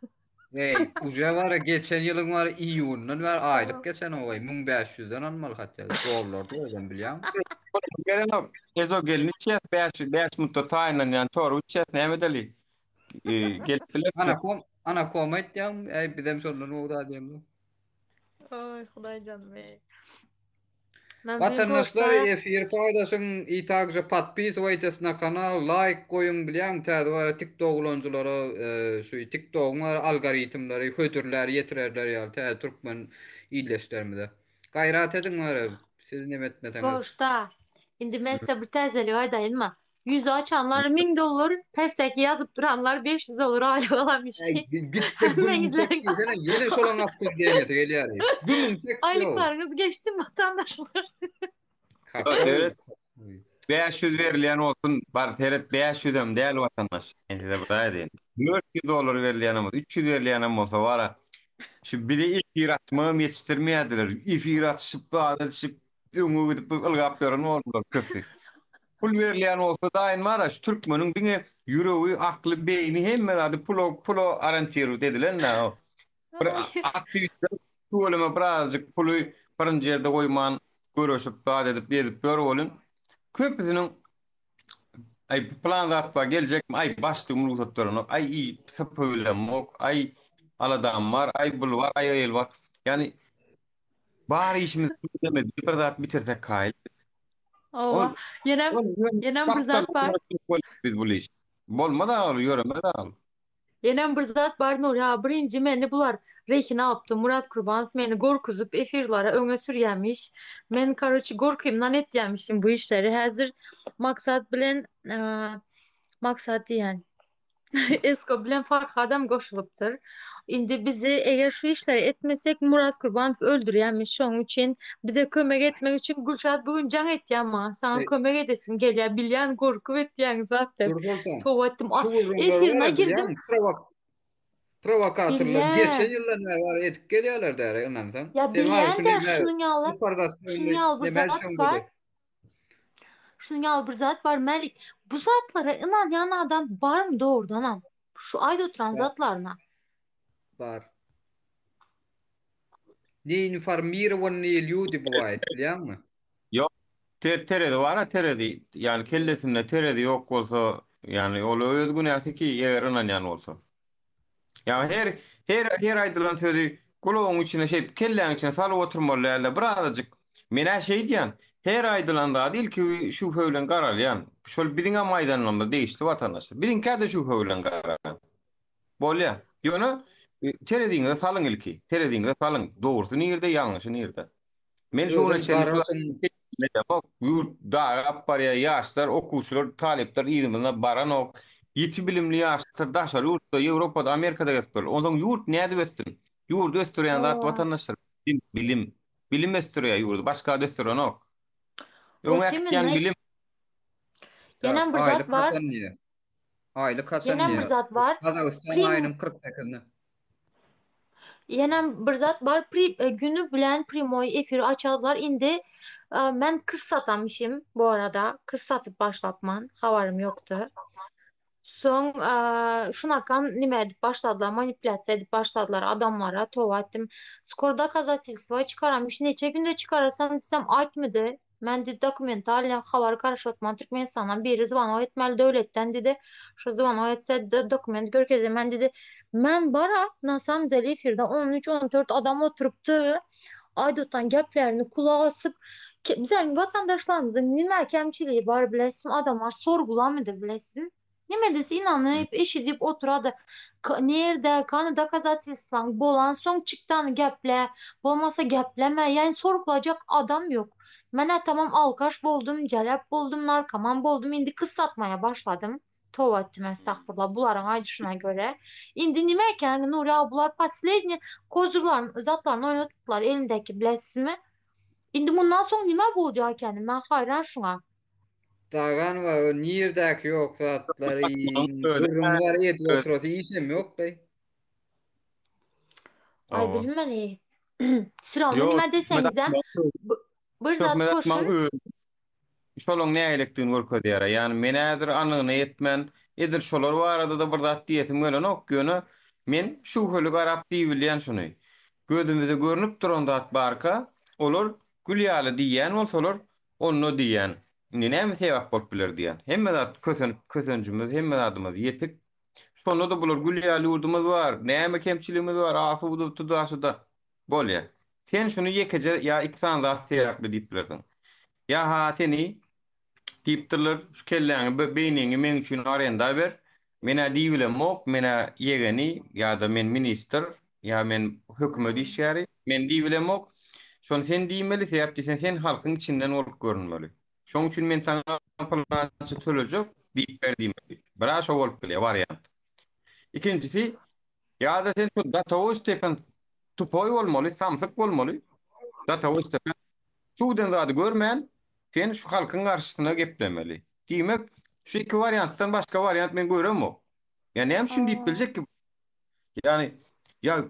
Speaker 1: Eý, uje bara geçen ýylyň bara iýundan bäri aýlyk geçenok eý, 1500-den almaly hatda, dollarda özem bilýäňmi?
Speaker 6: Gelenok. Ezo gelin içýäs, 5 5 minutda taýynlanýan çorba içýäs, näme edeli? Gelip bilersiň.
Speaker 1: Anakom, anakom aýtýaňmy? Eý, bizem şondan gowy zat diýemzok.
Speaker 8: Oý, Hudaýjanym eý.
Speaker 1: Watandaşlar efir paýlaşyň i takže podpisywaýtes na kanal laýk goýuň bilýäňmi täze bara tiktok ulanyjylara şu tiktogyň bara algoritmleri hödürlär ýetirerler ýaly täze türkmen ildeşlerimize gaýrat ediň bara siz neme etmeseňiz.
Speaker 8: Goşda indi men size bir täzelik aýdaýynmy Ýüzi açanlar 1000 dollar, pesdäki ýazyp duranlar 500 dollar aýlyk alanmyş.
Speaker 1: Äý, gitde gümüň çek diýsene, ýene şolaň obsуждениýesi gelýär. Gümüň çek.
Speaker 8: Aýlyklaryňyz geçdi watandaşlar.
Speaker 6: Seret 500 berilýän bolsun, bar seret 500 hem däl watandaş. Men size bir aýdaýyn. 400 dollar berilýän bolsa, 300 berilýän hem bolsa bara. Şu biri efir açmagam ýetişdirmeýärdiler. Efir açyşyp, zat edişip, öňe gidip ylgap ýören boldular köpüsi. Pul berilýän bolsa daýyn bara şu türkmeniň diňe ýüregi, akly, beýni hemme zady pula pula orientirowat edilen da. Bir aktiwistler tüweleme birazajyk puly birinji ýerde goýman göreşip zat edip gezip ýör welin köpüsiniň aý plan zat bar geljekmi aý başlygym rugsat berenok aý sypy bilemok aý aladam bar aý bul bar aý el bar ýagny Bar işimiz bir zat bitirsek kaýyl.
Speaker 8: Owa. Ýenem ýenem bir zat bar.
Speaker 6: Biz bu iş. Bolmaz agal, ýöremez agal.
Speaker 8: Ýenem bir zat bar Nury aga, birinji meni bular rehin alypdy. Murat Kurbanow meni gorkuzyp efirlere öňe sürýämiş. Men karoçi gorkymdan etýämişim bu işleri. Häzir Maksat bilen Maksat diýýän. Esko bilen Farhadam goşulypdyr. Indi bizi eger şu işleri etmesek Murat Kurbanow öldürýärmiş. Şonuň üçin bize kömek etmek üçin Gülşat bu gün jaň etýär maňa. Saňa kömek edesim gelýär. Bilýän gorkup etýäň zat diýip. Toba etdim. Efirine girdim.
Speaker 1: Prowokatorlar geçen ýyldan bäri bar edip gelýärler däri ynansaň.
Speaker 8: Ýa bilýän-de şunuň ýaly. Şunuň ýaly bir zat bar. Şunuň ýaly bir zat bar Mälik. Bu zatlara ynanýan adam barmy dogrudanam? Şu aýda oturan zatlaryna.
Speaker 1: Bar. Neinformirowannye lýudi bywaýet bilýäňmi?
Speaker 6: Ýok. Ter terezi bar-a terezi. Ýagny kellesinde terezi ýok bolsa, ýagny ol öz günäsi ki, eger ynanýan bolsa. Ýa her her her aýdylan sözi gulagyň içine şeýdip kelläň içine salyp oturmaly dälde birazajyk menä şeý diýýän her aýdylan zady ilki şübhe bilen garalýan şol biziňem aýdanlarymyz degişli watandaşlar biziňkä-de şübhe bilen garaň bolýa ýöne tereziňize salyň ilki tereziňize salyň dogrusy nirde ýalňyşy nirde men şu güne çenli. Bak, ýurt dagap barýar, ýaşlar, okuwçylar, talyplar yzymyzda baranok. Ýiti bilimli ýaşlar daşary ýurtda, Ýewropada, Amerikada gezip dur. Onsoň ýurt nädip össün? Ýurdy ösdürýän zat
Speaker 8: Hawa.
Speaker 6: watandaşlar, bilim, bilim. Bilim ösdürýär ýurdy, başga zat ösdürenok. Öňe
Speaker 8: Ot
Speaker 6: äkitýän
Speaker 8: imенно
Speaker 6: bilim.
Speaker 1: Tak,
Speaker 8: ýenem bir zat
Speaker 1: aýlyk
Speaker 8: bar.
Speaker 1: haçan diýýär? Aýlyk haçan
Speaker 8: Ýenem bir
Speaker 1: diýýär?
Speaker 8: zat bar.
Speaker 1: Gazagystan
Speaker 8: Prim
Speaker 1: aýynyň 48-ine.
Speaker 8: Ýenem bir zat bar. Pri e, günü bilen primoý efir açarlar. Indi e, men kız satamışım bu arada. Kız satyp başlapman. Habarym ýokdy. Soň e, şunakan nime edip başladylar, manipulýasiýa edip başladylar adamlara. Toba etdim. Skor dokazatelstwo çykaramış. Neçe günde çykarasam diýsem aýtmady. Men diýdi dokumentalny habar garaşypman Türkmenistandan biri zwanok etmeli döwletden diýdi. Şo zwanok etse de dokument görkezýän men diýdi. Men bara na samom dele efirde 13-14 adam oturypdy. Aýdypdan geplerini kulak asyp ke- biziň watandaşlarymyzyň nime kemçiligi bar bilesim adamlar sorgulamady bilesim. Nime dese inanyp eşidip oturady. K- Nirde kany dokazatelstwaň bolan soň çykdan geple, bolmasa gepleme. Ýani sorgulajak adam ýok. Menä tamam alkaş boldum, jelep boldum, narkoman boldum, indi kız satmaya başladym. Toba etdim estagfurullah bularyň aýdyşyna görä. Indi nime eken Nuri aga bular posledniý kozurlaryny zatlaryny oýnadypdylar elindäki bilesizmi? Indi mundan soň nime boljak ekeni men haýran şuňa.
Speaker 1: Dagan bar, o nirdäki ýok zatlary, gürrüň bar, edip oturasy işem ýok-laý.
Speaker 8: Aý
Speaker 6: Hawa.
Speaker 8: bilmeli. Sürawny
Speaker 6: Ýok,
Speaker 8: nime
Speaker 6: töhmet
Speaker 8: deseňizem
Speaker 6: atmagyň
Speaker 8: b- bir zat
Speaker 6: töhmet atmagyň
Speaker 8: goşun.
Speaker 6: özi şolaň nägilikdigini görkezýär. Ýagny men häzir anygyna ýetmän, edil şolar barada-da bir zat diýesim gelenok, ýöne men şübheli garap diýibilýän şuny. Gözümize görnüp duran zat barka, olar gül ýaly diýýän bolsalar, Onda diýýän, indi näme sebäp bolup biler diýýän. Hemme zat kösenip, kösenjimiz, hemme zadymyz ýetik. Şonda-da bular gül ýaly ýurdumyz bar, näme kemçiligimiz bar, asuda, tuda-şuda. Bolýa. Sen şuny ýekeje ýa iki sany zat sebäpli diýip bilersiň. Ýa-ha seni diýipdirler, şu kelläňi, beýniňi meň üçin arenda ber, Men-ä diýibilemok, men-ä ýegeni ýa-da men ministr, ýa men hökümet işgäri, men diýibilemok. Şony sen diýmeli, sebäp diýseň sen halkyň içinden bolup görünmeli. Şoň üçin men saňa pylança tölejek diýip ber diýmeli. Bir-ä şo bolup bilýär, wariant. Ikinjisi, ýa-da sen şu datawoý stepen tupoý bolmaly, samsyk bolmaly. Datawoý stepen şu giden zady görmän, sen şu halkyň garşysyna geplemeli. Diýmek, şu iki wariantdan başga wariant men göremok. Ýa näme üçin diýip biljek ki? Ýagny, ýa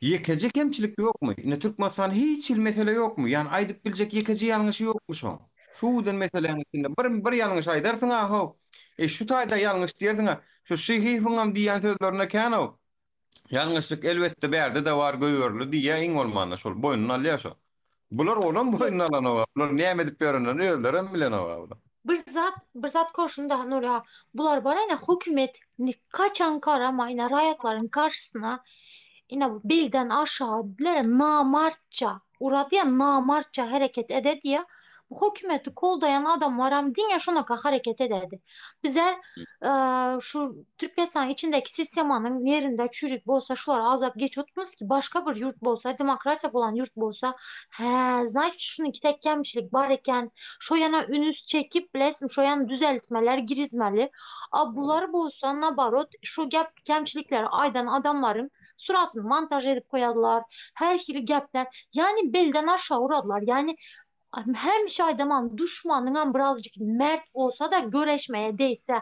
Speaker 6: ýekeje kemçilik ýokmy? Indi Türkmenistanda hiç hili mesele ýokmy? Ýagny aýdyp biljek ýekeje ýalňyşy ýokmy şoň? Şu giden meseläniň içinde bir bir ýalňyş aýdarsyň-a how. E şu taýda ýalňyş diýersiň-a. Şu Şyhyýewiňem diýýän sözlerinde kän-ow. Ýalňyşlyk elbetde bärde-de bar goýberildi diýýä iň bolmanda şol boýnuna alýa şo. Bular olam boýnuna alanoga bular näme edip ýörenlerini özlerem bilenoga bular.
Speaker 8: Bir zat bir zat goşun daha Nuri aga bular bar ine hökümet kaçan garama ine raýatlaryň garşysyna ine bu belden aşagy dilere namartça uradýa namartça hereket ededýä bu hökümeti goldaýan adamlaram diňe şonaka hereket ededi. Bizler şu Türkmenistanyň içindeki sistemanyň nerinde çürik bolsa şular azap geç otmaz ki başga bir ýurt bolsa demokratiýa bolan ýurt bolsa hä znaçit şunuňki tek kemçilik bar eken şo ýana ünüs çekip bilesin şo ýana düzeltmeler girizmeli a bular bolsa nabarot şu gep kemçilikleri aýdan adamlaryň suratyny montaž edip koýadylar her hili gepler ýani belden aşagy uradylar ýani Hemişe aýdamam duşmanyňam birazjyk mert bolsada göreşmeye değse.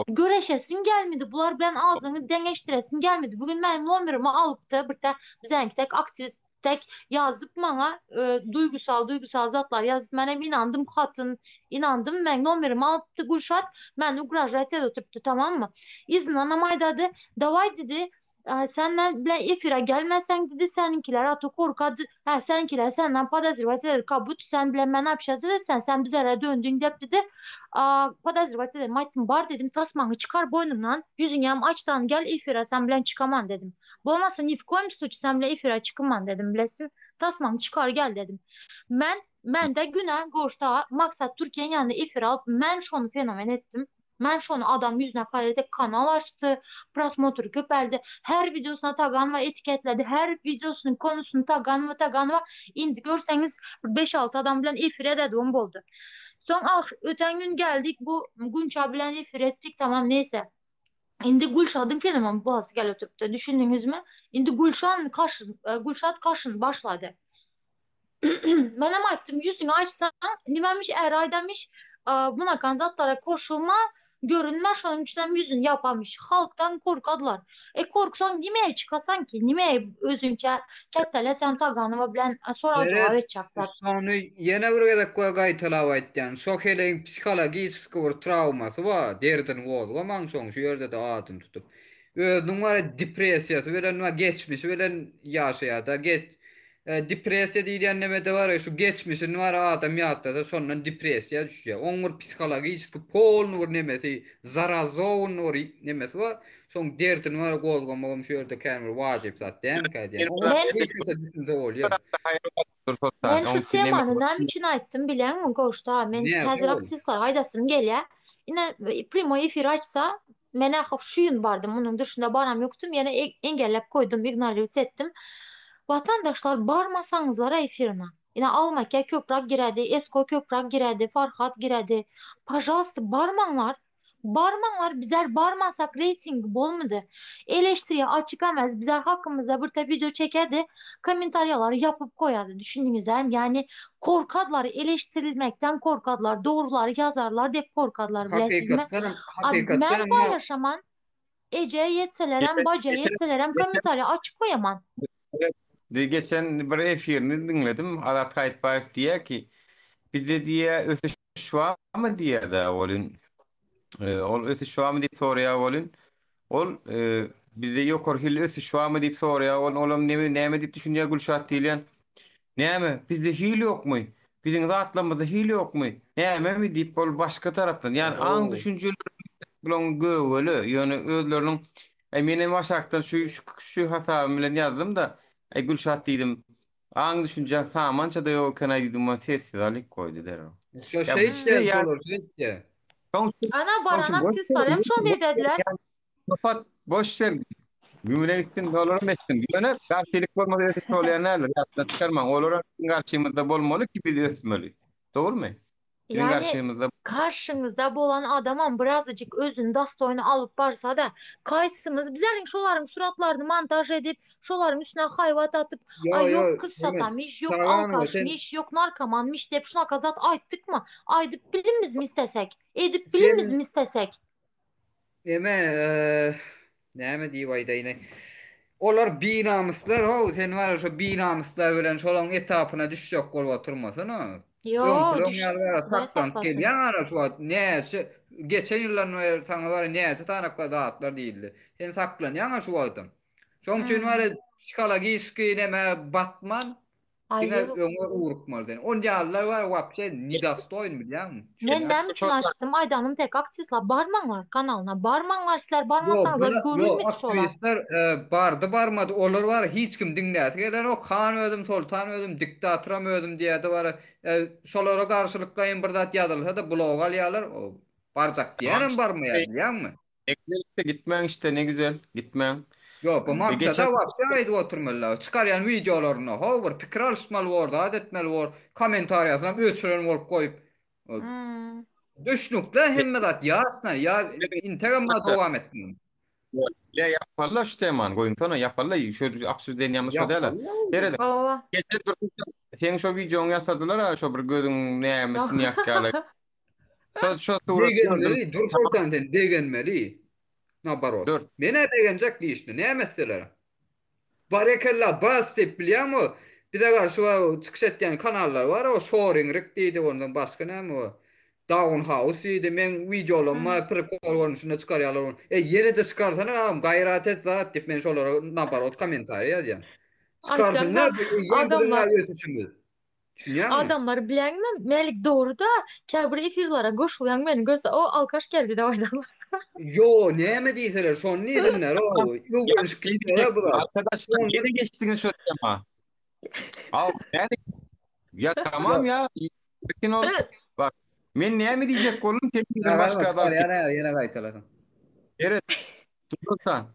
Speaker 8: Göreşesiň gelmedi bular bilen ağzyňy deňeşdiresiň gelmedi. Bugün meniň nomerimi alypdy bir tä bizeňki tek aktiwist tek ýazyp maňa e, duýgusal duýgusal zatlar ýazyp menem inandym hatyn inandym meň nomerimi alypdy Gülşat meni ugražat edip oturypdy tamammy. Yzyndanam aýdady daway didi Sen men bilen efire gelmeseň diýdi, seniňkiler aty korkady. Hä, seniňkiler senden podozriwat eder, kabut sen bilen men общаться etsen, sen bizlere döndüň dep diýdi. Podozriwat eder. Aýtdym, bar dedim, tasmaňy çykar boýnumdan, ýüzüňem açdan gel efire, sen bilen çykaman dedim. Bolmasa ni w koýum sluçi sen bilen efire çykyman dedim, bilesiň, tasmaňy çykar gel dedim. Men mende günä goşda Maksat Türkiýeň ýanynda efir alyp, men şony fenomen etdim. Men şony adam ýüzüne garady, kanal açdy, prosmotr köpeldi. Her wideosyna Taganowa etiketledi, her wideosynyň konusyny Taganowa, Taganowa. Indi görseňiz bir beş-alty adam bilen efir edediwem boldy. Soň ah öten gün geldik bu Gunça bilen efir etdik tamam neýse. Indi Gülşadyň fenomen bolasy gelip oturypdy. Düşündiňizmi? Indi Gülşan kaş Gülşat kaşyn başlady. Menem aýtdym, ýüzüňi açsaň, nimemiş är aýdamiş, bunakan zatlara koşulma, görünme, şonuň üçinem ýüzüni ýapamış. Halkdan korkadylar. E korksaň nimäge çykasaň ki, nimäge özüňçe kätdeleseň Taganowa bilen sorag-jogap
Speaker 1: Seret,
Speaker 8: etjekler.
Speaker 1: şony ýene bir gezek we gaýtalap aýtýan, şo heleýiň psihologiçeski bir trawmasy bar, derdini gozgamaň şoň şu ýerde-de adyny tutup. Özüniň bar depressiýasy bilen we geçmişi bilen ýaşaýar-da, geç Depressiýa diýilýän nemede bar şu geçmişini bar adam ýatlasa şondan depressiýa düşýär. Oň bir psihologiçeski polny bir nemesi, zarazowny bir nemesi bar. Şoň derdini bar gozgamagam şu ýerde kän bir wajyp zat dälmikä diýýän. Oňa
Speaker 8: Men
Speaker 1: hiç düşünse bolýar.
Speaker 8: Men şu temany näme üçin aýtdym bilýäňmi Goşda? Men
Speaker 1: Näme
Speaker 8: häzir
Speaker 1: ol?
Speaker 8: aktiwistlere aýdasym gelýär. Ine primoý efir açsa, men ahyr şu ýyl bardym, munuň duşunda baram ýokdum, ýene engelläp goýdum, ignorirowat etdim. Watandaşlar barmasaňyzlara efirine. Ine Almake köprak giredi, Esko köprak giredi, Farhat giredi. Pažalsta barmaňlar. Barmaňlar bizler barmasak reýting bolmady. Eleştiriye açyk emez bizler hakymyzda bir te video çekedi komentarýalary ýapyp goýady düşündiňizlermi ýani korkadylar eleştirilmekden korkadylar dogrulary ýazarlar dep korkadylar bilesizmi
Speaker 1: Hakykatdanam
Speaker 8: a men
Speaker 1: hakykatdanam
Speaker 8: paýlaşaman eje ýetselerem baja ýetselerem komentarýa açyk goýaman.
Speaker 6: Geçen bir efirini diňledim Azat Gaýytbaýew diýýär ki bizde diýýär ösüş barmy diýýär-de welin ol ösüş barmy diýip soraýar welin ol bizde ýokary hilli ösüş barmy diýip soraýar welin olam neme näme diýip düşünýär Gülşat diýilýän näme bizde hil ýokmy biziň zatlarymyzda hil ýokmy nämemi diýip ol başga tarapdan ýagny aň düşünjeleri bulaň gögele ýöne özleriniň Äý menem aşakdan şu şu hasabym bilen ýazdym-da äý Gülşat diýdim Aň düşünjäň samança-da ýok eken-aý diýdim, muny sessiz alyp goýdy derrew.
Speaker 1: Şo
Speaker 6: Ýa
Speaker 1: şeýtýär,
Speaker 6: işte ýa
Speaker 1: şolar şeýtýär.
Speaker 6: şoň üçin
Speaker 8: Ana
Speaker 6: şoň
Speaker 8: baran
Speaker 6: üçin boş ber,
Speaker 8: aktiwistler hem şony edediler.
Speaker 6: Kapat, boş ber. Gümüne gitsin, olaram etsin. Ýöne garşylyk bolmasa ösüş bolýan däldir, ýatdan çykarmaň. Olaram biziň garşymyzda bolmaly ki biz ösmeli. Dogrumy? Biziň
Speaker 8: Ýani
Speaker 6: garşymyzda
Speaker 8: karşyňyzda bolan adamam birazajyk özüni dostoýny alyp barsa-da, kaýsymyz bizleriň şolaryň suratlaryny montaž edip, şolaryň üstüne haýbat atyp,
Speaker 1: Ýo,
Speaker 8: aý
Speaker 1: ýo,
Speaker 8: ýok kız
Speaker 1: Emin,
Speaker 8: satanmyş, ýok
Speaker 1: Taganowa sen
Speaker 8: alkaşmyş, ýok narkomanmyş diýip şunaka zat aýtdykmy? Aýdyp bilimizmi istesek? Edip
Speaker 1: sen
Speaker 8: bilimizmi istesek?
Speaker 1: Neme, näme diýip aýdaýyn-aý. Olar binamyslar how, sen bar şo binamyslar bilen şolaň etapyna düşjek bolup oturmasana.
Speaker 8: Ýo,
Speaker 1: Öňküleň
Speaker 8: düş,
Speaker 1: ýaly bara
Speaker 8: Hudaý
Speaker 1: saklanyp
Speaker 8: saklasyn.
Speaker 1: gelýäň ara şu wagt näçe geçen ýyldan bäri saňa bar näçe sanakla zatlar diýildi. Sen saklanýaň-a şu wagtam. Şoň üçin
Speaker 8: Hmm.
Speaker 1: bar psihologiski neme batman
Speaker 8: Aý
Speaker 1: Diňe
Speaker 8: ýok.
Speaker 1: öňe ugrukmaly sen. On ýalylar bar wapşe nedostoýn bilýäňmi?
Speaker 8: Men
Speaker 1: Düşünýäňmi?
Speaker 8: näme üçin açdym aýdanym tek aktiwistler barmaňlar kanalyna barmaňlar sizler
Speaker 1: Ýok,
Speaker 8: barmasaňyzlar
Speaker 1: bula, ýok,
Speaker 8: görülmedi şolar.
Speaker 1: aktiwistler e, bardy barmady olar bar hiç kim diňläsi gelenok. Han özüm, soltan özüm, diktatoram özüm diýýärdi bar. E, şolara garşylyklaýyn bir zat ýazylsa-da blog alýarlar. O, barjak
Speaker 6: Tamam
Speaker 1: diýenem
Speaker 6: işte.
Speaker 1: barmaýar bilýäňmi?
Speaker 6: Ne güzel işte gitmäň işte ne güzel gitmäň.
Speaker 1: Ýok, bu
Speaker 6: E,
Speaker 1: maksada
Speaker 6: geçen
Speaker 1: wapşe aýdyp oturmalylar. Çykarýan wideolarynda how bir pikir alyşmaly bor, zat etmeli bor, kommentariýasynam öçüren bolup goýup.
Speaker 8: Hmm.
Speaker 1: Düşnükli hemme zat ýasna, ýa integem bar dowam etmeli.
Speaker 6: Ýa ýapalla şu temany goýuňsana ýapalla şu obsуждениýamyz şo däl.
Speaker 1: Ýapalla.
Speaker 6: Serediň.
Speaker 8: Hawa.
Speaker 6: Geçen bir seň şo wideoňy ýasadylar ha şo bir gözüň nämesini ýakýarlar. Şo şo surat gördüm.
Speaker 1: Begenmeli, dur Soltan sen begenmeli. Naborot.
Speaker 6: Dur.
Speaker 1: Men-ä begenjek lişni, näme etseler. Barekella bas diýip bilýäňmi bize garşy bar çykyş etýän kanallar bar o Şoringrik diýdi ondan başga näme bar. Down House diýdi meň wideolarym prikol görnüşinde çykarýarlar ony. E ýene-de çykarsana agam gaýrat et zat diýip men şolara naborot kommentariý ýazýan.
Speaker 8: Aýtsaň-da
Speaker 1: Çykarsynlar bu eýýäm biziň
Speaker 8: adamlar
Speaker 1: ösüşimiz. Düşünýäňmi?
Speaker 8: Adamlar bileňmi Mälik dogry-da käbir efirlere goşulýaň meni görse o alkaş geldi diýip aýdarlar.
Speaker 1: Ýo näme diýseler şony diýsinler o öwrenişip gitdiler bular.
Speaker 6: Arkadaşlar ýene geçdiňiz şo tema. Aw Mälik. Ýa tamam ýa. Erkin ol. Bak. Men näme diýjek boldum, sen ýene başga zat.
Speaker 1: Ýene ýene gaýtalasyn.
Speaker 6: Seret. Dursan.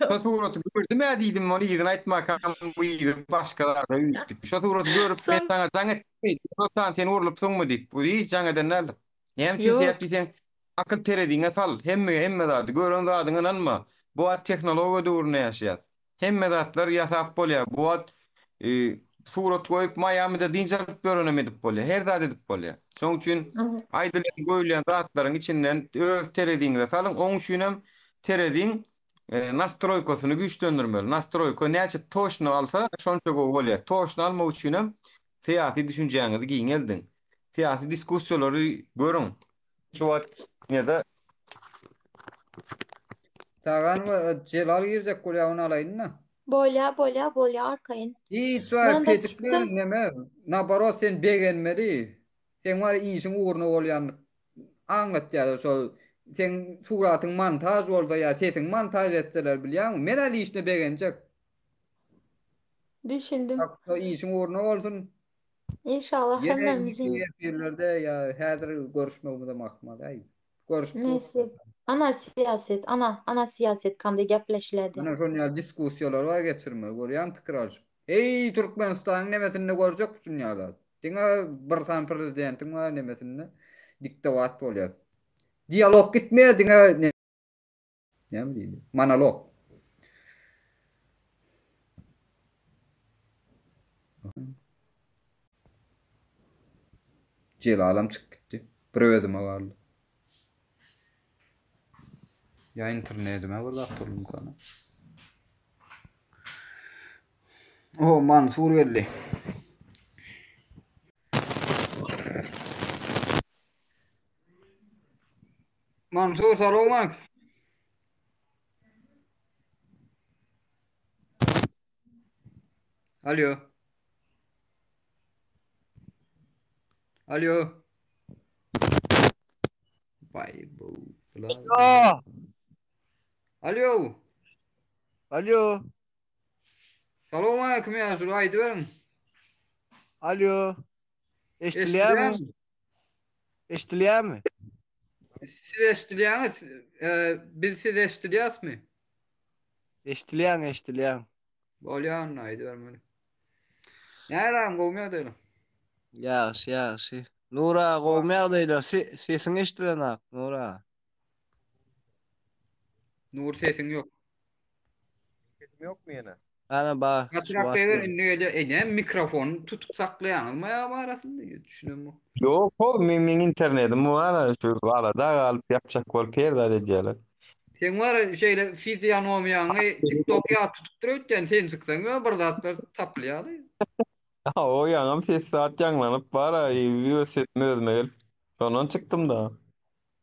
Speaker 6: Şo suraty gördüm-ä diýdim, ony yzyny aýtmakam bu yzy başga zada üýtdi. Şo suraty görüp men saňa jaň etdim. Dursan sen urlupsyňmy diýip. Bu hiç jaň eden däldir. Näme üçin sebäp diýseň, akyl tereziňe sal, hemme hemme zady, gören zadyňa ynanma. Bu wagt tehnologiýa döwründe ýaşaýas. Hemme zatlar ýasap bolýar. Bu wagt surat goýup Miamide dynç alyp ýörenem edip bolýar. Her zat edip bolýar. Şonuň üçin aýdylýan, goýulýan zatlaryň içinden öz tereziňize salyň. Oň üçinem tereziň nastroýkasyny güýçlendirmeli. Nastroýka näçe toçno alsa, şonça gowy bolýar. Toçno almak üçinem syýasy düşünjäňizi giňeldiň. Syýasy diskussiýalary görüň. Şu wagt nede
Speaker 1: Tagan we Jelal girjek bolýar ony alaýyn-da.
Speaker 8: Bolýa bolýa bolýa arkaýyn.
Speaker 1: Hiç wagt
Speaker 8: Manda
Speaker 1: kejikme
Speaker 8: çykdym.
Speaker 1: neme naborot sen begenmeli. Seň bar işiň ugruna bolýan aňlatýar şol seň suratyň montaž bolsa ýa sesiň montaž etseler bilýäňmi men-ä lişne begenjek.
Speaker 8: Düşündim.
Speaker 1: Hakda işiň ugruna bolsun.
Speaker 8: Inşallah
Speaker 1: Ýene
Speaker 8: hemmämiziň
Speaker 1: indiki efirlerde ýa häzir görüşmegimizem ahmal. Äý, görüşüp durus
Speaker 8: nesip.
Speaker 1: zaten.
Speaker 8: Ana syýaset, ana, ana syýaset kamda gepleşiledi.
Speaker 1: Ana şon ýaly diskussiýalar bar geçirmeli. Görýäňmi pikir alşyp. Eý, Türkmenistanyň nemesinde görjek şun ýaly zat. Diňe bir sany prezidentiň bar nemesinde diktowat bolýar. Dialog gitmeýär diňe Näme diýdi? Monolog. Jelalam çykyp gitdi. Bir özüme galdy. Ýa internetime bir zat boldumyka? O Mansur geldi. Mansur salowmak. Alo. Alo. Vay bu.
Speaker 9: Alo.
Speaker 1: Alo.
Speaker 9: Alo.
Speaker 1: Salowmaleýkim ýaşuly aýdyberiň.
Speaker 9: Alo. Eşidilýärmi? Eşidilýärmi?
Speaker 1: Siz eşidilýäňiz, e, biz siz eşidilýäsmi?
Speaker 9: Eşidilýäň, eşidilýäň.
Speaker 1: Bolýar onda aýdybermeli. Näram gowmy ýagdaýlar?
Speaker 9: Ýagşy, ýagşy. Nura, gowmy ýagdaýlar? Sesiň eşidilenak, Nura.
Speaker 1: Nur sesiň ýok.
Speaker 7: Sesim ýokmy ýene?
Speaker 9: Ana ba, şu
Speaker 1: Gatyrak
Speaker 9: wagt
Speaker 1: beger
Speaker 9: geldi.
Speaker 1: indi gelýär. E näme mikrofony tutup saklaýaňyzmy ýa arasynda? Düşünemok.
Speaker 6: Ýok, ho, men meň internetim bar, şu alada galyp ýapjak bolup her zat edýärler.
Speaker 1: Seň bar şeýle fizionomiýaňy TikTok ýa tutupdyr öýtýän, sen çyksaň ýa bir zatlar tapylýar.
Speaker 6: Ha, o ýaňam ses zat ýaňlanyp bar, öz sesim özüme gelip. Şondan çykdym-da.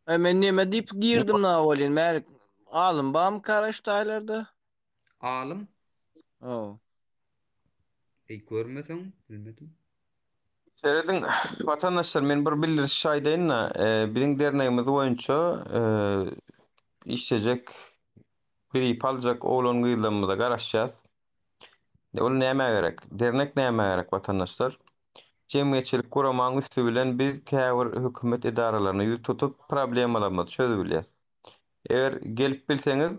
Speaker 9: E men neme diýip girdim na bolýan, Mälik alym barmy kara şu taýlarda?
Speaker 1: Alym?
Speaker 9: Hawa.
Speaker 1: Eý görmeseň bilmedim.
Speaker 6: Serediň, watandaşlar, men bir bildiriş aýdaýyn-da, biziň dernegimiz boýunça işlejek, wezipe aljak oglan-gyzlarymyza garaşýas. Ol nämä gerek? Dernek nämä gerek, watandaşlar? Jemgyýetçilik guramaň üsti bilen biz käbir hökümet edaralaryna ýüz tutup, problemalarymyzy çözüp bilýäs. Eger gelip bilseňiz,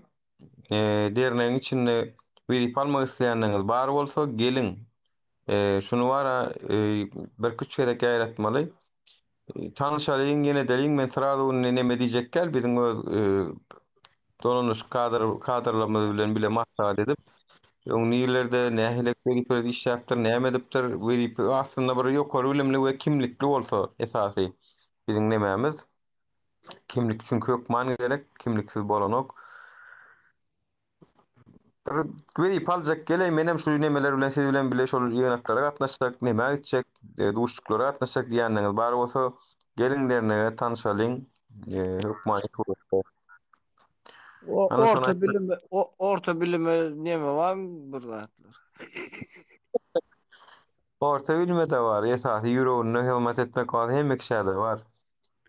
Speaker 6: Dernegiň içinde wezipe almak isleýänleriňiz bar bolsa, geliň. Şuny bara birküç gezek ýaýratmaly. Tanyşalyň, ýene edeliň. Men srazu indi neme diýjek däl, biziň öz dolanyşyk kadr kadrlarymyz bilen bile maslahat edip, öň nirelerde, nähili wezipelerde işläpdir, näme edipdir, wezipe aslynda bir ýokary bilimli we kimlikli bolsa esasy biziň nemämiz. Kimlik çünki hökman gerek, kimliksiz bolanok. Bir wezipe aljak geleý, menem şu nemeler bilen siz bilen bile şol ýygnaklara gatnaşjak, nämä gitjek, e, duşuşyklara gatnaşjak diýýänleriňiz bar bolsa, geliň dernege tanşalyň, e, hökmany suratda.
Speaker 9: O,
Speaker 6: Ana şony
Speaker 9: orta
Speaker 6: aýtmak.
Speaker 9: bilime, o, orta bilime neme barmy bir zatlar?
Speaker 6: Orta bilime-de bar, esasy ýüreginde hyzmat etmek bar, hemme kişä-de bar.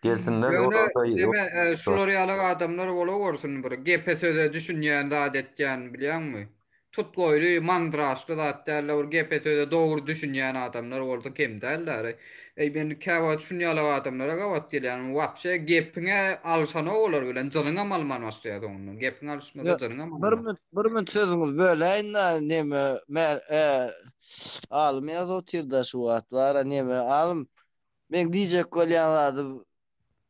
Speaker 6: Gelsinler
Speaker 1: Ýöne
Speaker 6: olarda
Speaker 1: neme e, şular ýaly adamlar bolawersin bir gepe söze düşünýän zat etýän bilýäňmi? Tutgoýly, mandraşly zat däl-de, bir gepe söze dogry düşünýän adamlar bolsa kem däl-dä. Eý, men käwagt şunýalak adamlara gabat gelýän, wapşe gepiňe alşanok olar bilen, jynyňam alman başlaýar soňundan. Gepiň alyşmasa
Speaker 9: Ýa,
Speaker 1: jynyňam
Speaker 9: bir
Speaker 1: alman.
Speaker 9: minut, bir minut sözüňizi böläýin-dä, neme, mä, e, alym ýazyp otyrda şu wagt, bara neme, alym, meň diýjek bolýan zadym,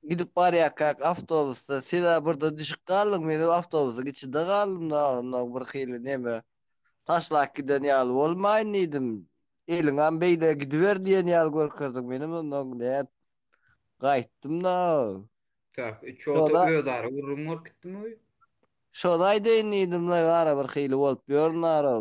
Speaker 9: Gidip barýarkak awtobusda siz-ä birde düşüp galdyň, menem awtobusyň içinde galdym-da, onnoň birhili neme, taşlap giden ýaly bolmaýyn diýdim. Eliňem beýle gidiber diýen ýaly görkezdiň, menem onnoň nät gaýtdym-da.
Speaker 1: Tak, ço-da
Speaker 9: Şona
Speaker 1: özara gürrüň bolup gitdimi bu?
Speaker 9: Şony aýdaýyn diýdim-le, ara birhili bolup ýörün ara.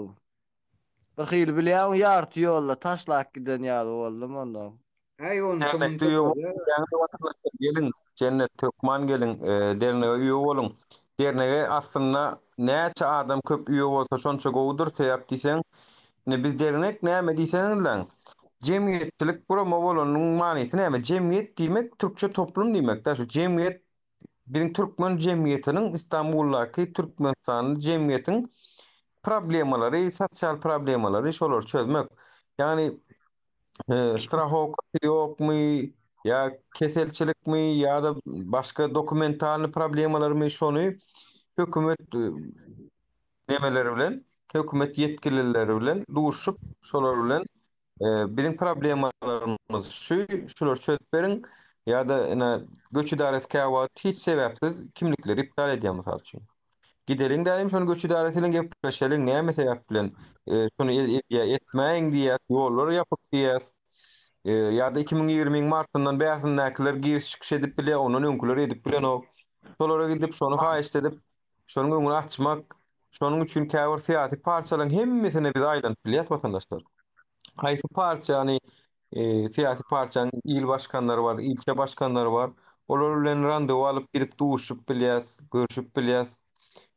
Speaker 9: Birhili bilýäňmi, ýarty ýolda taşlap giden ýaly boldum onnoň.
Speaker 1: Äý onça
Speaker 6: Dernekde
Speaker 1: munça
Speaker 6: üýe
Speaker 1: bolýar.
Speaker 6: bolýaňyz watandaşlar geliň Jennet hökman geliň dernege üýe boluň. Dernege aslynda näçe adam köp üýe bolsa şonça gowudyr sebäp diýseň indi biz dernek näme diýseňizläň jemgyýetçilik gurama bolanyň manysy näme jemgyýet diýmek türkçe toplum diýmekdä şu jemgyýet biziň türkmen jemgyýetiniň Istanbuldaky türkmenistanly jemgyýetiň problemalary sosial problemalary şolary çözmek ýagny strahowkasy ýokmy ýa keselçilikmi ýa-da başga dokumentalny problemalarmy şony hökümet nemeleri bilen hökümet ýetkilileri bilen duşup şolar bilen biziň problemalarymyz şu şulary çözüp beriň ýa-da ine göç edarasy käwagt hiç sebäpsiz kimlikleri iptal edýär mysal üçin. Gideliň dälim şony göç edarasy bilen gepleşeliň näme sebäp bilen şony edýär etmäýiň diýýäs ýollar ýapyk diýýäs ýa-da 2020-iň martyndan bärsindäkiler giriş çykyş edip bilýär ondan öňküler edip bilenok şolara gidip şony haýyşt edip şonuň öňüni açmak şonuň üçin käbir syýasy partiýalaryň hemmesine biz aýlanyp bilýäs watandaşlar haýsy partiýany syýasy partiýanyň il başkanlary bar, ilçe başkanlary bar. Olar bilen randewu alyp gidip duşuşyp bilýäs, görüşip bilýäs.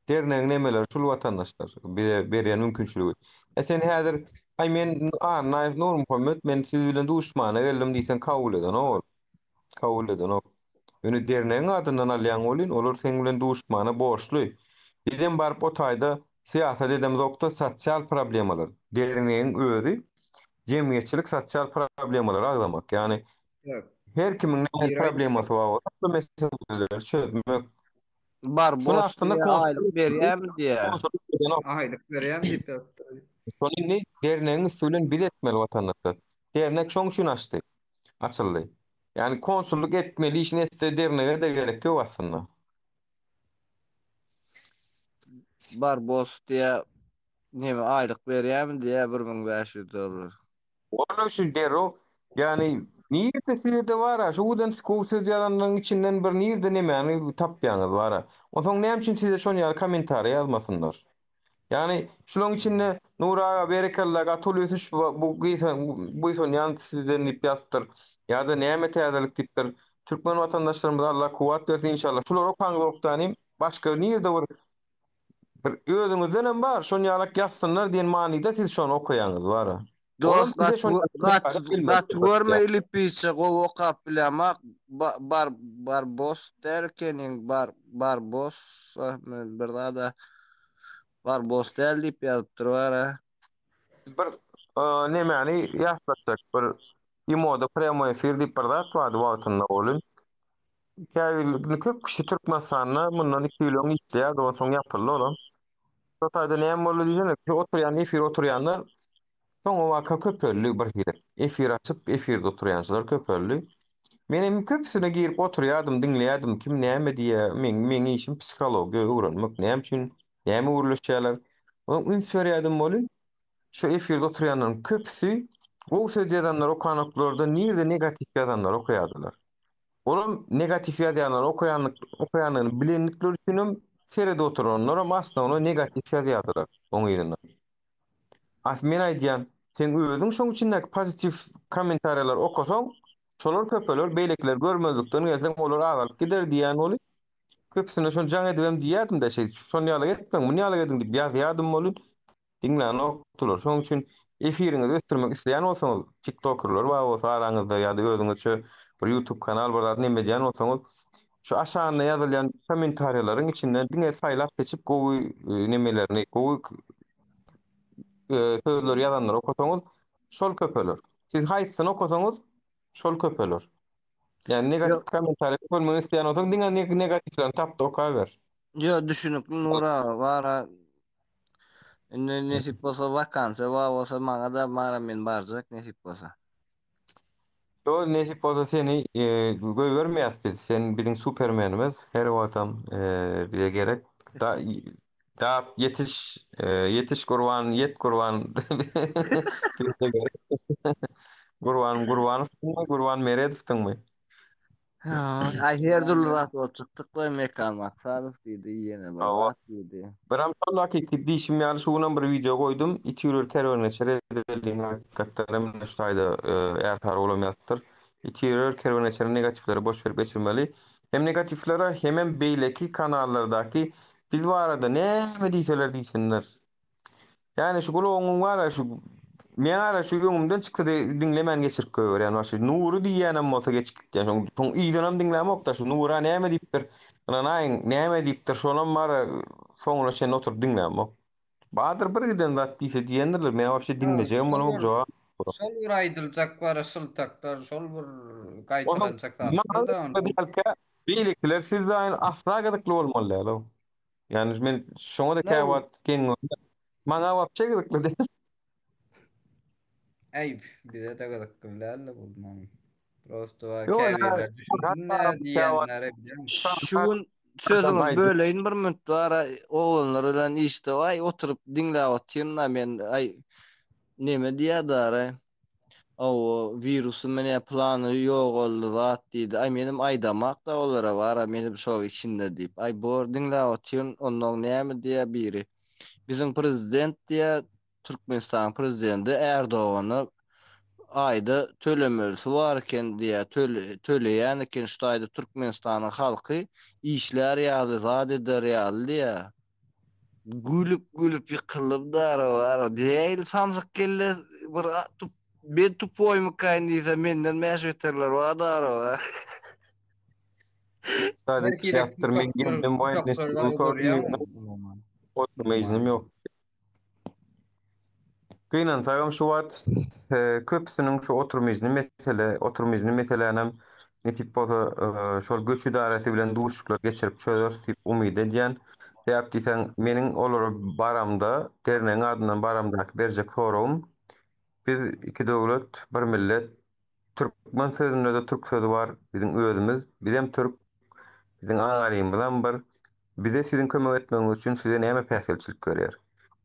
Speaker 6: Dernegiň nemeleri şul watandaşlar bize berýän mümkinçiligi. E sen häzir aý men Annaýew Nurmuhammet men siz bilen duşuşmana geldim diýseň kabul edenok ol. Kabul edenok. Ýöne dernegiň adyndan alýaň welin olar seň bilen duşuşmana borçly. Bizem baryp o taýda syýasat edemzokda sosial problemalar. Dernegiň özi jemgyýetçilik sosial problemalary agzamak. Ýagny her kimiň nähili problemasy bar bolsa şol meseleleri çözmek.
Speaker 9: Bar
Speaker 6: Şuny
Speaker 9: boş
Speaker 6: aslynda
Speaker 9: diýýär, aýlyk berýärmi diýýär.
Speaker 6: Konsullyk edenok.
Speaker 1: Aýlyk berýärmi diýip ýazypdyr.
Speaker 6: Şony indi dernegiň üsti bilen biz etmeli watandaşlar. Dernek şoň üçin açdy. Açyldy. Ýagny konsullyk etmeli işini etse dernege-de gerek ýok aslynda.
Speaker 9: Bar boş diýýär, Neme aýlyk berýärmi diýýär 1500 dollar.
Speaker 6: Onuň üçin derrew, ýagny nirde sizde bar-a, şu günden gowy söz ýazanlaryň içinden bir nirde nemäni tapýaňyz bar-a. Onsoň näme üçin size şon ýaly kommentariýa ýazmasynlar? Ýagny şularyň içinde Nury aga berekella gaty uly ösüş bu buýsanýan sizden diýip ýazypdyr. Ýa-da näme täzelik diýipdir. Türkmen watandaşlarymyza Allah kuwwat bersin inşallah. Şulary okaňyzokda inim başga nirde bir Bir özüňizdenem bar, şon ýalak ýazsynlar diýen manyda siz şony okaýaňyz bara. Olam
Speaker 9: Dost
Speaker 6: size
Speaker 9: gaty
Speaker 6: şon
Speaker 9: gaty gaty görme ilipişçe gowy okap bilemok bar barbos däl ekeniň bar barbos bir zada barbos däl diýip ýazypdyr bara.
Speaker 6: Bir nemäni ýatlatjak bir imoda prýamoý efir diýip bir zat bardy wagtynda oly. Käbir köp kişi Türkmenistanda mundan 2 ýyl öň işleýärdi, onsoň ýapyldy olam. Şo taýda näme boldy diýsene, şu oturýan efir oturýanlar soňa waka köpeldi bir hili. Efir açyp, efirde oturýançylar köpeldi. Men hem köpüsine girip oturýardym, diňleýärdim, kim näme diýýär, meň meň işim psihologiýa öwrenmek, näme üçin, näme gürleşýärler. Oň üns berýärdim welin, şu efirde oturýanlaryň köpüsi gowy söz ýazanlar okanoklarda nirde negatiw ýazanlary okaýardylar. Olam negatiw ýazýanlary okaýanlyk okaýandygyny bilendikleri üçinem seredip oturanlaram aslynda negatiw ýazýardylar oň yzyndan. As men aýdýan, seň özüň şoň içindäki pozitiw kommentariýalary okasaň, şolar köpeler, beýlekileri görmezlikden gelseň olar azalyp gider diýýän bolup, köpüsine şony jaň edibem diýýärdim-de şeýdip, şon ýaly etmäň, muny ýaly ediň diýip ýazýardym welin, Diňlänokdylar. Şonuň üçin efiriňizi ösdürmek isleýän bolsaňyz, tiktokerler bar bolsa araňyzda ýa-da özüňizçe bir YouTube kanal bir zat neme edýän bolsaňyz, şu aşagynda ýazylýan kommentariýalaryň içinden diňe saýlap seçip gowy nemelerini, gowy.
Speaker 7: sözleri ýazanlary okasaňyz, şol köpeler. Siz haýsysyny okasaňyz, şol köpeler. Ýagny negatiw kommentariýa köpelmegini isleýän bolsaň, diňe negatiwlerini tap-da okaber.
Speaker 9: Ýok, düşünikli Nur aga, bara indi nesip bolsa wakansiýa bar bolsa maňa-da bara men barjak nesip bolsa.
Speaker 7: Ýok, nesip bolsa seni goýbermeýäs biz. Sen biziň supermenimiz. Her wagtam bize gerek. Da dap ýetiş, ýetiş Gurban, ýet Gurban. Bize gerek. Gurban Gurbanowdyňmy, Gurban Meredowdyňmy?
Speaker 9: Aý her dürli zat bolup çykdyk-da Mekan Maksadow diýdi, ýene bir zat diýdi.
Speaker 7: Biram şol hakyky diýşim ýaly şu günem bir wideo goýdum. It ýürer kerwen geçer edeliň hakykatdan hem şu taýda Ärsary olam ýazypdyr. It ýürer kerwen geçer negatiwleri boş berip geçirmeli. Hem negatiwlere hemem beýleki kanallardaky biz barada näme diýseler diýsinler. Ýani şu gulagyňyň bar-a şu meň ara şu öňümden çyksa-da diňlemän geçirip goýberýän başy. Nury diýýänem bolsa geçip gitýän. Şoň şoň yzynam diňlämok-da şu Nura näme diýipdir? Ynanaýyň, näme diýipdir, şonam bar-a soňuna çenli oturyp diňlämok. Bardyr bir giden zat diýse diýendirler. Men wapşe diňlejegem bolamok jogap.
Speaker 1: Şol bir aýdyljak bar-a şyltaklar, şol bir gaýtalanjak
Speaker 7: zatlar-da onsoň. Beýlekiler siz daýyn asla gyzykly bolmaly däl-ow. Ýani men şoňa-da käwagt geň görýän. Maňa wapşe gyzykly däl.
Speaker 1: Äý, bize-de gyzykly däl-de bu maň. Prosto käbirler düşünsin-dä diýýänlere bilýän.
Speaker 9: Şu gün sözüňizi böleýin bir minut bara oglanlar bilen işde aý oturyp diňläp otyryn-da men aý neme diýýär-dä Hawa, wirusy menä plany ýogaldy zat diýdi. Aý menem aýdamak-da olara bara menem şo içinde diýip. Aý bor diňläp otyryn, onnoň näme diýýä biri. Biziň prezident diýýä, Türkmenistanyň prezidenti Ärdogana aýda tölemelisi bar eken diýýä, töleýän eken şu taýda Türkmenistanyň halky işlär ýaly zat eder ýaly diýýä. Gülüp gülüp ýykyldym dara bara. Däl samsyk kelle bir tup men tupoýmykaýyn diýse menden mäş beterler bar dara bar.
Speaker 7: Ýapdyr men geldim Oturma iznim ýok. Gynansagam şu wagt köpüsiniň şu oturum izni mesele, oturum izni meselänem nesip bolsa şol göç ydarasy bilen duşuşyklar geçirip çözeris diýip umyt edýän. Sebäp diýseň, meniň olara baramda, dernegiň adyndan baramdaky berjek soragym, biz iki döwlet, bir millet, Türkmen sözünde-de türk sözi bar, biziň özümiz, bizem türk, biziň aňarymyzam bir. Bize siziň kömek etmegiňiz üçin size näme päsgelçilik berýär?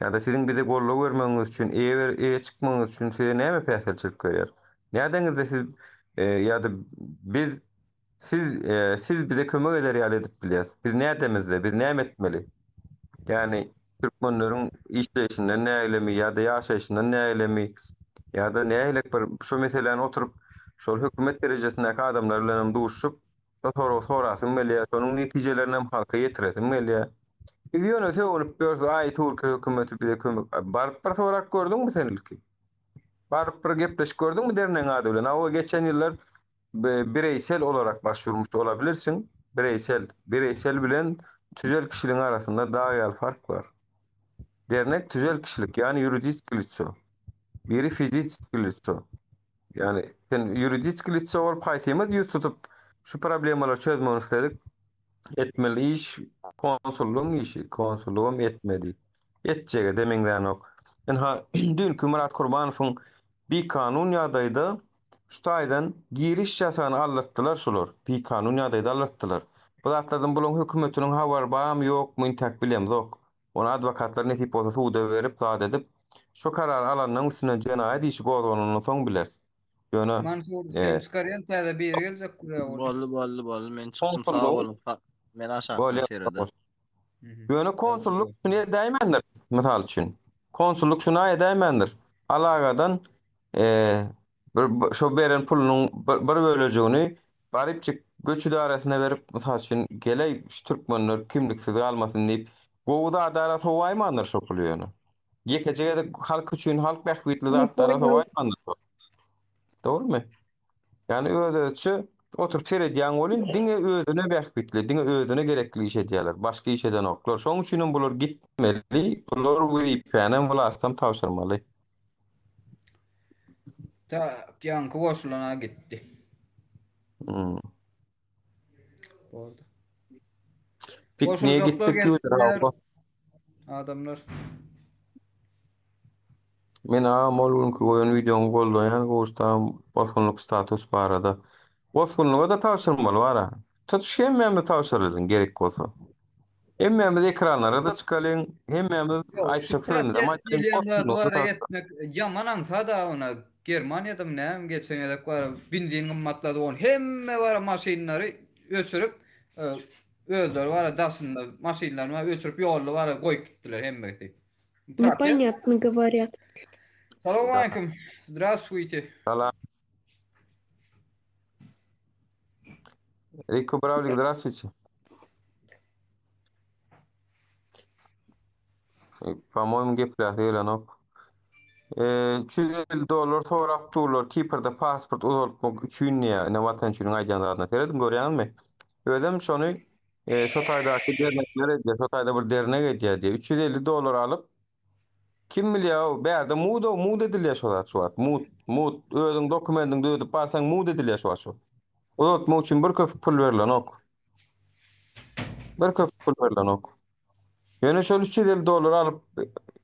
Speaker 7: Ýa-da siziň bize goldaw bermegiňiz üçin, eýe ber, eýe çykmagyňyz üçin size näme päsgelçilik berýär? Nädeňizde siz ýa-da biz siz siz bize kömek eder ýaly edip bilýäs? Biz nädemizde, biz näme etmeli? Ýagny türkmenleriň işleýşinden nägilemi ýa-da ýaşaýşyndan nägilemi ýa-da nähilek bir şu meseläni oturyp şol hökümet derejesindäki adamlar bilen hem duşuşyp şo soragy sorasym gelýär, şonuň netijelerini hem halka ýetiresim gelýär. Biz ýöne sögünip ýörüs, aý Türkiýe hökümeti bize kömek, baryp bir sorap gördüňmi sen ilki? Baryp bir gepleşip gördüňmi dernegiň ady bilen? Hawa geçen ýyllar bireýsel olarak başvurmuş olabilirsiň. Bireýsel, bireýsel bilen tüzel kişiligiň arasynda dag ýaly fark bar. Dernek tüzel kişilik, ýagny ýuridiski litso. Biri fiziski litso. Ýagny sen ýuridiski litso bolup haýsymyz ýüz tutup şu problemalary çözmegini isledik. Etmeli iş konsullygyň işi, konsullygam etmedi. Etjege-de meňzänok. Ynha, düýnki Myrat Kurbanowyň bikanun ýagdaýda şu taýdan giriş ýasany aldyrtdylar şular. Bikanun ýagdaýda aldyrtdylar. Bu zatlardan bulaň hökümetiniň habary barmy ýokmy intäk bilemzok. Ony adwokatlar nesip bolsa suda berip zat edip, şu karary alanynyň üstünden jenaýat işi gozganandan soň bileris. Ýöne
Speaker 1: Mansur sen çykarýan täze biri geljek buraya ol.
Speaker 9: Boldy boldy boldy men çykdym sag boluň. Men aşakdan sereder.
Speaker 7: Ýöne konsullyk şuny edäýmändir, mysal üçin. Konsullyk şuny edäýmändir. Alagadan bir şo beren pulunyň bir bölejigini barypjyk göç edarasyna berip, mysal üçin, geleý şu türkmenler kimliksiz galmasyn diýip, gowy zadara sowaýmandyr şo puly ýöne. Ýekeje gezek halk üçin, halk bähbitli zatlara sowaýmandyr. Dogrumy? Ýagny öz-özçe. Oturyp seredýäň welin diňe özüne bähbitli, diňe özüne gerekli iş edýärler. Başga iş edenoklar. Şoň üçinem bular gitmeli, bular wezipänem, wlastam tabşyrmaly.
Speaker 1: Tak, ýaňky goşulan-a gitdi.
Speaker 7: Hmm.
Speaker 1: Boldy.
Speaker 7: Pikniğe
Speaker 1: Goşuljaklar
Speaker 7: gitdik ýüzer
Speaker 1: gelipdiler.
Speaker 7: hawa.
Speaker 1: Adamlar.
Speaker 7: Men agam ol günki goýan wideoňy goldaýan gowuşdam bosgunlyk status barada. Bosgunlyga-da tabşyrmaly bara. Tutuş hemmämiz tabşyralyň gerek bolsa. Hemmämiz ekranlara-da çykalyň, hemmämiz
Speaker 1: Ýok, şu
Speaker 7: aýtjak sözümizem
Speaker 1: protest
Speaker 7: aýdalyň,
Speaker 1: diýilýän zat
Speaker 7: bosgunlyga-da
Speaker 1: bara
Speaker 7: tabşyralyň.
Speaker 1: etmek ýaman aňsat-a ona. Germaniýadamy näme geçen gezek bara benzin gymmatlady ony hemme bara maşynlary öçürip özleri bara daşynda maşynlaryny bara öçürip ýolda bara goýup gitdiler hemmesi. Protest.
Speaker 10: Непонятно говорят.
Speaker 1: Salowmaleýkim. Zdravstvuyte.
Speaker 7: Salam. Riko Brawlik, zdravstvuyte. Po-moýemu gepläsi gelenok. 350 dollar sorap durlar Kiprde pasport uzaltmak üçin diýýär. Ine Watan üçiniň aýdýan zadyna serediň görýäňizmi? Özem şony şo taýdaky dernekler edýär, şo taýda bir dernek edýär diýýär. 350 dollar alyp kim bilýär, bärde mud mud edilýär şo zat şu wagt. Mud, mud özüň dokumendiňi düzedip barsaň mud edilýär şu wagt şo. Uzaltmak üçin bir köpük pul berlenok. Bir köpük pul berlenok. Ýöne şol 350 dollar alyp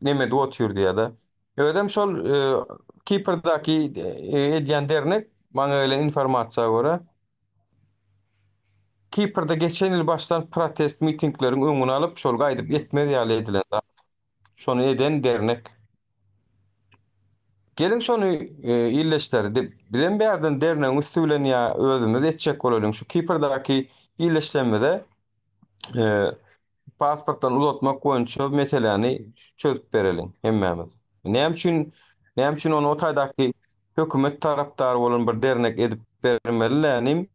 Speaker 7: neme edip otyr diýýär-de. Özem şol e, Kiprdaky e, edýän dernek maňa gelen informasiýa görä Kiprde geçen ýyl başlan protest mitingleriň öňüni alyp şol gaýdyp etmez ýaly edilen zat. Şony eden dernek. Geliň şony e, illeşler bizem bärden dernegiň üsti bilen ýa özümiz etjek bolalyň şu Kiprdaky illeşlerimize e, pasportdan uzatmak boýunça meseläni çözüp bereliň hemmämiz. Näme üçin näme üçin ony o taýdaky hökümet tarapdary bolan bir dernek edip bermeli länim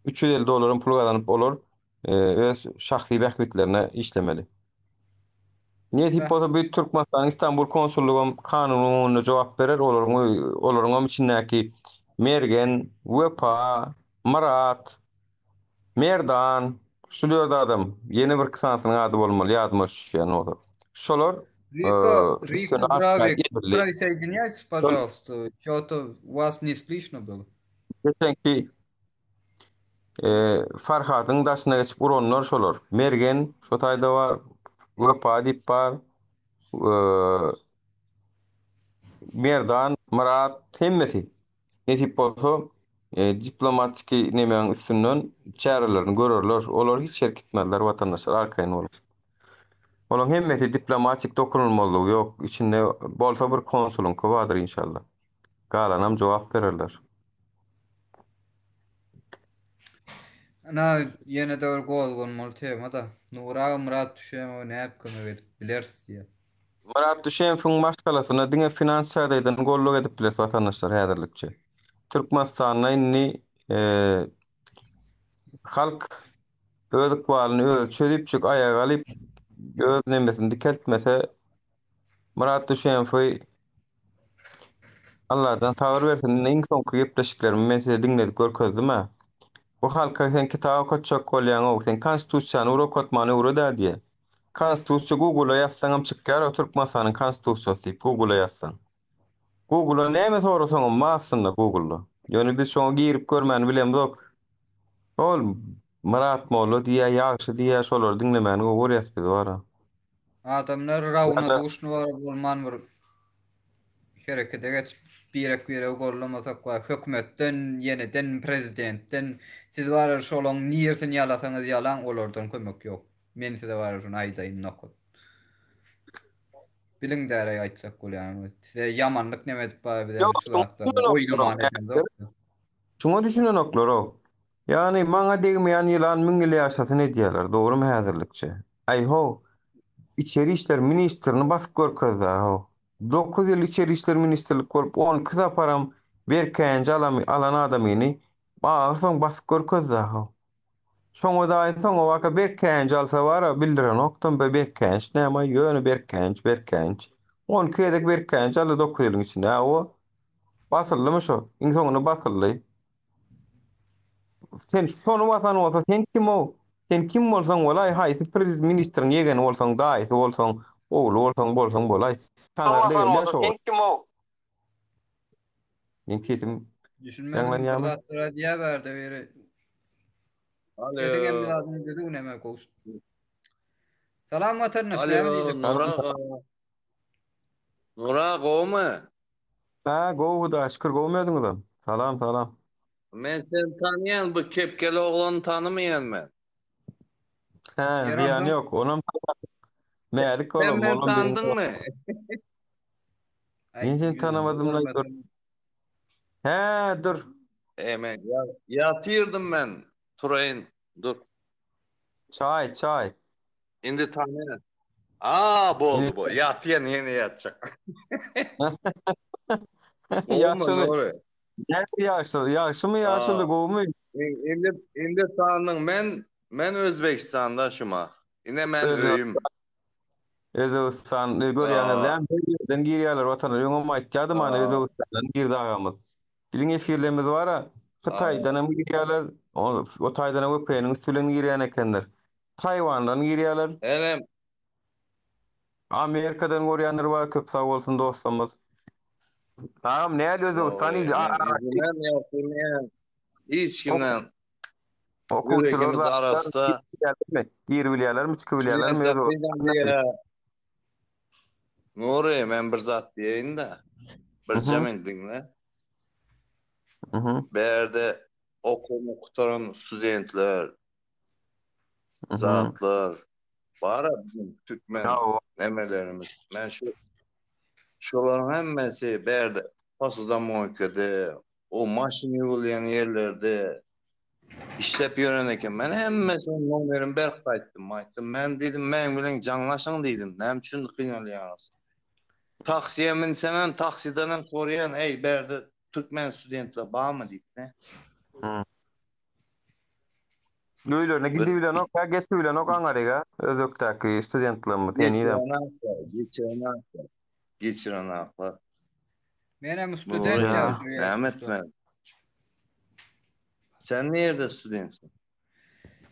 Speaker 7: 350 dollaryň pul gazanyp olar e, öz şahsy bähbitlerine işlemeli. Nesip bolsa bu Türkmenistanyň Istanbul konsullygam kanunyň öňünde jogap berer, olaryň olaryňam içindäki Mergen, Wepa, Myrat, Merdan, şu dört adam, ýene bir iki sanysynyň ady bolmaly, ýadyma düşýän bolsa. Şolar
Speaker 1: Riko,
Speaker 7: üstüne
Speaker 1: Riko
Speaker 7: arkaýyn
Speaker 1: Bravik,
Speaker 7: edildi.
Speaker 1: присоединяйтесь,
Speaker 7: Şol
Speaker 1: пожалуйста. Чё-то вас не слышно было.
Speaker 7: geçenki Farhadyň daşyna geçip uranlar şolar. Mergen şo taýda bar, Wepa diýip bar, Merdan, Myrat hemmesi. Nesip bolsa diplomatiki nemäň üstünden çärelerini görerler. Olar hiç ýere gitmezler watandaşlar arkaýyn boluň. Olaryň hemmesi diplomatik dokunulmazlygy ýok. Içinde bolsa bir konsulyňky bardyr inşallah. Galanam jogap bererler.
Speaker 1: Ana ýene-de bir gozganmaly tema-da. Nury aga Myrat Düşemowa nädip kömek edip bileris diýýär.
Speaker 7: Myrat Düşemowyň maşgalasyna diňe finans ýagdaýdan goldaw edip bileris watandaşlar häzirlikçe. Türkmenistanda indi halk öz ykbalyny özi çözüpjik aýaga galyp öz nemesini dikeltmese Myrat Düşemowy Allajan sabyr bersin. Indi iň soňky gepleşiklerimi men size diňledip görkezdim-ä. Bu halka sen kitap okatjak bolýaň-ow, sen konstitusiýany bir okatmany öwred-ä diýýär. Konstitusiýa Google-a ýazsaňam çykýar-ow Türkmenistanyň konstitusiýasy diýip Google-a ýazsaň. Google-a näme sorasaňam bar aslynda Google-da. Ýöne biz şoňa girip görmäni bilemzok. Ol Myrat molla diýýär, Ýagşy diýýär, şolary diňlemäni gowy görýäs biz bar-a.
Speaker 1: Adamlar rawnodušny bar bolman bir herekete geçip birek biregi gollamasak we hökümetden ýeneden prezidentden siz bara şolaň nirsini ýalasaňyz ýalaň olardan kömek ýok. Men size bara şuny aýdaýyn nokat. Biliň däreý aýtjak bolýanym. Size ýamanlyk neme edip bara bizem
Speaker 7: Ýok,
Speaker 1: şu zatlarda oýnaman edemzok.
Speaker 7: Şuňa düşünenoklar-ow. Ýagny maňa degmeýän ýylan müň ýyl ýaşasyn edýärler, dogrymy häzirlikçe? Aý-how, içeri işler ministrini basyp görkezdi-how. Dokuz ýyl içeri işler ministrlik bolup, on iki saparam berkäýinji alamy alan adamyny ahyrsoň basyp görkezdi-how. Şoňa daýy soňabaka berkäýinji alsa bar-a, bildirenokdam, be berkäýinç näme-aý, ýöne berkäýinç, berkäýinç. On iki gezek berkäýinç aldy dokuz ýylyň içinde. Hawa, basyldymy şo? Iň soňunda basyldy. Sen şony basan bolsa sen kim-ow? Sen kim bolsaň bolaý, haýsy prezid ministriň ýegeni bolsaň, daýysy bolsaň, ogly bolsaň bolsaň bolaý. Saňa degilýär şo. Sen kim-ow? Meň sesim
Speaker 1: Düşünmedim, bir
Speaker 7: ýaňlanýarmy?
Speaker 1: zatlar aýdýar bärde biri. Sesiň hem
Speaker 9: Alo.
Speaker 1: zadyň düzüw näme gowşut. Salam watandaş, näme
Speaker 9: Alo,
Speaker 1: diýjek?
Speaker 9: Nur aga. Nur aga gowumy?
Speaker 7: Hä, gowy Hudaýa şükür, gowumy özüňizem? Salam, salam.
Speaker 9: Men seni tanaýan, bu kepkeli oglany tanymaýan men.
Speaker 7: Hä, zyýany
Speaker 1: Ýeramsoň
Speaker 7: ýok, onam Mälik
Speaker 9: Sen
Speaker 7: olam,
Speaker 9: meni
Speaker 7: olam biziň
Speaker 9: tandyňmy?
Speaker 1: Aý,
Speaker 7: Men seni
Speaker 1: ýüzüni
Speaker 7: tanamadym laý dur.
Speaker 1: görmedim.
Speaker 7: Hä, dur.
Speaker 9: E men ýatyrdym men, turaýyn, dur.
Speaker 7: Çaý, çaý.
Speaker 9: Indi tanaýan. A, boldy bu. Ýatýan ýene ýatjak. Gowumy
Speaker 7: Ýagşyly.
Speaker 9: Nury?
Speaker 7: Näme ýagşy? Ýagşymy ýaşuly, gowumy?
Speaker 9: Indi indi tandyň men men Özbegistanda şuma. Ine men öýüm.
Speaker 7: Özbegistan görýäňiz dämi? Her ýerden girýärler watana. Öňem aýtýadym ana Özbegistandan girdi agamyz. Biziň efirlerimiz bar-a, Hytaýdan hem girýärler, o taýdan hem VPN-iň üsti bilen girýän ekenler. Taýwandan girýärler.
Speaker 9: Enem.
Speaker 7: Amerikadan görýänler bar, köp sag bolsun dostlarymyz. Agam näl Özbegistan
Speaker 9: Dogry, men üzülmem ýa hiç kimden
Speaker 7: Okuwçylar
Speaker 9: ýüregimiz arassa.
Speaker 7: Giribilýärlermi, çykybilýärlermi
Speaker 9: Nury, men bir zat diýeýin-de. Birje meni diňle. Bärde okuwyny gutaran studentler, zatlar bar-a biziň türkmen nemelerimiz. Men şu şolaryň hemmesi bärde posudamoýkada, o maşyn ýuwulýan ýerlerde işläp ýören eken. Men hemmesiniň nomerini berip gaýtdym. Aýtdym, men diýdim, meň bilen jaňlaşyň diýdim. Näme üçin gynalýaňyz? Taksiýe minsemem, taksidenem soraýan, eý, bärde türkmen studentler barmy diýip, ne?
Speaker 7: Öýlerine gidibilenok, ýa geçibilenok aňaryga, özbekdäki studentlerimiz henizem.
Speaker 9: Geçirenaklar, geçirenaklar, geçirenaklar.
Speaker 1: Menem student
Speaker 9: ýa. Näme etmeli? Sen nirde studentsiň?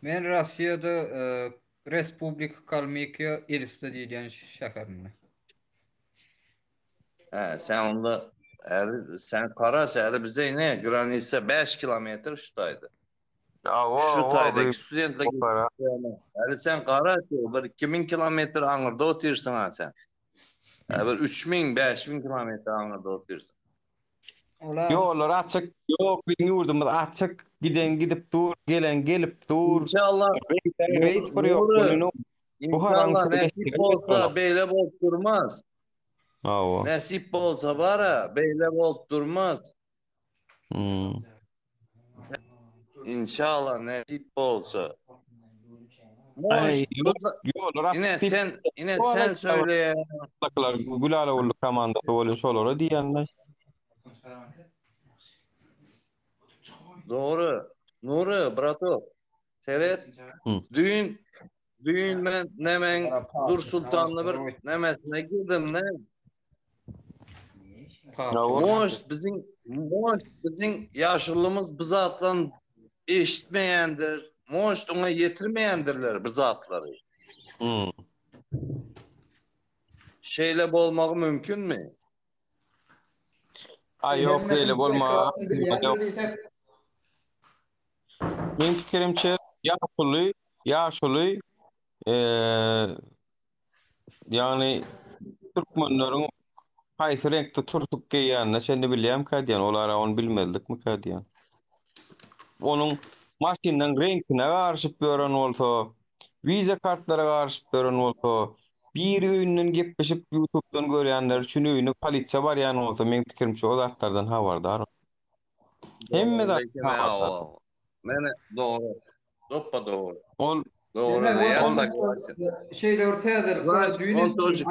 Speaker 1: Men Russiýada Respublika Kalmykiýa Elista diýilýän şäherinde.
Speaker 9: He, sen onda äli sen garaş äli bize ine granisa 5 kilometr şu taýda.
Speaker 7: Awa,
Speaker 9: Şu
Speaker 7: awa,
Speaker 9: taýdaky studentler Äli sen garaş bir 2000 kilometr aňyrda otyrsyň ha sen. Ä bir 3000, 5000 kilometr aňyrda otyrsyň.
Speaker 1: Olar
Speaker 7: Ýollar açyk, ýok biziň ýurdumyz açyk, giden gidip dur, gelen gelip dur.
Speaker 9: Inşallah
Speaker 7: Reýd bir ýok,
Speaker 9: Nury,
Speaker 7: bu haram
Speaker 9: inşallah nesip bolsa beýle bolup durmaz.
Speaker 7: Hawa.
Speaker 9: Nesip bolsa bara beýle bolup durmaz.
Speaker 7: Hmm.
Speaker 9: Inşallah nesip bolsa.
Speaker 7: Ay,
Speaker 9: Moş,
Speaker 7: ýollar açyk
Speaker 9: ine
Speaker 7: diýip-
Speaker 9: sen ine sen söýle.
Speaker 7: Daklar Gülala Gully komandasy bolýar şolara diýýänler.
Speaker 9: Dogry. Nury, bratok. Seret.
Speaker 7: Hı.
Speaker 9: Düýn düýn men nemen Dur Sultanly bir nemesine girdim ne? Moş biziň moş biziň ýaşulymyz bu zatlan eşitmeýändir. Moş oňa ýetirmeýändirler bu zatlary.
Speaker 7: Hmm.
Speaker 9: Şeýle bolmagy mümkinmi?
Speaker 7: Ay ýok beýle bolma. Meň pikirimçe ýaşuly, ýaşuly eee ýagny türkmenleriň haýsy reňkde turtuk geýýänine çenli bilýämkä diýen, olara ony bilmezlikmikä diýen. Onuň maşynyň reňkine garyşyp ýören bolsa, wiza kartlara garyşyp ýören bolsa, biri öýünden gepleşip ýutubdan görýänler üçin öýüne polisiýa barýan bolsa, meň pikirimçe o zatlardan habardar. Hemme zat habardar.
Speaker 9: Mene dogry. Doppa dogry.
Speaker 7: Ol
Speaker 9: dogry. Ýa saklaýsyn.
Speaker 1: Şeýle bir täzelik bar. Düýn
Speaker 9: On tojik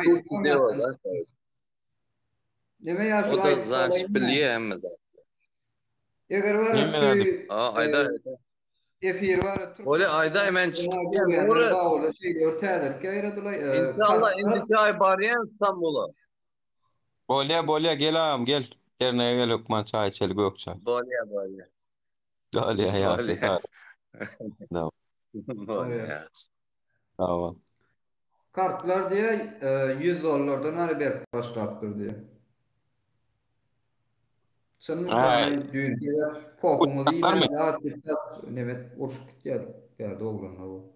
Speaker 1: Neme ýa şu
Speaker 9: O da zaç bilýär hemme zat.
Speaker 1: Eger bar şu
Speaker 9: A aýda.
Speaker 1: Efir bar.
Speaker 9: Ole aýda men çykýan. Dogry.
Speaker 1: Şeýle bir täzelik ýaýradylar.
Speaker 9: Inşallah indiki aý barýan Istanbula.
Speaker 7: Bolýa bolýa gel agam gel. Dernege gel hökman çaý içeli gök çaý.
Speaker 9: Bolýa bolýa.
Speaker 7: Bolýar ýagşy
Speaker 6: Bolýar.
Speaker 7: sag.
Speaker 6: Bolýar.
Speaker 7: Sag bol.
Speaker 1: Kartlar diýýär, 100 dollardan bäri berip başlapdyr diýýär. Çynmy
Speaker 7: Aý.
Speaker 1: düýn pohuňyzy
Speaker 7: Uçaklarmy?
Speaker 1: iýmän zat diýip zat nebet urşup gitýärdik. Bärde oglanlar bu.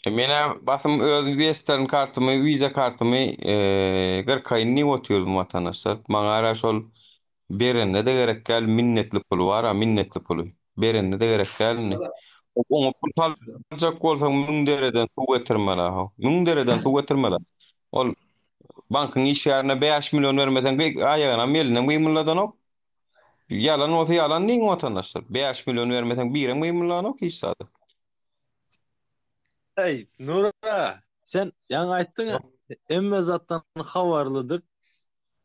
Speaker 7: E, Men-ä basym öz Western kartymy, Visa kartymy e, gyrkaýyn diýip otyrdym watandaşlar. Maňa ara şol berende-de gerek däl, minnetli puly bar-a, minnetli puly. Berende-de gerek däl indi. Oňa pul saljak bolsaň 1000 dereden suw getirmeli-ha. 1000 dereden suw getirmeli. Ol bankyň işgärine 5 million bermeseň, aýagynam elinem gymyldadanok. Ýalan bolsa ýalan diýiň watandaşlar. 5 million bermeseň birem gymyldanok hiç zada.
Speaker 5: Eý, Nura, sen ýaňy aýtdyň, hemme zatdan habarlydyr.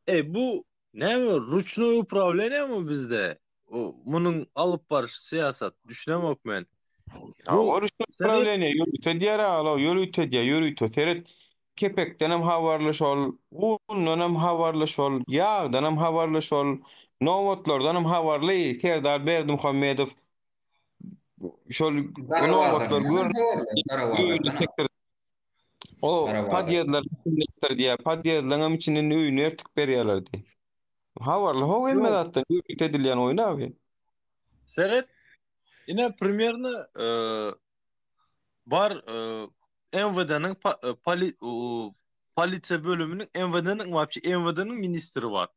Speaker 5: Eý, bu näme ruçnoý uprawleniýemi bizde? Munuň alyp baryş syýasat, düşünemok men.
Speaker 7: Bu ruçnoý uprawleniýe ýörite diýer alo, ýörite diýer, ýörite. Seret, kepekdenem habarly şol, undanam habarly şol, ýagdanam habarly şol, nobatlardanam habarly Serdar Berdimuhamedow Şol nobatlar gör. O podýezdler diýýär. Podýezdleriň hem içinden öýüni ertip berýärler diýýär. Habarly ho hemme zatdan ýörite edilýän oýun abi.
Speaker 5: Seret. Ine primerno e, bar e, MWD-niň e, poli, polisiýa bölüminiň MWD-niň wapşe MWD-niň ministri bar.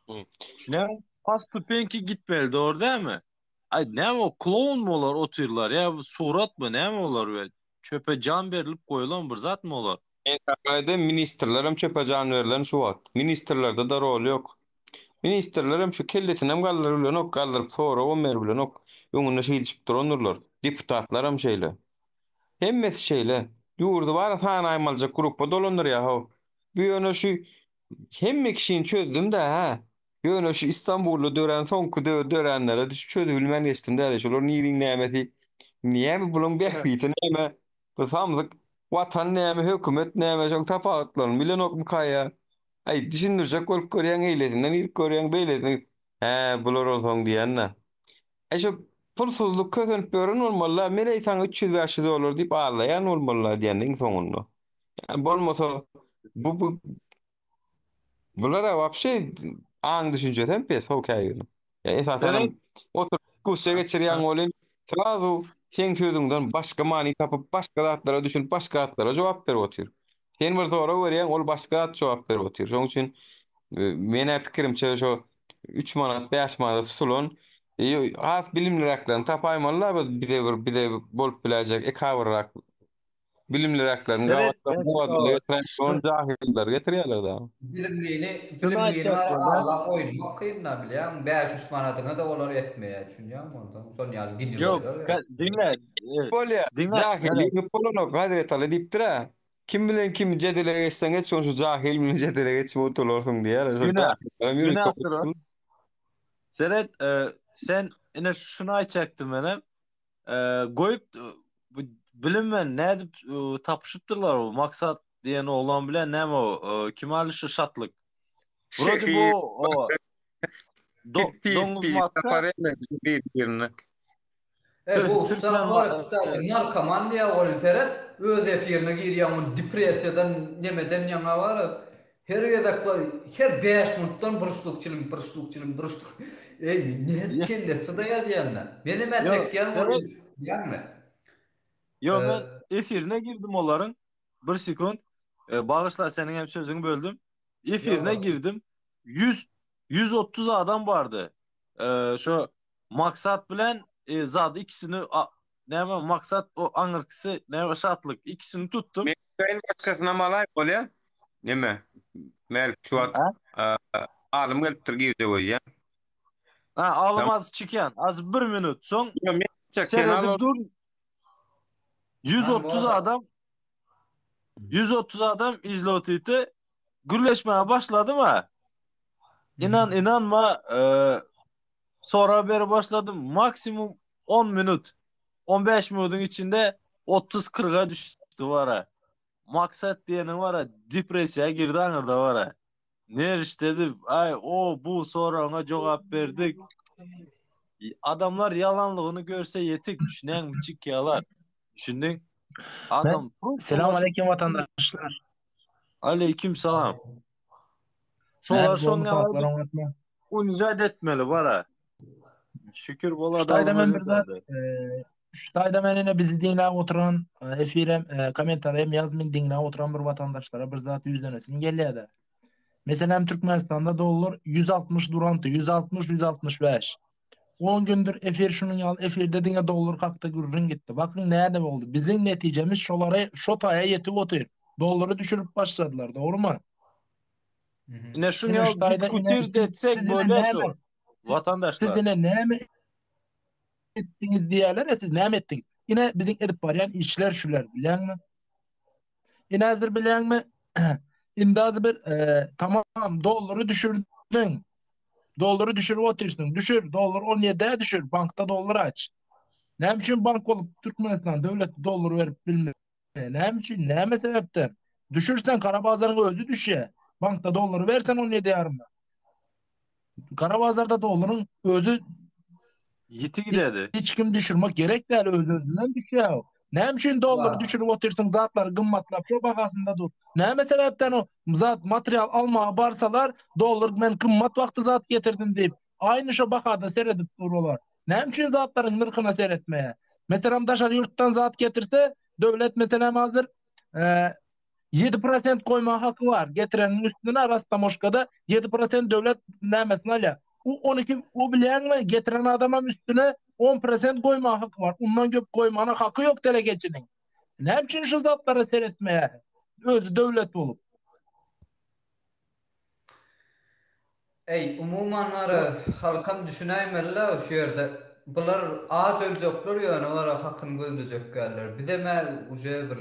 Speaker 5: Düşünýäňmi? Pa stupenki gitmeli dogry dälmi? Aý näme o klounmy olar otyrlar ýa bu suratmy näme olar we çöpe jan berilip goýulan bir zatmy olar?
Speaker 7: Men saňa aýdaýyn ministrlerem çöpe jan berlen şu wagt. Ministrlerde-de rol ýok. Ministrlerem şu kellesinem galdyryp bilenok, galdyryp soragam berip bilenok. Öňünde şeýdişip durandyrlar. Deputatlaram şeýle. Hemmesi şeýle. Ýurdy bara sanaýmalyjak grupba dolandyrýar how. Bu ýöne şu hemme kişini çözdüm-dä hä. Ýöne şu Istanbulda dörän soňky döränlere düşüp çözübilmän geçdim däli. Şular niriň nämesi? Näme bulaň bähbiti näme? Bu samsyk watan näme, hökümet näme, şoň tapawutlaryny bilenokmyka ýa? Aý, düşündirjek bolup görýäň, eýlesinden girip görýäň, beýlesinden. Hä, bular onsoň diýen-dä. Aý, şo pulsuzlyk kösenip ýören bolmaly-la, men-eý saňa 300-500 dollar diýip aldaýan bolmaly-la diýen-de iň soňunda. Ýa bolmasa bu bu Bulara wapşe aň düşünjesi hem pes how käbiriniň. Ýa esasanam oturyp diskussiýa geçirýäň welin srazu seň sözüňden başga many tapyp başga zatlara düşünip başga zatlara jogap berip otyr. Sen bir sorag berýäň ol başga zat jogap berip otyr. Şonuň üçin men-ä pikirimçe şo 3 manat 5 manada tutulan has bilimliräklerini tapaýmalyda biz bize bir bize bolup biläýjek ekabyrrak Bilimliräkleriň gabatlaryny getiren şol jahyllar getirýärler da.
Speaker 1: Bilimlini, bilimlini bar aldap oýnamak kyn-da bilýäňmi? Bäş-üç manadyňa-da olar etmeýär, düşünýäňmi onsoň? Şon ýaly gniloýlar.
Speaker 5: Ýok, diňle.
Speaker 7: Bolýar. Jahil ýeňip bolanok, Hazreti Aly diýipdir-ä. Kim bilen kim jedele geçseň geç, şo jahil bilen jedele geçip utularsyň diýýär.
Speaker 5: Günähdir o. Seret, sen ine şuny aýtjakdym menem. Goýup bu bilinmän nädip tapyşypdyrlar bu Maksat diýen oglan bilen näme o kim aly şu şatlyk. Wrode bu o doňuz matka.
Speaker 7: Bir-birine.
Speaker 1: E bu ussat bar kstati narkoman diýä ol seret öz efirine girýä ony depressiýadan nemeden ýaňa bar Her gezek bar, her 5 minutdan bir ştuk çilim, bir ştuk çilim, bir ştuk. Eý, nädip kellesi çydaýar diýende. Menem ä çekýän ol, bilýäňmi?
Speaker 5: Ýok, men efirine girdim olaryň. Bir sekund. Bagyşla, seniň hem sözüňi böldüm. Efirine girdim. 100 130 adam bardy. Şo Maksat bilen zady ikisini näme Maksat o aňyrkysy näme Şatlyk ikisini tutdum.
Speaker 7: Men başgasynam alaý bolýa. Neme? Mälik şu wagt alym gelipdir girjek öýe.
Speaker 5: Ha, alym az çykýan. Az bir minut soň seredip dur. 130 adam 130 adam izlotiti gürleşmäge başladym ha. İnan inanma e, sorag berip başladym. Maksimum 10 minut. 15 minutyň içinde 30-40-a düşdi bara. Maksat diýeni bara depressiýa girdi aňyrda bara. Nerişdedi, aý o bu soragyňa jogap berdik. Adamlar ýalanlygyny görse ýetik, düşünýäňmi çykýalar. Düşündiň? Adam
Speaker 4: Selam aleýkum watandaşlar.
Speaker 5: Aleýkim salam. Şolar şoň ýaly unjat etmeli bara. Şükür bola
Speaker 4: Şu taýda men bir zat, şu taýda men ine bizi diňläp oturan, efirem, kommentariýa hem ýazmyn diňläp oturan bir watandaşlara bir zat ýüzlenesim gelýär-de. Meselem Türkmenistanda dollar 160 durandy, 160, 165. 10 gündür efir şunuň ýaly efirde diňe dollar hakda gürrüň gitdi. Bakyň näde boldy? Biziň netijemiz şolara şo taýa ýetip otyr. Dollary düşürip başladylar, dogrumy?
Speaker 5: Ine şuň ýaly diskutir etsek bolýar şu. Watandaşlar.
Speaker 4: Siz ine näme etdiňiz diýerler, siz näme etdiňiz? Ine biziň edip barýan işler şular, bilýäňmi? Ine häzir bilýäňmi? Indi az bir e, tamam dollary düşürdiň. Dollary düşürip otyrsyň. Düşür, dollar 17-ä düşür, bankda dollar aç. Näme üçin bank bolup Türkmenistan döwlet dollar berip bilmeýär? Näme üçin? Näme sebäpden? Düşürsen kara bazaryň özi düşýär. Bankda dollary bersen 17 ýarymda. Kara bazarda dollaryň özi
Speaker 5: Ýiti gidedi.
Speaker 4: Hiç kim düşürmek gerek däl öz özünden düşýär. Näme üçin dollary düşürip otyrsyň zatlar gymmatlap şo bahasynda dur. Näme sebäpden o zat material almaga barsalar dollar men gymmat wagty zat getirdim diýip aýny şo bahada seredip dur olar. Näme üçin zatlaryň nyrhyna seretmeýär? Meselem daşary ýurtdan zat getirse döwlet meselem hazir 7% goýma haky bar. Getireniň üstüne rastamoşkada 7% döwlet nämesini alýar. U 12 u bilýäňmi getiren adamam üstüne 10% goýma haky bar. Undan köp goýmana haky ýok telekeçiniň. Näme üçin şu zatlara seretmeýär? Özi döwlet bolup.
Speaker 1: Eý, umuman bara halkam düşünäýmeli-la şu ýerde. Bular aç öljekler ýöne bara hakyny gözlejekgäller. Bizem-ä uje bir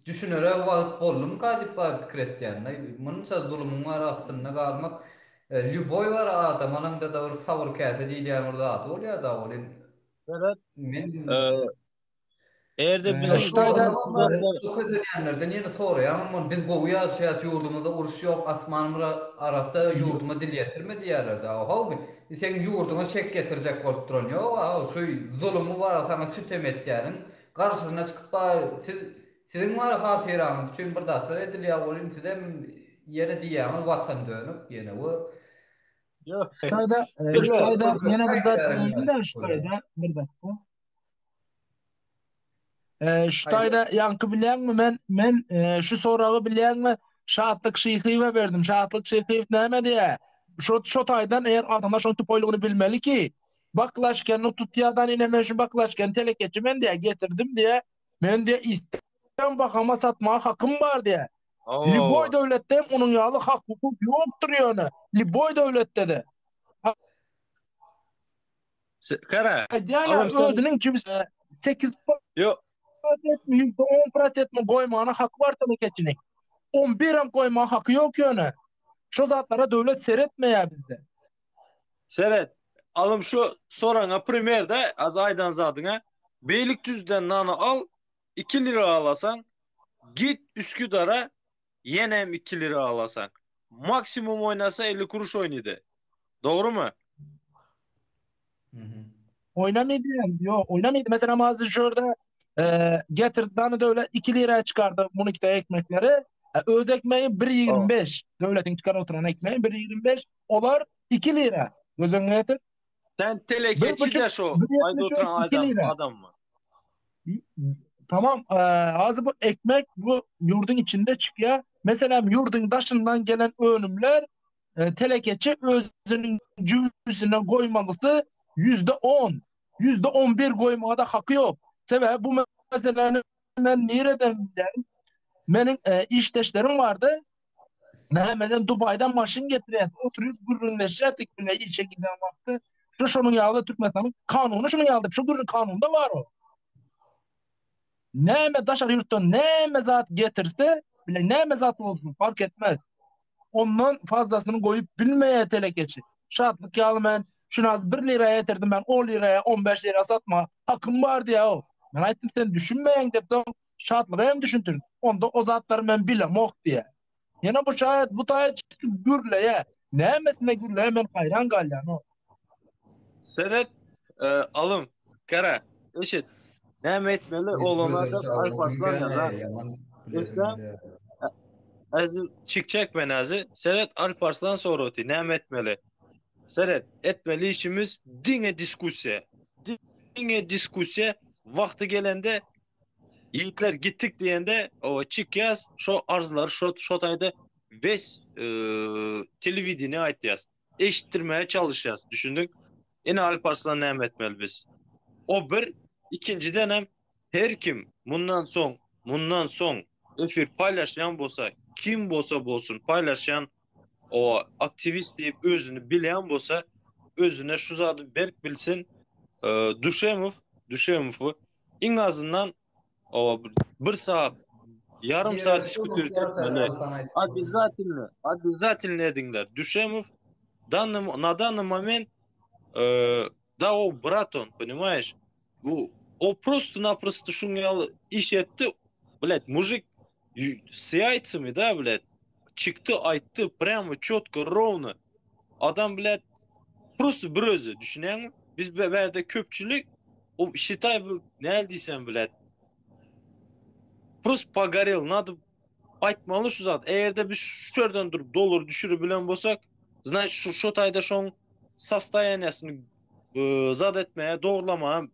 Speaker 1: düşünere wagt boldumyka diýip bara pikir etýän-de. Munça zulumyň bara astynda galmak lýuboý bara adam alaňda-da bir sabyr käse diýilýän bir zady bolýar-da welin.
Speaker 5: Seret,
Speaker 1: Men
Speaker 5: Eger-de biziň
Speaker 4: Şu taýda
Speaker 1: kösenýänlerden ýene soraýaňam ony biz gowy ýaşaýas ýurdumyzda uruş ýok asmanymyz arassa ýurduma dil ýetirme diýýärler da how seň ýurduňa şek ýetirjek bolup duran ýok a şu zulumy bar saňa sütem etýäniň garşysyna çykyp bar siz siziň bar hatyraňyz üçin bir zatlar edilýär welin sizem ýene diýýäňiz watan dönük ýene we
Speaker 5: Ýok.
Speaker 4: Şu taýda şu taýda ýene bir zat diýeýin-de şu taýda bir dakika. Ee, şu taýda ýaňky bilýäňmi men men e, şu soragy bilýäňmi Şatlyk Şyhyýewe berdim. Şatlyk Şyhyýew näme diýä? Şo şo taýdan eger adamlar şoň tupoýlygyny bilmeli ki, baklaşkany tutýadan ine men şu baklaşkany telekeçi men diýä getirdim diýä. Men diýä istem bahama satmaga hakym bar diýä. Lýuboý döwletde hem onuň ýaly hak hukuk ýokdur ýöne. Lýuboý döwletde-de.
Speaker 5: Kara.
Speaker 4: Aýdýan özüniň jübüsine 8
Speaker 5: Ýok.
Speaker 4: %10 prosentini goýmana haky bar telekeçiniň. 11 hem goýmaga haky ýok ýöne. Şu zatlara döwlet seretmeýär bizde.
Speaker 5: Seret. Alym şu soraňa primer-de az aýdan zadyňa. Beýlik düzden nany al, 2 lira alasaň, git Üsküdara ýene hem 2 lira alasaň. Maksimum oýnasa 50 kuruş oýnydy. Dogrumy?
Speaker 4: Oýnamydy ýok, oýnamydy. Meselem hazir şu ýerde e, getirdi dany döwlet 2 liraya çykardy bunu ikide ekmekleri. E, öz ekmeği 1.25. Döwletiň çykaryp oturan ekmeği 1.25. Olar 2 lira. Göz öňüne getir.
Speaker 5: Sen telekeçi de şu aýda oturan adam, adammy?
Speaker 4: Tamam, e, hazir bu ekmek bu ýurduň içinde çykýar. Meselem ýurduň daşyndan gelen önümler e, telekeçi özüniň jübüsine goýmalysy %10, %11 goýmaga haky ýok. Sebäbi bu meseläni men nireden bilýän? Meniň e, işdeşlerim bardy. Nämeden Dubaýdan maşyn getirýär. Oturyp gürrüňleşýärdik bile işe giden wagty. Şu şonuň ýaly Türkmenistanyň kanuny şunuň ýaly şu gürrüň kanunda bar o. Näme daşary ýurtdan näme zat getirse, bile näme zat bolsun fark etmez. Ondan fazlasyny goýup bilmeýär telekeçi. Şatlyk ýaly men şuny az 1 liraya getirdim ben 10 liraya 15 liraya satma hakym bar diýär o. Men aýtdym sen düşünmeýäň dep soň Şatlyga hem düşündir. Onda o zatlary men bilemok diýär. Ýene bu şaýat bu taýa çykyp gürleýär. Nämesine gürleýär men haýran galýan o.
Speaker 5: Seret, e, alym, gara, eşit. Näme etmeli? Oglanlar da Alparslan ýazar. Eşitdä? Aziz çikçek ben azi. Seret Alparslan sorady. Näme etmeli? Seret, etmeli işimiz diňe diskussiýa. Diňe diskussiýa. Wagty gelende Ýigitler gitdik diýende, o çykýas, şo arzlary şo şo taýda wes e, telewideniýe aýtýas. Eşitdirmäge çalyşýas, düşündiň? Ine Alparslan näme etmeli biz? O bir, ikinjiden hem her kim mundan soň, mundan soň efir paýlaşýan bolsa, kim bolsa bolsun paýlaşýan o aktiwist diýip özüni bilýän bolsa, özüne şu zady berk bilsin, e, Düşemow, Düşemowy iň azyndan o bir saat, ýarym saat diskutirt etmeli. Обязательно, обязательно ediňler. Düşemow данный, на данный момент e, da o brat on, понимаешь? Bu o просто-напросто şuň ýaly iş etdi. Блядь, мужик с яйцами, да, блядь, çykdy, aýtdy, прямо, четко, ровно. Adam, блядь, просто bir özi, düşünýäňmi? Biz bärde köpçülik, o считай, bu näl diýsem, блядь, просто pogorel, надо aýtmaly şu zat. Eger-de biz şu ýerden durup dollar düşürip bilen bolsak, значит, şu şu taýda şoň sostoýaniýasyny e, zat etmäge, dogrulamaga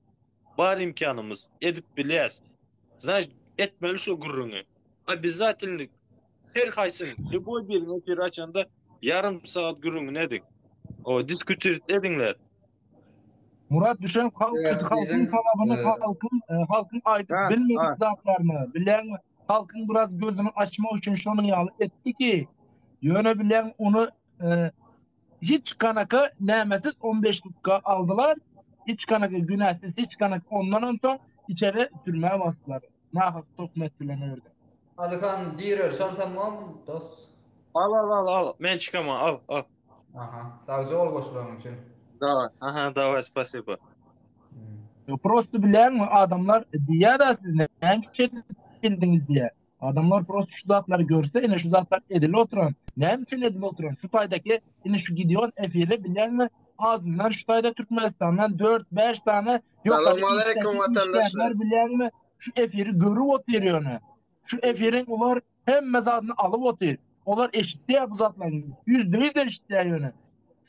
Speaker 5: bar imkanymyz, edip bilýäs. Значит, etmeli şu gürrüňi. Обязательно her haýsyň, любой biriň efir açanda ýarym sagat gürrüňini ediň. O diskutirt ediňler.
Speaker 4: Murat düşen halk
Speaker 1: Evet,
Speaker 4: halkyň
Speaker 1: biziň,
Speaker 4: talabyny
Speaker 1: e,
Speaker 4: halkyň e, halkyň aýdyp
Speaker 5: Ha,
Speaker 4: bilmedik
Speaker 5: ha.
Speaker 4: zatlaryny bilýäňmi? Halkyň biraz gözüni açmak üçin şonuň ýaly etdi ki, ýöne bilýäň ony e, hiç kanaka nämesiz 15 sutka aldylar. Hiç kanaka günäsiz, hiç kanaka ondan soň içeri türmä basdylar. Nahak töhmet bilen ördü.
Speaker 1: Alyhan direr şalsam bolmy dost?
Speaker 5: Al al al al. Men çykaman al al.
Speaker 1: Aha. Sagja bol goşularyň üçin.
Speaker 5: Daway. Aha, daway, spasibo.
Speaker 1: Hmm.
Speaker 4: Prosto bilýäňmi adamlar diýýär-de siz näme üçin bildiňiz diýýär. Adamlar prosto şu zatlary görse ine şu zatlar edilip oturan. Näme üçin edilip oturan? Şu taýdaky ine şu gidion efiri bilýäňmi azyndan şu taýda Türkmenistandan 4-5 sany ýokary
Speaker 10: Salowmaleýkim
Speaker 4: işdäki
Speaker 10: watandaşlar.
Speaker 4: işgärler bilýäňmi şu efiri görüp otyr ýöne. Şu efiriň olar hemme zadyny alyp otyr. Olar eşitýär bu zatlary. %100 eşitýär ýöne.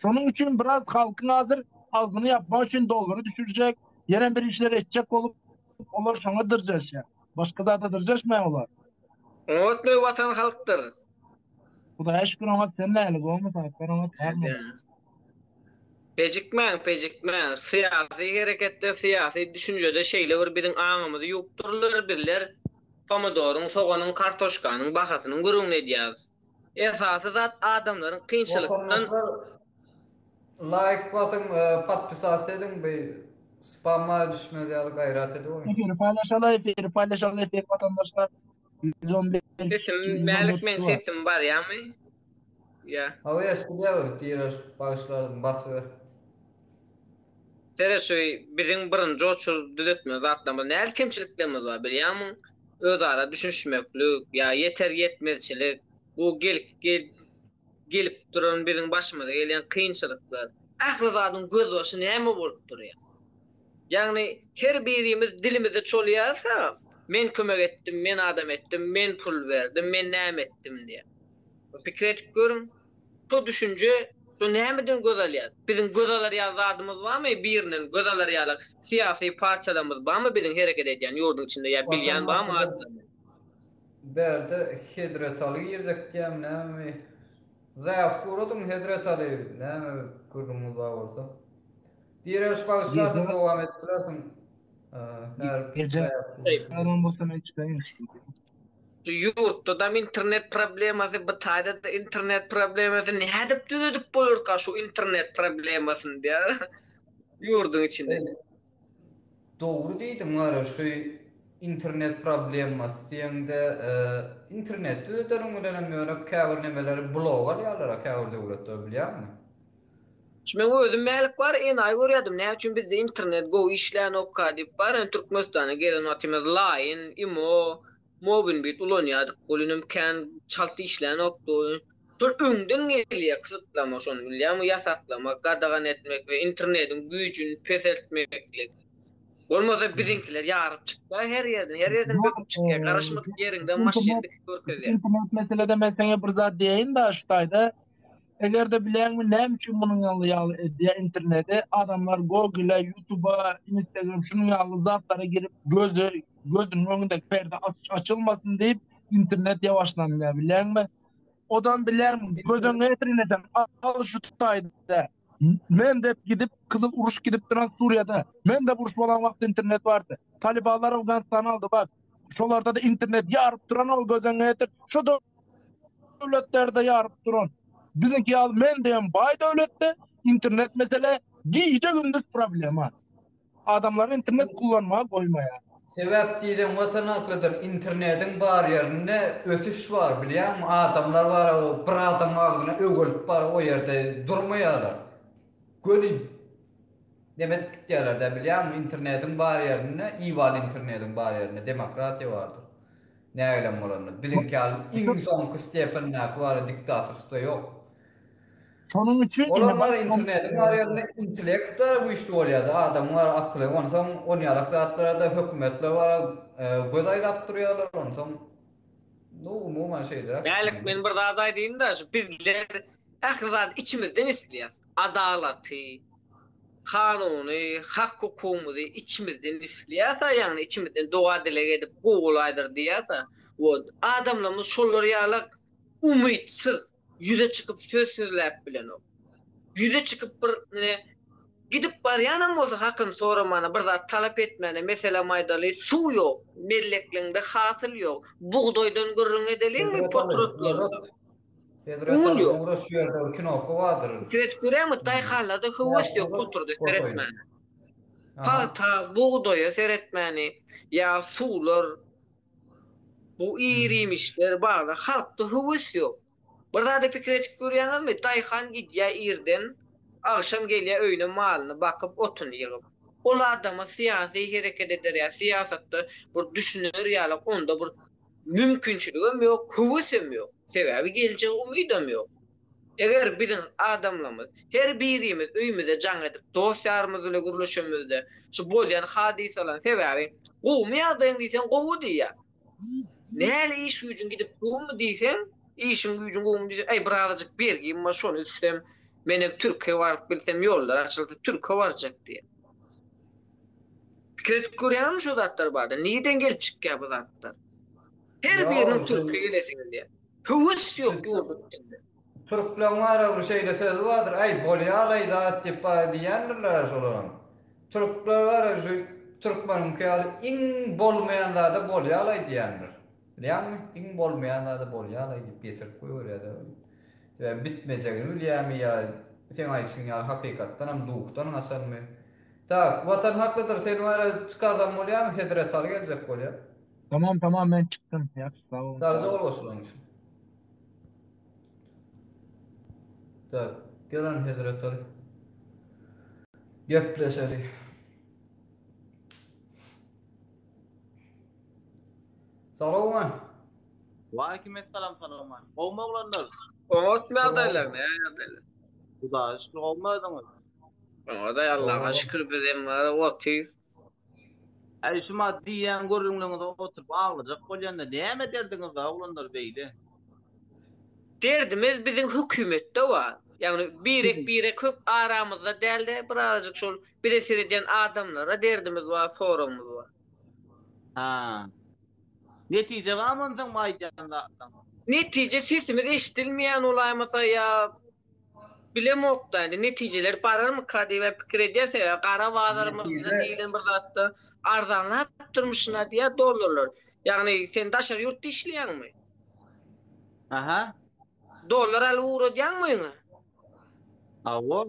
Speaker 4: Şonuň üçin biraz halkyň hazir agzyny ýapmak üçin dollary düşürjek, ýene bir işler etjek bolup olar şoňa dyrjaşýar. Başga zada dyrjaşmaýar olar.
Speaker 10: Oňatmy watan halkdyr.
Speaker 4: Hudaýa şükür oňat sen näli gowmy zatlar oňat barmy?
Speaker 10: Pejikmäň, pejikmäň. Syýasy hereketde, syýasy düşünjede şeýle bir biziň aňymyzy ýuwupdyrlar, bizler pomidoryň, soganyň, kartoşkanyň bahasynyň gürrüňini edýäris. Esasy zat adamlaryň kynçylykdan.
Speaker 1: Watandaşlar laýk basyň, podpisasiýa ediň bi spama düşmez ýaly gaýrat edip oýun.
Speaker 4: Efiri paýlaşaly, efiri paýlaşaly efiri watandaşlar. 111 kişi,
Speaker 10: Sesim
Speaker 4: 114
Speaker 10: Mälik meň
Speaker 4: kişi bar.
Speaker 10: sesim barýamy? Ýa.
Speaker 1: Hawa eşidilýär diýer bagyşlardyň basyber.
Speaker 10: Seret şu biziň birinji oçur düzetmeli zatlarymyz näl kemçiliklerimiz bar bilýämiň? Özara düşünişmeklik ýa ýeter ýetmezçilik bu gelip gelip duran biziň başymyza gelýän kynçylyklar. Ähli zadyň gözbaşy näme bolup durýar? Ýagny her birimiz dilimizi çolýarsa men kömek etdim, men adam etdim, men pul berdim, men näme etdim diýip. Pikir edip görüň. Şo düşünje şo nämeden göz alýar? Biziň göz alar ýaly zadymyz barmy? Birinden göz alar ýaly syýasy partiýalarymyz barmy biziň hereket edýän ýurduň içinde ýa bilýän barmy adamlar?
Speaker 1: Bärde Hezretaly girjek diýýämi nämemi? Zaýawka uradyň Hezretaly näme gürrüňiňiz bar bolsa. Direliş bagyşlarsyň dowam edip bilersiň. Her
Speaker 4: Gece Salam bolsa men çykaýyn.
Speaker 10: Şu ýurtdadam internet problemasy, bu taýda-da internet problemasy, nädip düzedip bolarka şu internet problemasyny diýýär. Ýurduň içinde.
Speaker 1: Dogry diýdiň wara şu internet problemasy diýeňde internet düzedeniň bilenem ýöne käbir nemeleri blok alýarlar-a käbir döwletler bilýäňmi?
Speaker 10: Şu meň özüm mälik bar enaýy görýädim näme üçin bizde internet gowy işlänokka diýip bar indi Türkmenistana gelen wagtymyz laýn, imo, mobinbit ulanýadyk welinem kän çalt işlänokdy. Şol öňden gelýär kysytlama şony bilýäňmi ýasaklamak, gadagan etmek we internediň güýjüni peseltmeklik. Bolmasa biziňkiler ýaryp çykýar her ýerden, her ýerden böküp çykýar. Garaşmadyk ýeriňde maşyn dikip görkezýär.
Speaker 4: Internet meselede men saňa bir zat diýeýin-de şu taýda. Eger-de bilýäňmi näme üçin munuň ýaly ýaly edýär interneti adamlar Google-a, YouTube-a, Instagram şunuň ýaly zatlara girip gözi gözüniň öňündäki perde açylmasyn diýip internet ýawaşlanylýar bilýäňmi? Odam bilýäňmi göz öňüne getirin eden al şu taýda men dep gidip gyzyl uruş gidip duran Suriýada men de uruş bolan wagtda internet bardy. Talibanlar Afganistany aldy bak. Şolarda da internet ýaryp duran ol göz öňüne getir. Şu döwletlerde ýaryp duran. Biziňki ýaly men diýen baý döwletde internet mesele gije gündüz problema. Adamlar internet kullanmaga goýmaýar.
Speaker 1: Sebäp diýseň watan haklydyr internediň bar ýerinde ösüş bar bilýäňmi adamlar bar o bir adamyň agzyna öwelip bar o ýerde durmaýarlar göni neme edip gitýärler dä bilýäňmi internediň bar ýerinde iwal internediň bar ýerinde demokratiýa bardyr nägilem bolanda biziňki ýaly iň soňky stependäki bar diktatorstwo ýok.
Speaker 4: Şonuň üçin
Speaker 1: Olar bar internetiň bar ýerinde intellekt bar güýçli bolýardy adamyň bar akyly onsoň onýalak zatlara-da hökümetler bar göz aýlap durýarlar onsoň nu umuman şeýleräk.
Speaker 10: Mälik men bir zat aýdýyn-da şu bizler ähli zady içimizden isleýäs adalaty kanuny hak hukugymyzy içimizden isleýäs-a ýagny içimizden doga dileg edip gowy bolaýdyr diýýäs-a wot adamlarymyz şolar ýalak umytsyz ýüze çykyp söz sözläp bilenok. Ýüze çykyp bir ine gidip barýanam bolsa hakyny soramana, bir zat talap etmäne, meselem aýdaly, suw ýok, mellekliňde hasyl ýok, bugdaýdan gürrüň edeliňmi potratlarda. Un ýok. Pikir edip görýäňmi, daýhanlarda höwes ýok potrada seretmäne. Pagta, bugdaýa seretmäni, ýa suwlar, Bu ir-iýmişler barada halkda höwes ýok. Bir zady pikir edip görýäňizmi, daýhan gidýär irden, agşam gelýär öýüne malyny bakyp, otuny ýygyp. Ol adama syýasy hereket eder ýa syýasatda bir düşüner ýaly onda bir mümkinçiligem ýok, höwesem ýok. Sebäbi geljege umydam ýok. Eger biziň adamlarymyz, her birimiz öýümize jaň edip, dost-ýarymyz bilen gürleşemizde, şu bolýan hadysalaryň sebäbi, gowumy ýagdaýyň diýseň, gowy diýýär. Näle iş-güýjüň gidip durmy diýseň, işiň güýjüň gowumy diýseň, äý birazajyk bergim bar, şony üzsem, menem Türkiýä baryp bilsem, ýollar açylsa Türkiýä barjak diýýär. Pikir edip görýäňizmi şu zatlar barada? Nireden gelip çykýar bu zatlar? Her biriniň Türkiýä gelesi gelýär. Höwes ýok ýurduň içinde.
Speaker 1: Türkleň bara bir şeýle sözi bardyr, Äý, bolýalaý zat diýip bara diýýändirler-ä şolaram. Türkler bara şu türkmeniňki ýaly iň bolmaýan zada bolýalaý diýýändir. Bilýäňmi? Iň bolmaýan zada bolýalaý diýip geçirip goýberýär-de. Sebäbi bitmejegini bilýärmi ýa seň aýdyşyň ýaly hakykatdanam duhdan gaçanmy? Tak, Watan haklydyr, seni bara çykarsam bolýarmy? Hezretaly geljek bolýar.
Speaker 4: Tamam tamam men çykdym. Ýagşy sag boluň.
Speaker 1: Sagja bol goşulaň üçin. Tak, gelen Hezretaly. Gepleşeli. Salowman.
Speaker 11: Waleýkim essalam salowman. Gowmy oglanlar?
Speaker 10: Oňat ýagdaýlar, näme ýagdaýlar?
Speaker 11: Hudaýa şükür gowmy özüňiz?
Speaker 10: Oňat Allaha şükür biz hem otyrys.
Speaker 11: Äý şumat diýýän gürrüňleriňize oturyp aglajak bolýanda näme derdiňiz bar oglanlar beýle?
Speaker 10: Derdimiz biziň hökümetde bar. Ýagny birek birek hök aramyzda dälde birazajyk şol bize seredýän adamlara derdimiz bar soragymyz bar.
Speaker 11: Ha. Netije barmy onsoň bu aýdýan zatlaryňda?
Speaker 10: Netije sesimiz eşidilmeýän bolaýmasa ýa Bilemokda indi netijeler bararmyka diýibem pikir edýän sebäbi gara bazarymyzda diýlen bir zatda arzanlapdyrmyşyna diýýär dollarlar. Ýagny sen daşary ýurtda işleýäňmi?
Speaker 11: Aha.
Speaker 10: Dollar alyp ugradýaňmy öýüňe?
Speaker 11: Hawa.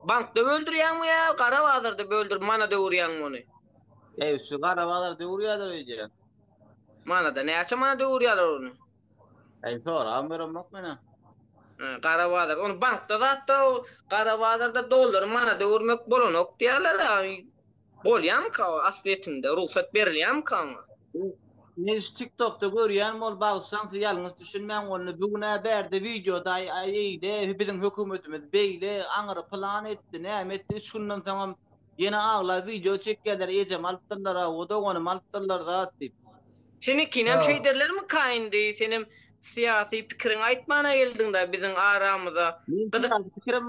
Speaker 10: Bankda böldürýäňmi ýa gara bazarda böldürip manada öwürýäňmi ony?
Speaker 11: Eý şu gara bazarda öwürýärler öýdýän.
Speaker 10: Manada näçe manada öwürýärler ony?
Speaker 11: Eý soram beremok menä.
Speaker 10: Gara bazar. Ony bankda zatda gara bazarda dollary manada öwürmek bolanok diýýärler. Bolýamyka o aslyýetinde? Rugsat berilýärmika oňa?
Speaker 11: Men şu TikTokda görýän bol bagyşlaň siz ýalňyş düşünmäň onda bigünä bärde wideoda aý aý eýle biziň hökümetimiz beýle aňyry pylan etdi näme etdi üç günden soňam ýene aglap wideo çekýärler ejemi alypdyrlar aw doganymy alypdyrlar zat diýip.
Speaker 10: Seniňkinem şeýderlermika indi senem syýasy pikiriňi aýtmana geldiňda biziň aramyza
Speaker 11: Men syýasy pikirim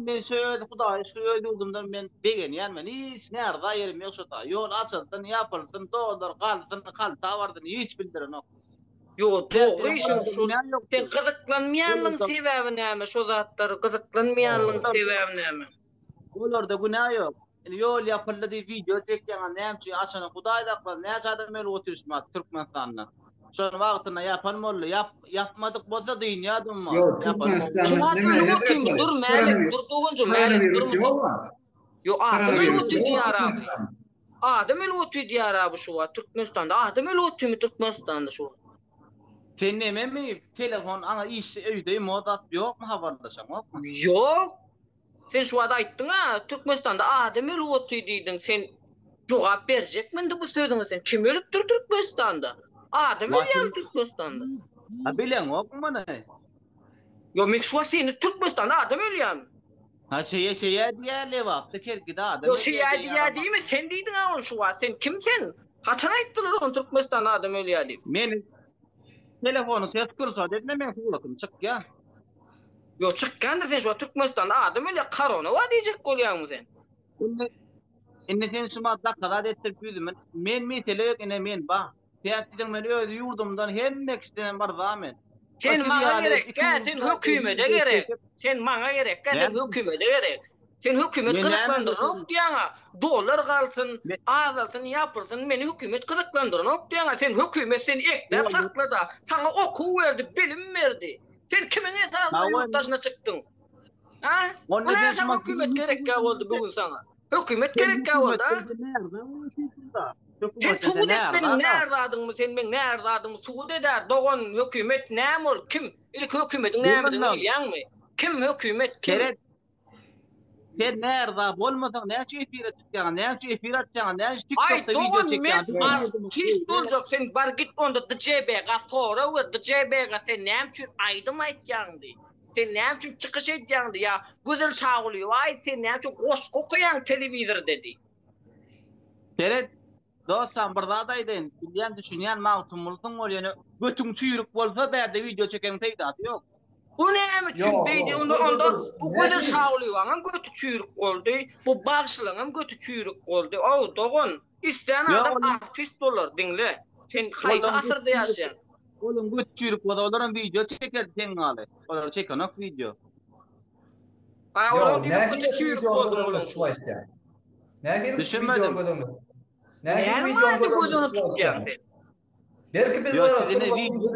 Speaker 11: men şu öz hudaýa şükür öz ýurdumdan men begenýän men hiç närza ýerim ýok şo taý ýol açylsyn ýapylsyn dollar galsyn halta barsyn hiç bildirenok.
Speaker 10: Ýok dogry şol şol sen gyzyklanmaýanlygyň sebäbi näme şo zatlar gyzyklanmaýanlygyň sebäbi näme.
Speaker 11: Olarda günä ýok. Indi ýol ýapyldy diýip wideo çekýäňiz näme üçin açana hudaý saklasyn näçe adam ölüp otyr şu wagt Türkmenistanda. Şony wagtynda ýapan boldy. Ýap ýapmadyk bolsa dynýadym ma.
Speaker 12: Ýok,
Speaker 11: Ýapan boldy.
Speaker 10: Şu
Speaker 12: Türkmenistanda
Speaker 10: wagt
Speaker 12: näme
Speaker 10: ölüp otyrmy
Speaker 12: ýok.
Speaker 10: dur Mälik dur doganjygym Mälik
Speaker 12: Koronawirus
Speaker 10: durmuş.
Speaker 12: ýok.
Speaker 10: Ýok adam ölüp
Speaker 12: Koronawirus
Speaker 10: otyr
Speaker 12: ýok
Speaker 10: diýýär abi.
Speaker 12: Türkmenistanda.
Speaker 10: Adam ölüp otyr diýýär abi şu wagt Türkmenistanda. Adam ölüp otyrmy Türkmenistanda şu wagt.
Speaker 11: Sen nememi telefon aňa iş öýde mod at ýokmy habarlaşaňokmy?
Speaker 10: Ýok. Sen şu wagt aýtdyň-a, Türkmenistanda adam ölüp otyr diýdiň, sen jogap berjekmi indi bu sözüňe sen? Kim ölüpdir Türkmenistanda? Adam ölýärmi Türkmenistanda?
Speaker 11: Ha bileňokmy muny?
Speaker 10: Ýok, men şu wagt seni Türkmenistanda adam ölýärmi?
Speaker 11: Ha şeýe şeýe diýýär Lebapda Kerkide adam
Speaker 10: Ýok, şeýe diýýär diýme, sen diýdiň-ä ony şu wagt. Sen kim sen? Haçan aýtdylar ony Türkmenistanda adam ölýär diýip?
Speaker 11: Men telefonyň ses kursat etme meň suratym çykýar.
Speaker 10: Ýok çykýandyr sen şu Türkmenistanda adam ölýär korona bar diýjek bolýaňmy sen.
Speaker 11: Indi indi sen şu mat dokazat etdirip ýüzüme men mesele ýok ine men ba. Sen siziň men öz ýurdumdan hemme kişiden yrza men.
Speaker 10: Sen maňa gerekkä sen hökümede gerek. Sen maňa gerekkä sen hökümede gerek. Sen hökümet gyzyklandyranok diýýäňa. Dollar galsyn, azalsyn, ýapylsyn meni hökümet gyzyklandyranok diýýäňa. Sen hökümet seni ekläp saklada. Saňa okuw berdi, bilim berdi. Sen kimiň esasynda ýurt daşyna çykdyň? Ha? Bu näme saňa hökümet gerekkä boldy bu gün saňa? Hökümet gerekkä boldy, ha? Sen subut et meniň närzadyňmy, sen meň närzadyňmy subut edä, dogan, hökümet näme ol, kim? Ilki hökümetiň nämedigini bilýäňmi? Kim hökümet, kim?
Speaker 11: Sen närza bolmasaň näçe efire çykýaň, näçe efir açýaň, näçe
Speaker 10: Aý
Speaker 11: TikTokda wideo
Speaker 10: dogan men
Speaker 11: çekýäň.
Speaker 10: artist boljak sen bar git onda DJB-ga sorag ber DJB-ga sen näme üçin aýdym aýtýaň diý. Sen näme üçin çykyş edýäň diý ýa Gözel Şagulyýewa aýt sen näme üçin goşgy okaýaň telewizorda diý.
Speaker 11: Seret Dostjan bir zat aýdaýyn, bilýän düşünýän Magtymgulysyň ol ýöne götüň çüýrük bolsa bärde wideo çekeniň peýdasy ýok.
Speaker 10: Bu näme üçin beýdi onda onda bu Gözel Şagulyýewanyňam göti çüýrük boldy, bu bagşylaňam göti çüýrük boldy. Ow dogan, islän adam artist bolar diňle. Sen haýsy asyrda ýaşaýaň?
Speaker 11: Olaň göti çüýrük bolsa olaram wideo çekerdi seň ýaly. Olar çekenok wideo.
Speaker 10: A olaň diýmek göti çüýrük boldy olaň şu.
Speaker 1: Nähili
Speaker 11: Düşünmedim.
Speaker 1: wideo göz öňünde? Nähili
Speaker 10: Näme
Speaker 1: wideo
Speaker 10: manyda
Speaker 1: göz
Speaker 10: göz öňünde
Speaker 1: öňünde
Speaker 10: tutýaň
Speaker 1: tutýaň?
Speaker 10: sen?
Speaker 1: Belki biz
Speaker 11: Ýok,
Speaker 1: olara
Speaker 11: ine
Speaker 1: sungatyň
Speaker 11: wideo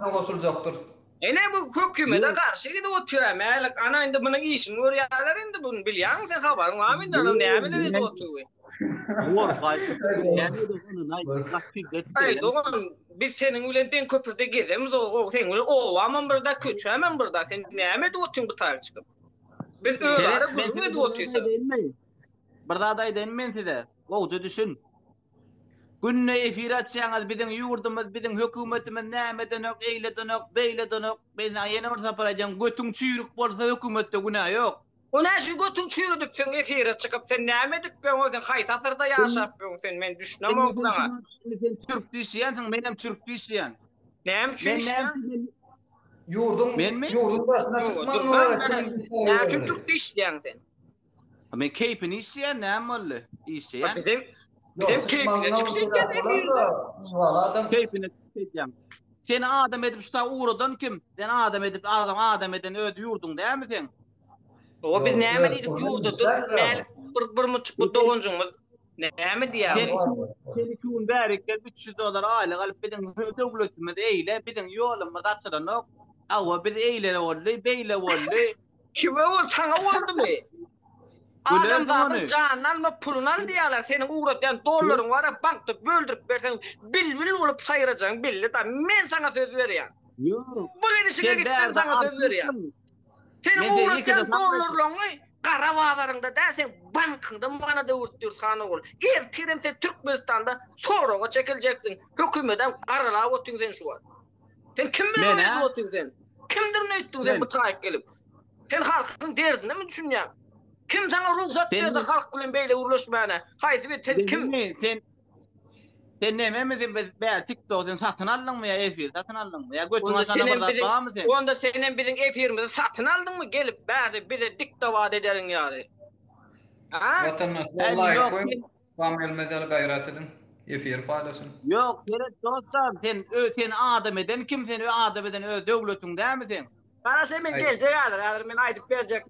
Speaker 1: bir goşuljakdyrys.
Speaker 10: Ene bu hökümete garşy gidip otyr-a Mälik. Ana indi munuň işini görýärler indi buny bilýäňmi sen habaryň barmy indi adam nämeler edip otyr bu? Aý dogan biz seniň bilen deň köprüde gezemizok, seň bilen obamam birda, köçämem birda. Sen näme edip otyň bu taýy çykyp? Biz özara gürrüň edip otyrys.
Speaker 11: Bir zat aýdaýyn men size, gowja düşün. Günde efir açýaňyz, biziň ýurdumyz, biziň hökümetimiz näme edenok, eýle edenok, beýle edenok. Men saňa ýene bir sapar aýdýan, götüň çüýrük bolsa hökümetde günä ýok.
Speaker 10: O näçe götüň çüýrüdipsiň efire çykyp sen näme edip ýöň sen haýsy asyrda ýaşap ýöň sen men düşünemok saňa.
Speaker 11: Indi sen türk diýişýänsiň, menem türk diýişýän.
Speaker 10: Näme üçin
Speaker 11: Men näme üçin
Speaker 1: Ýurduň
Speaker 11: Menmi?
Speaker 1: ýurduň daşyna çykman
Speaker 10: Näme üçin türk diýişýäň sen?
Speaker 11: Men keýpini işleýän näme boldy? Işleýän.
Speaker 10: Bizem bizem keýpine çykyş edýän efirde.
Speaker 11: Keýpine çykyş edýän. Seni adam edip şu taý ugradan kim? Seni adam edip adam adam eden öz ýurduň dälmi seň?
Speaker 10: O biz näme diýdik ýurda dur Mälik bir bir muçuk bu doganjygymyz näme diýýär?
Speaker 11: Sen iki gün bäri gelip 300 dollar aýlyk alyp biziň döwletimiz eýle, biziň ýolumyz açylanok. Hawa biz eýle boldy, beýle boldy.
Speaker 10: Kime ol saňa boldumy? Adamzadyň janyny alma puluny al diýýärler seniň ugradýan dollaryň bara bankda böldürip berseň bilbil bolup saýrajagyň belli da men saňa söz berýän.
Speaker 11: Ýok.
Speaker 10: Bu gidişiňe gitseň saňa söz berýän. Seniň ugradýan dollarlaryňy. Gara bazaryňda däl seň bankyňda manat öwürip dur han ogul. Ertirem sen Türkmenistanda soraga çekiljeksiň. Hökümedem garalap otyň sen şu wagt. Sen kim bilen
Speaker 11: Men-ä?
Speaker 10: oýnap otyň sen? Kimdir öýtdüň sen
Speaker 11: Men.
Speaker 10: bu taýyp gelip? Sen halkyň derdine mi düşünýäň? Kim saňa rugsat
Speaker 11: Sen
Speaker 10: berdi halk bilen beýle gürleşmäne? Haýsy bir sen kim?
Speaker 11: Sen sen Sen nememi sen biz bä TikTok sen satyn aldyňmy ýa efir satyn aldyňmy? Ýa götüň
Speaker 10: Onda
Speaker 11: açana bir
Speaker 10: senem
Speaker 11: zat
Speaker 10: biziň
Speaker 11: barmy sen?
Speaker 10: onda senem biziň efirimizi satyn aldyňmy gelip bärde bize diktowat ederiň ýaly? Ha?
Speaker 1: Watandaşlar
Speaker 11: Äý
Speaker 1: laýk
Speaker 11: ýok
Speaker 1: goýuň,
Speaker 11: sen
Speaker 1: spam gelmez ýaly gaýrat ediň. Efiri paýlaşyň.
Speaker 11: Ýok seret dostum sen ö seni adam eden kim seni adam eden öz döwletiň dämi seň?
Speaker 10: Garaşaý men
Speaker 1: Aý.
Speaker 10: geljek häzir häzir men aýdyp berjek.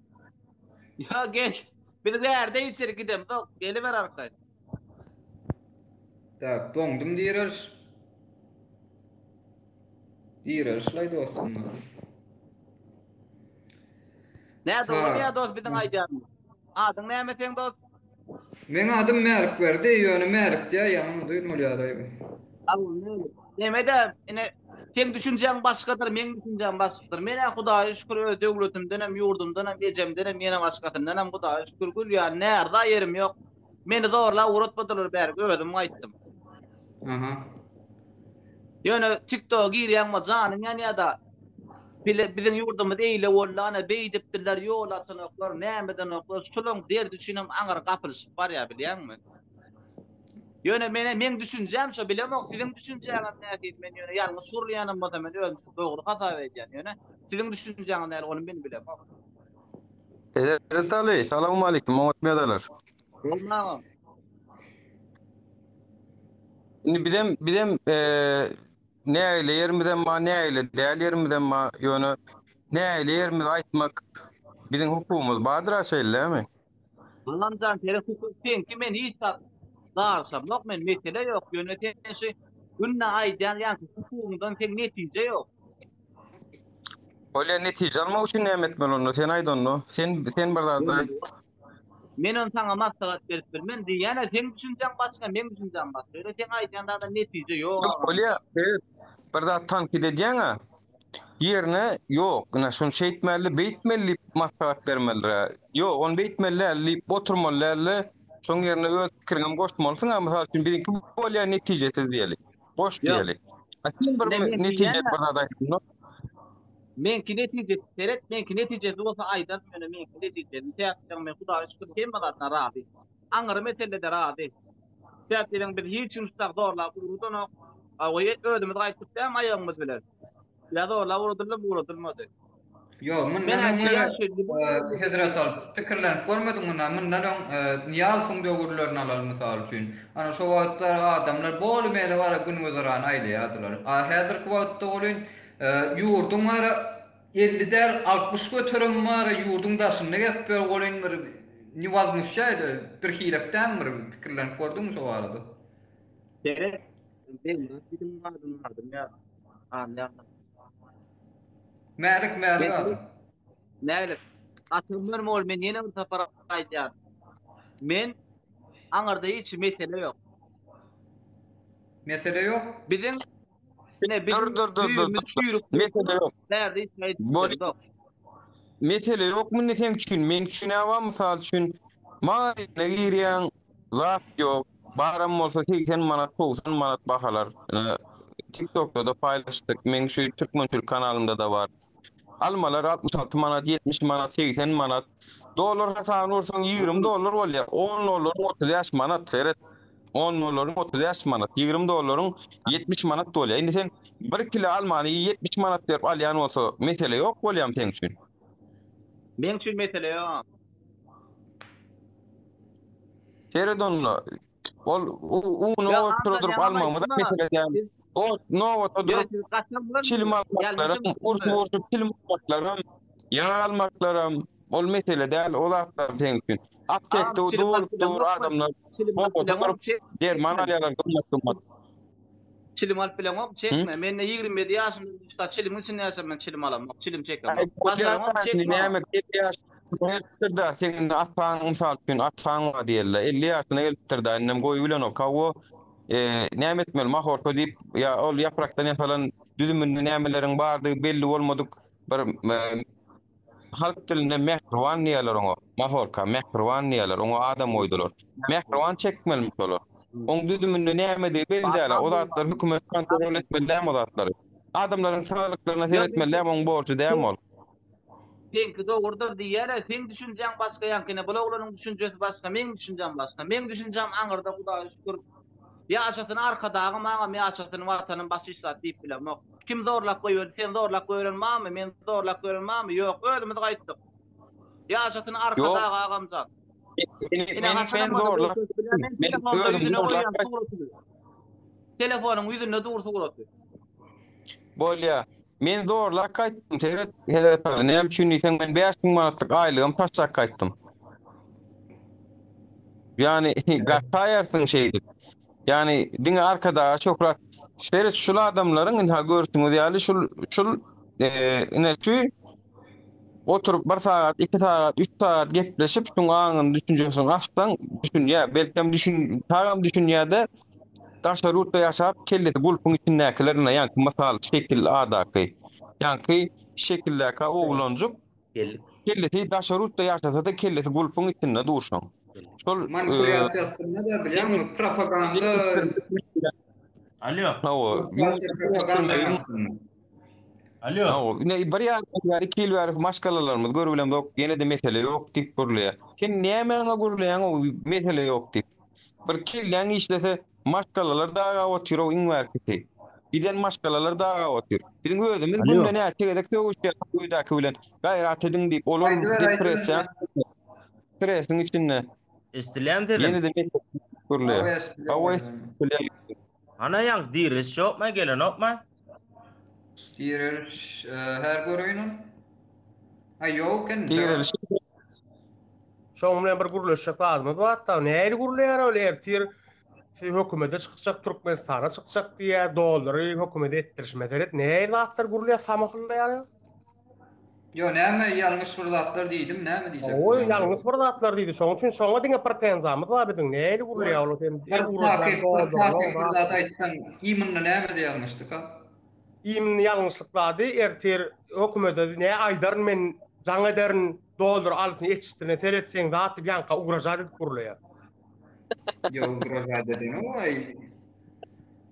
Speaker 11: Ýa gel biz bärde içeri gidemzok geliber arkaýyn.
Speaker 1: Tak, doňdum direliş. Direlişlaý dostum.
Speaker 11: Nä dogry
Speaker 1: Tak.
Speaker 11: ýa dost biziň aýdýanymyz? Adyň näme seň dost?
Speaker 1: Meň adym Mälikberdi, ýöne Mälik diýä ýaňy duýulmaly ýaly.
Speaker 11: Al, Mälik. Neme-de, ine, seň düşünjäň başgadyr, meň düşünjäm başgadyr. Men-ä Hudaýa şükür öz döwletimdenem, ýurdumdanam, ejemdenem, ýene başgasyndanam Hudaýa şükür gül ýaly närza ýerim ýok. Meni zorlap ugratmadylar bärik, özüm gaýtdym.
Speaker 1: Aha.
Speaker 11: Ýöne TikToka girýäň we janyň ýanýada. Bile biziň ýurdumyz eýle boldy, ana beýdipdirler, ýol atanoklar, näme edenoklar, şulaň derdi üçinem aňyr gapylyşyp barýar bilýäňmi? Ýöne mene meň düşünjäm şo bilemok siziň düşünjäňiz nähili men ýöne ýalňyş gurlaýanam bolsam men özüm dogry hasap edýän ýöne siziň düşünjäňiz nähili ony men bilemok.
Speaker 7: Hezret Aly, salowmalikim, oňat medalar.
Speaker 11: Bolma agam.
Speaker 7: Indi bizem bizem eee nägile ýerimizem bar, nägile däl ýerimizem bar. Ýöne nägile ýerimizi aýtmak biziň hukugymyz bardyr-a şeýle dälmi?
Speaker 11: Agamjan seniň hukuk seňki men hiç zat garyşamok men mesele ýok ýöne sen şu günde aýdýan ýaňky hukugyňdan seň netije ýok.
Speaker 7: Bolýa netije almak üçin näme etmeli onda sen aýt onda. Sen sen bir zat aýt.
Speaker 11: Men ony saňa maslahat berip bilmen diýýän-ä seň düşünjäň başga meň düşünjäm başga ýöne seň aýdýan zadyň netije ýok
Speaker 7: Ýok
Speaker 11: agam.
Speaker 7: bolýa evet bir zat tankyt edýäň-ä ýerine ýok ine şuny şeýtmeli beýtmeli diýip maslahat bermelidir-ä. Ýok ony beýtmeli däl diýip oturmaly däl-de şoň ýerine öz pikiriňem goşmalysyň-a mysal üçin biziňki bolýa netijesiz diýeli. Boş
Speaker 11: Ýok.
Speaker 7: diýeli. A sen bir
Speaker 11: Ine men
Speaker 7: netijeli
Speaker 11: diýýän-ä
Speaker 7: bir zat aýt.
Speaker 11: Meňki netijesi seret meňki netijesi bolsa aýdaryn ýöne meňki netijeli sebäpden men hudaýa şükür hemme zatdan razy. Aňyry meselede razy. Sebäp diýseň biz hiç kim şutak zorlap ugrudanok. Hawa özümiz gaýtdyk dämi aýagymyz bilen. Ýa zorlap ugradyldymy ugradylmady.
Speaker 1: Ýok, mundan
Speaker 11: Men
Speaker 1: öň
Speaker 11: aýtýan şu
Speaker 1: Hezret alyp pikirlenip görmediň mundan mundan öň Nyýazowyň döwürlerini alaly mysal üçin. Ana şo wagtlar adamlar bol mele bara gün güzeran aýlaýardylar. A häzirki wagtda welin ýurduň bara 50 däl 60 göterim bara ýurduň daşynda gezip ýör welin bir newazmuşýaýdy bir hilek dämi bir pikirlenip gördüňmi şo barada?
Speaker 11: Seret Begmyrat diýdim adym adym ýa anýan.
Speaker 1: Mälik Mälik adam.
Speaker 11: Mälik. Gaty ol men ýene bir sapar aýdýan. Men aňyrda hiç mesele ýok.
Speaker 1: Mesele ýok.
Speaker 11: Biziň ine
Speaker 7: Dur
Speaker 11: biziň
Speaker 7: dur dur dur.
Speaker 11: düýbümiz çüýrük
Speaker 7: Mesele ýok.
Speaker 11: Bärde hiç aýdyp
Speaker 7: Bol
Speaker 11: ýok.
Speaker 7: mesele ýok munda seň üçin, meň üçin bar mysal üçin magazyna girýäň, zat ýok. Baram bolsa 80 manat, 90 manat bahalar. TikTokda-da paýlaşdyk. Meň şu Türkmençilik kanalymda-da bar. Almalar 66 manat, 70 manat, 80 manat. Dollar hasabyny ursaň 20 dollar bolýar. 10 dollaryň 35 manat, seret. 10 dollaryň 35 manat, 20 dollaryň 70 manat bolýar. Indi sen 1 kilo almany 70 manat berip alýan bolsa, mesele ýok bolýarmy seň üçin?
Speaker 11: Meň üçin mesele ýok.
Speaker 7: Seret onda. Ol uny
Speaker 11: Ýa,
Speaker 7: otura durup
Speaker 11: Andan
Speaker 7: almagymyz
Speaker 11: ýaňam
Speaker 7: mesele däl.
Speaker 11: Siz-
Speaker 7: O nobata
Speaker 11: Ýa,
Speaker 7: durup
Speaker 11: siz gaçan bilen
Speaker 7: çilim almaklaram,
Speaker 11: Ýalňyşym
Speaker 7: urşup urşup çilim almaklaram, ýag almaklaram ol mesele däl, o zatlar seň üçin. Aptekde
Speaker 11: Agam, çilim
Speaker 7: durup
Speaker 11: alyp
Speaker 7: dur
Speaker 11: bilemok,
Speaker 7: adamlar
Speaker 11: çilim alyp
Speaker 7: nobata
Speaker 11: bilemok,
Speaker 7: durup
Speaker 11: çek-
Speaker 7: derman alýarlar gymmat gymmat.
Speaker 11: Çilim alyp bilemok, çekme. Men de 27 ýaşymda işte çilimiň içinde ýaşam men çilim alamok, çilim çekemok.
Speaker 7: Aý,
Speaker 11: Başaramok,
Speaker 7: bolýar
Speaker 11: çekme.
Speaker 7: näme 50 ýaş gelipdir da seň indi ataň mysal üçin ataň bar diýeli 50 ýaşyna gelipdir da indem goýy bilenok hawa e, näme etmeli mahorka diýip ýa ol ýaprakdan ýasalan düzüminde nämeleriň bardygy belli bolmadyk bir e, Halk dilinde mähriban diýerler oňa. Mahorka, mähriban diýerler. Oňa adam goýdular. Mähriban çekmelimiş olar. Oň düzüminde nämedigi belli däl. O zatlar hökümet kontrol etmeli dälmi o zatlary? Adamlaryň saglyklaryna seretmeli dälmi oň borjy dälmi ol?
Speaker 11: Seňki dogrudyr diýýär-ä, seň düşünjäň başga ýaňkyna, bul oglanyň düşünjesi başga, meň düşünjäm başga. Meň düşünjäm aňyrda Hudaýa şükür. Ýaşasyn Arkadagym agam ýaşasyn Watanym başga hiç zat diýip bilemok. Kim zorlap goýberdi sen zorlap goýberen barmy men zorlap goýberen barmy ýok özümiz gaýtdyk. Ýaşasyn Arkadag agamjan.
Speaker 7: Ine men zorlap men özüm zorlap
Speaker 11: Telefonyň ýüzünde dur suraty.
Speaker 7: Bolýa. Men zorlap gaýtdym seret Hezret aga näme üçin diýseň men 5000 manatlyk aýlygym taşlap gaýtdym. Ýani gataýarsyň şeýdip. Ýani diňe Arkadaga şöhrat. Seret şul adamlaryň ynha görşüňiz ýaly şul şul ine şu oturyp bir sagat, iki sagat, üç sagat gepleşip şuň aňyny düşünjesini açsaň düşünýär. Belkem düşün tagam düşünýär-de daşary ýurtda ýaşap kellesi gulpuň içindäkiler ine ýaňky mysal şekil adaky. Ýaňky şekildäki oglanjyk
Speaker 12: Geldik.
Speaker 7: Kellesi daşary ýurtda ýaşasa-da kellesi gulpuň içinde dur şoň. Şol
Speaker 13: Manipulýasiýa astynda-da bilýäňmi propaganda
Speaker 12: Alýo.
Speaker 7: Hawa.
Speaker 13: Propaganda astynda.
Speaker 12: Alýo.
Speaker 7: Hawa. Ine bir ýarym ýyl bäri, iki ýyl bäri maşgalalarymyz görübilemzok, ýene-de mesele ýok diýip gürleýär. Sen nämäňe gürleýäň o mesele ýok diýip. Bir kelläň işlese Maşgalalar dagap otyr-ow iň bärkisi. Giden maşgalalar dagap otyr. Biziň özümiz
Speaker 12: Alýo.
Speaker 7: günde näçe gezek sögüşýäris öýdäki bilen. Gaýrat ediň diýip, olar
Speaker 13: Aýdyber, aýdyber.
Speaker 7: depressiýa stresiň içinde.
Speaker 12: Eşdilýärmi sesem?
Speaker 7: Ýene-de mesele gürleýär.
Speaker 13: Hawa eşdilýär.
Speaker 7: Hawa eşdilýär.
Speaker 12: Ana ýaňky diriliş ýokmy, gelenokmy?
Speaker 13: Diriliş her göreýin ony. Ha ýok eken.
Speaker 7: Diriliş.
Speaker 14: Şoň bilen bir gürleşjek zadymyz bar da, nähili gürleýär ol ertir hökümete çykjak, Türkmenistana çykjak diýýär, dollary hökümete etdirişime seret, nähili zatlar gürleýär, samahyllaýar.
Speaker 13: Ýo näme ýalňyş bir zatlar diýdim näme diýjek
Speaker 14: Oý ýalňyş bir zatlar diýdi şoň üçin şoňa diňe pretenzamyz bar biziň nähili gürleýär ol sen
Speaker 13: Bir takyk bir takyk bir zat aýtsaň imенно nämede ýalňyşdyka?
Speaker 14: Imенно ýalňyşlyk zady ertir hökümete ne aýdaryn men jaň ederin dollar alsyn etişdirine seret seň zat diýip ýaňka ugražat edip gürleýär.
Speaker 13: Ýo ugražat edenok aý.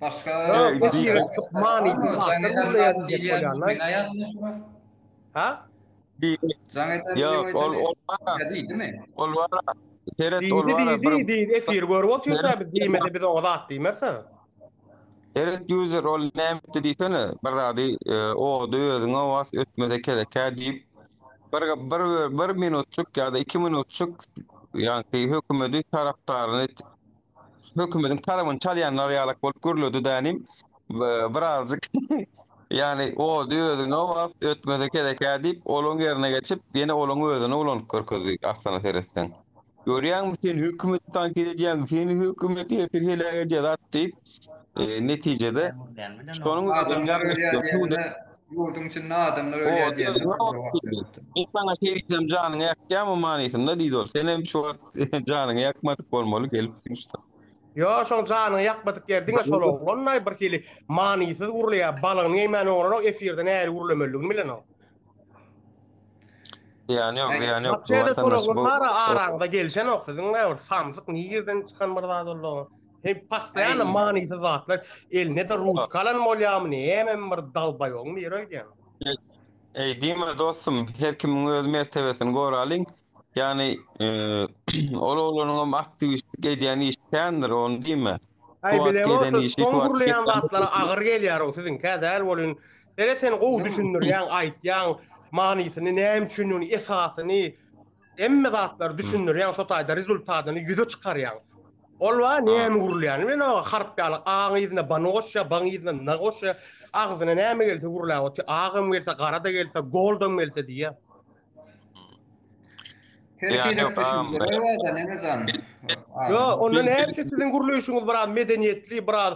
Speaker 13: Başga
Speaker 14: Ýok,
Speaker 13: başga
Speaker 14: efire çykyp manysyz zatlar gürleýär diýjek bolýanlar. Ha?
Speaker 13: Jaň eder
Speaker 7: Ýok, ol ol bar.
Speaker 13: Diýdimi?
Speaker 7: Ol bar. Seret ol
Speaker 14: Diýdi,
Speaker 7: bar.
Speaker 14: diýdi, diýdi, efir görüp otyrsa biz diýmese biz oňa zat diýmeris.
Speaker 7: Seret user ol näme etdi diýsene, bir zady e, ody özüňe bas, ötmese kerekä diýip bir bir bir minutjyk ýa-da iki minutjyk ýaňky hökümeti tarapdaryny hökümetiň tarapyny çalýanlar ýalak bolup gürledi dänim. Birazjyk ýagny ody özüňe bas, ötmese kerekä diýip, olaň ýerine geçip, ýene olaň özüni ulanyp görkezdi aslyna seretseň. Görýäňmi sen hökümeti tankyt edýäň, seni hökümet ertir heläk edýär zat diýip, netijede şonuň
Speaker 13: Adamlar ölýär diýende, ýurduň içinde adamlar ölýär diýende jogap beripdir.
Speaker 7: Men saňa şeý diýsem janyňy ýakýarmy manysynda diýdi ol. Senem şu wagt janyňy ýakmadyk bolmaly gelipsiň şu.
Speaker 14: Ýo şoň janyňy ýakmadyk ýeri diňe şol oglanlaý bir hili manysyz gürleýär balygyny geýmän oňranok efirde nähili gürlemelidigini bilenok.
Speaker 7: Zyýany ýok, zyýany ýok.
Speaker 14: Şeýle şol oglan bara araňyza gelşenok siziň näme bir samsyk nirden çykan bir zat ol. Hem postoýanno manysyz zatlar eline-de ruçka alan bolýarmy nämemi bir dalbaýogyň biri öýdýän.
Speaker 7: Eý diýme dostum her kimiň öz mertebesini goralyň. Ýagny ol oglanyňam aktiwistlik edýän işi kändir ony diýme.
Speaker 14: Aý bilemok şo soň gürleýän zatlary agyr gelýär o siziňkä däl welin seret sen gowy düşündirýäň aýtýaň manysyny näme üçindigini esasyny Hemme zatlary düşündirýäň şo taýda rezultadyny ýüze çykarýaň. Ol bar näme gürleýäni bilenok harp ýaly aň yzyna bany goşýar, baň yzyna na goşýar. Agzyna näme gelse gürläp otyr. Agam gelse, gara-da gelse, goldam gelse diýýär.
Speaker 13: Her hili düşünjeler bar-da nemeden.
Speaker 14: Ýok, onda näme üçin siziň gürleýşiňiz biraz medeniýetli, biraz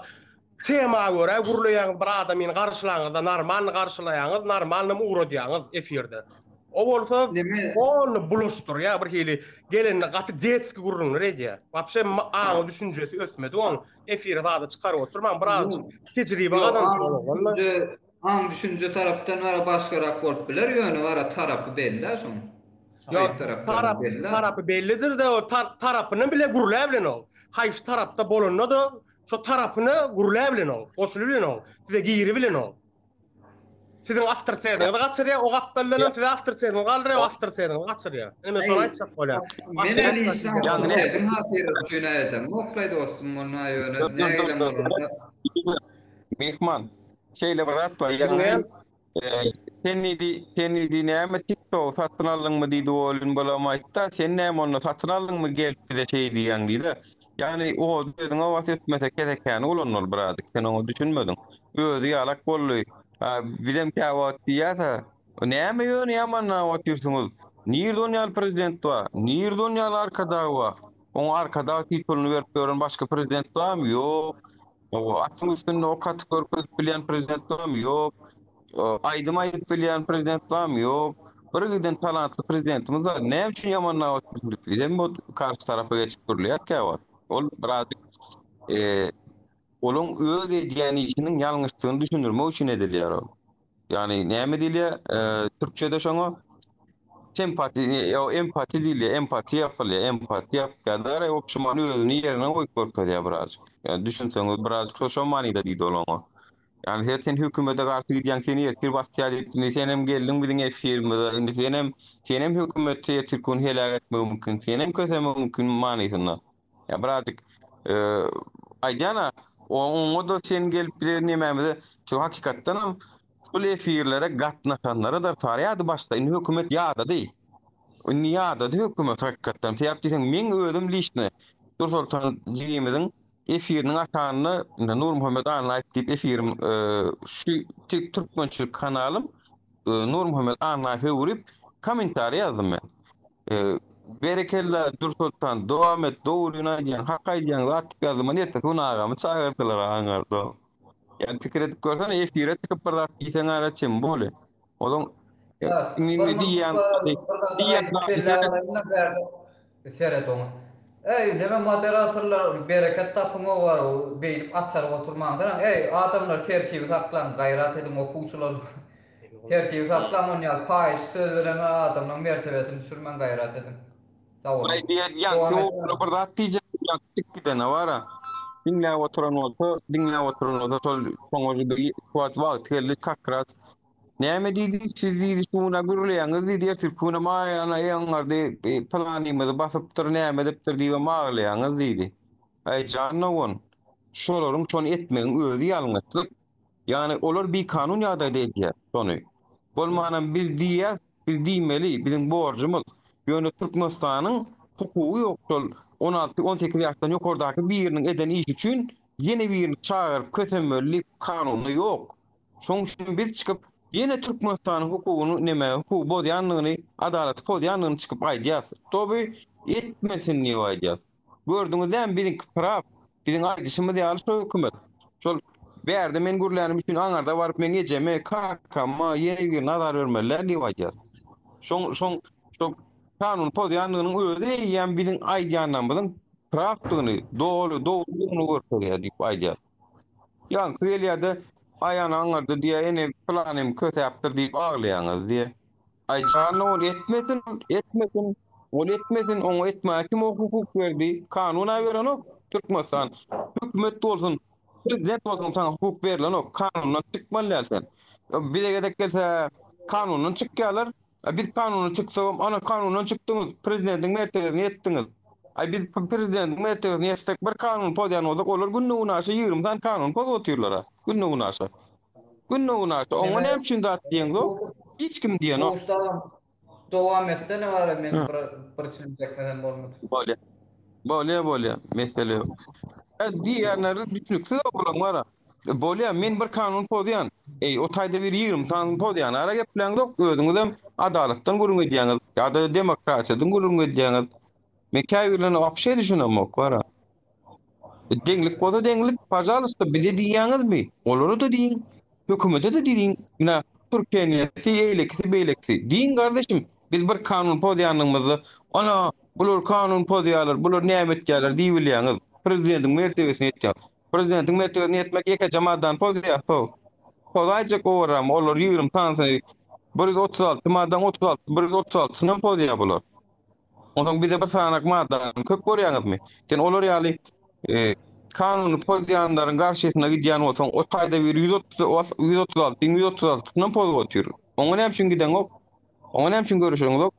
Speaker 14: Tema görä gürleýäňiz bir adamyny garşylaňyzda normalny garşylaýaňyz normalnam ugradýaňyz efirde. O bolsa polny bulaşdyrýar bir hili gelende gaty detski gürrüňler edýär. Wapşe aňy düşünjesi ösmedi oň efire zada çykaryp oturmaň birazjyk tejribe gazansyn ol oglan.
Speaker 13: Aň düşünje tarapdan bara başgarak bolup biler, ýöne bara tarapy belli-ä şoň.
Speaker 14: Ýok, tarap, tarapy bellidir-de, o tarapyny bile gürläbilenok. Haýsy tarapda bolanda-da, şo tarapyny gürläbilenok, goşulybilenok, size giribilenok. Siziň awtoritetiňizi gaçyrýar, o gapdaldanam size awtoritetiňizi galdyrýar, o awtoritetiňizi gaçyrýar. Ine men şony aýtjak bolýan.
Speaker 13: Men indi işde awtoritetiň hatyra üçin aýdamok-laý dostum, onda ýöne nägilem bolanda.
Speaker 7: Myhman, şeýle bir zat bar, ýagny sen diýdi, sen diýdi näme TikTok satyn aldyňmy diýdi welin bulam aýtda, sen näme onda satyn aldyňmy gelip bize şeý diýýäň diýdi. Ýagny o özüňe was etmese kesekäni ulanmaly birazjyk sen oňa düşünmediň. Özi ýalak boldy. A bizem käwagt diýýäs-ä, näme ýöne ýamanlap otyrsyňyz? Nirde on ýaly prezident bar? Nirde on ýaly arkadag bar? Oňa arkadag titulyny berip ýören başga prezident barmy? Ýok. Atyň üstünde ok atyp görkezip bilýän prezident barmy? Ýok. Aýdym aýdyp bilýän prezident barmy? Ýok. Bir giden talantly prezidentimiz bar. Näme üçin ýamanlap otyrsyň diýip, bizem bu garşy tarapa geçip gürleýäs käwagt. Ol birazjyk olaň öz edýän işiniň ýalňyşdygyny düşündirmek üçin edilýär ol. Ýagny näme diýilýär? Türkçede şoňa sempati, ýa empati diýilýär, empatiýa ýapylýar, empatiýa ýapýar-da, obşumany özüni ýerine goýup görkezýär birazjyk. Ýagny düşünseňiz birazjyk şo şo manyda diýdi ol oňa. Ýagny sen sen hökümete garşy gidýäň, seni ertir basýar diýip, indi senem geldiň biziň efirimize, indi senem senem hökümeti ertirki gün heläk etmegi mümkin, senem kösemegi mümkin manysynda. Ýa birazjyk aýdýan-a, oňa-da sen gelip bize nemämize, şu hakykatdanam şul efirlere gatnaşanlara-da sarýardy başda, indi hökümet ýadady. Indi ýadady hökümet hakykatdan. Sebäp diýseň, meň özüm liçno Dursoltan jigimiziň efiriniň aşagynda Nurmuhammet Annaýew diýip efirim şu türkmençilik kanalym Nurmuhammet Annaýew öwrüp kommentariý ýazdym men. Berekella Dürsoltan dowam et dogryny aýdýaň hak aýdýaň zat diýip ýazdym men ertesi gün agamy çagyrdylar aňarda. Ýa pikir edip görsene efire çykyp bir zat diýseň ara çem bolýa. Ozaň indi diýýän
Speaker 13: diýýän Seret oňa. Eý, neme moderatorlar bereket tapyň owa beýdip ataryp oturmaňsana. Eý, adamlar tertibi saklaň, gaýrat ediň okuwçylar. Tertibi saklaň on ýaly paýyş söz bilen adamlaň mertebesini düşürmäň gaýrat ediň. Sag boluň.
Speaker 7: Aý diýen ýaňky oglana bir zat diýjek ýaňky çykyp gidene bara. Diňläp oturan bolsa, diňläp oturan bolsa şol şoňa bir wagt wagty geldi kakras. Näme diýdi siz diýdi şu güne gürleýäňiz diýdi ertirki günem aý ana ýaňardy pylanymyzy basypdyr näme edipdir diýibem aglaýaňyz diýdi. Aý jan dogan şolaryň şony etmegiň özi ýalňyşlyk. Ýagny olar bikanun ýagdaýda edýär şony. Bolmanam biz diýýäs, biz diýmeli, biziň borjumyz. Ýöne Türkmenistanyň hukugy ýok şol 16, 18 ýaşdan ýokardaky biriniň eden işi üçin ýene birini çagyryp kösenmeli diýip kanunda ýok. Şoň üçin biz çykyp ýene Türkmenistanyň hukugyny neme hukugy bozýandygyny, adalaty pozýandygyny çykyp aýdýas. Toby etmesin diýip aýdýas. Gördüňiz dämi biziňki praw. Biziň aýdyşymyz ýaly şo hökümet. Şol bärde men gürlänim üçin aňarda baryp meň ejeme, kakama, ýene birine azar bermeli däl diýip aýdýas. Şoň şoň şo kanun pozýandygynyň özi eýýäm biziň aýdýanlarymyzyň prawdygyny, doly dogrudygyny görkezýär diýip aýdýas. Ýaňky gelýär-de, Aý ana aňarda diýýär, ene pylanym kösäpdir diýip aglaýaňyz diýýär. Aý janyna ol etmesin, etmesin, ol etmesin, oňa etmäge kim hukuk berdi? Kanun-a berenok Türkmenistan. Hökümet bolsun, prezident bolsun saňa hukuk berlenok, kanundan çykmaly däl sen. Bize gezek gelse kanundan çykýarlar. A biz kanundan çyksagam, ana kanundan çykdyňyz, prezidentiň mertebesine ýetdiňiz. Aý biz prezidentiň mertebesine ýetsek bir kanun pozýan bolsak, olar günde-günaşa 20 sany kanun pozup otyrlar-a, günde-günaşa. Günde günaşa. Oňa näme üçin zat diýeňzok? Hiç kim diýenok.
Speaker 13: Gowşagam dowam etsene bari men bir bir çilim çekmesem bolmady.
Speaker 7: Bolýa. Bolýa bolýa. Mesele ýok. E diýýänleri düşnüksiz oglan bara. Bolýa men bir kanun pozýan. Eý o taýda bir 20 sanyny pozýan. Ara gepläňzok özüňizem adalatdan gürrüň edýäňiz ýa-da demokratiýadan gürrüň edýäňiz. Men käbirlerine wapşe düşünemok bara. Deňlik bolsa deňlik, pažalysta bize diýýäňizmi? Olara-da diýiň, hökümete-de diýiň. Ine, türkeniýesi, eýlekisi, beýlekisi. Diýiň gardaşym, biz bir kanun pozýanlygymyzda, ana, bular kanun pozýarlar, bular näme etýärler diýibilýäňiz. Prezidentiň mertebesine ýetýär. Prezidentiň mertebesine ýetmek ýekeje maddany pozýar, how. Pozaýjak owaram olar 20 sanysyny 136 maddaň 36 136-synam pozýar bular. Onsoň bize bir sanak maddany köp görýäňizmi? Sen olar ýaly e, kanuny pozýanlaryň garşysyna gidýän bolsaň, o taýda biri 130 136-yň 136-synam pozup otyr. Oňa näme üçin gideňok? Oňa näme üçin görüşeňzok?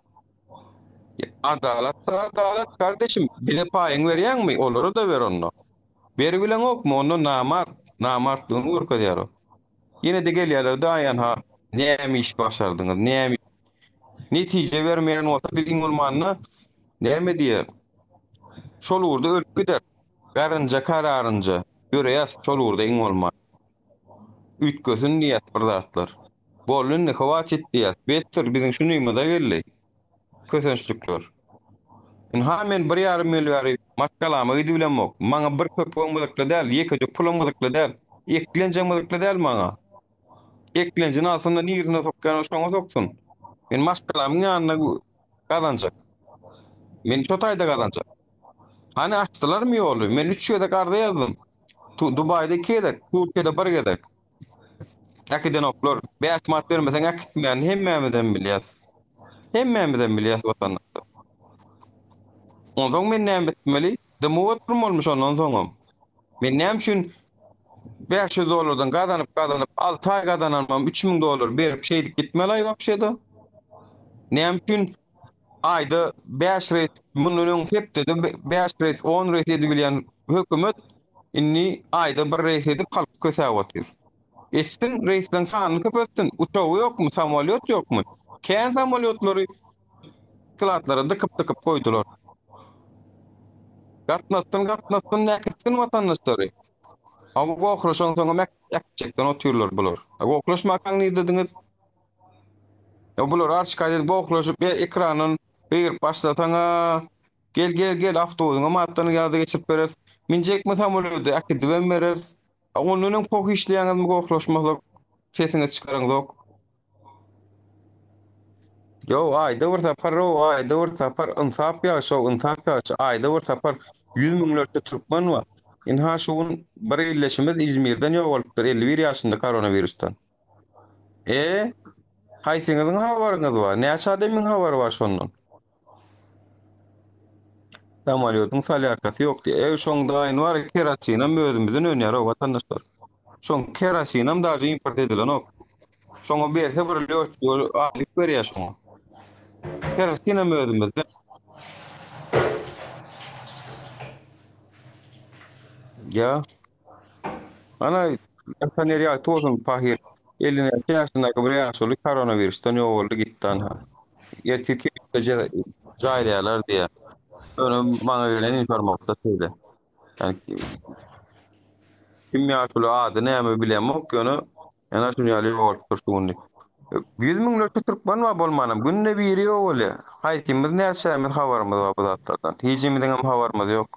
Speaker 7: Adalat adalat kardeşim, bize paýyň berýäňmi? Olara-da ber onda. Beribileňokmy? Onda namart, namartlygyny görkezýär o. Ýene-de gelýärler daýan ha, näme iş başardyňyz, näme netije bermeýän bolsa biz iň bolmanda näme diýer? Şol ugurda ölüp gider. Garynja kararynja ýöreýäs şol ugurda iň bolman. Üýtgesin diýýäs bir zatlar. Boldy indi hwatit diýýäs. Besdir biziň şunymyza geldi. Kösençlikler. Ynha men bir ýarym ýyl bäri maşgalama gidibilemok. Maňa bir köpügem gyzykly däl, ýekeje pulam gyzykly däl. Eklenjem gyzykly däl maňa. Eklenjini alsyn-da niresine sokýan şoňa soksun. Men maşgalamyň ýanynda gazanjak. Men şo taýda gazanjak. Hany açdylarmy ýoly? Men üç gezek arza ýazdym. Dubaýda iki gezek, Türkiýede bir gezek. Äkidenoklar. 5 manat bermeseň äkitmeýänini hemmämizem bilýäs. Hemmämizem bilýäs watandaşlar. Onsoň men näme etmeli? Dymyp oturmalymy şondan soňam? Men näme üçin 500 dollardan gazanyp gazanyp 6 aý gazananymam 3000 dollar berip şeýdip gitmeli aý wapşeda? Näme üçin aýda 5 reýs mundan öň hepdede 5 reýs 10 reýs edibilýän hökümet indi aýda bir reýs edip halky kösäp otyr. Etsin reýsleriň sanyny köpeltsin. Uçagy ýokmy, samolýot ýokmy? Kän samolýotlary skladlara dykyp-dykyp goýdular. Gatnatsyn, gatnatsyn, äkitsin watandaşlary. A bu gohlaşansoňam äkitjekden otyrlar bular. A gohlaşmakaň nirdediňiz? Ya bular arçka edip gohlaşyp ekrandan gygyryp başlasaň-a, gel gel gel awtobusyňa matdan ýa-da geçirip bereris. Minjekmi samolýoda äkidibem bereris. A ondan öň poh işleýäňizmi gohlaşmasak sesiňizi çykaraňzok. Ýow aýda bir sapar ow aýda bir sapar ynsap ýagşy ow ynsap ýagşy aýda bir sapar ýüz müňlerçe türkmen bar. Ynha şu gün bir ildeşimiz Izmirden ýogalypdyr 51 ýaşynda koronawirusdan. E haýsyňyzyň habaryňyz bar? Näçe adamyň habary bar şondan? Samolýotyň solýarkasy ýok diýýär. Eý, şoň daýyny bar, kerosinam özümizden önýär-ow, watandaşlar. Şoň kerosinam daže import edilenok. Şoňa berse bir lýotçy aýlyk berýär şoňa. Kerosinam özümizden. Ýa. Ana, ýatan ýeri ýagty bolsun, pahyr. 56 ýaşyndaky bir ýaşuly koronawirusdan ýogaldy gitdi anha. Ertir Kiýewde jaýlaýarlar diýýär. Ýöne maňa gelen informasiýa şeýle. Ýani kim ýaşuly ady näme bilemok, ýöne ýana şuny ýaly ýogalypdyr şu gün diýip. Ýüz müňlerçe türkmen bar bolmanam, günde biri ýogalýar. Haýsymyz näçämiz habarymyz bar bu zatlardan? Hijimiziňem habarymyz ýok.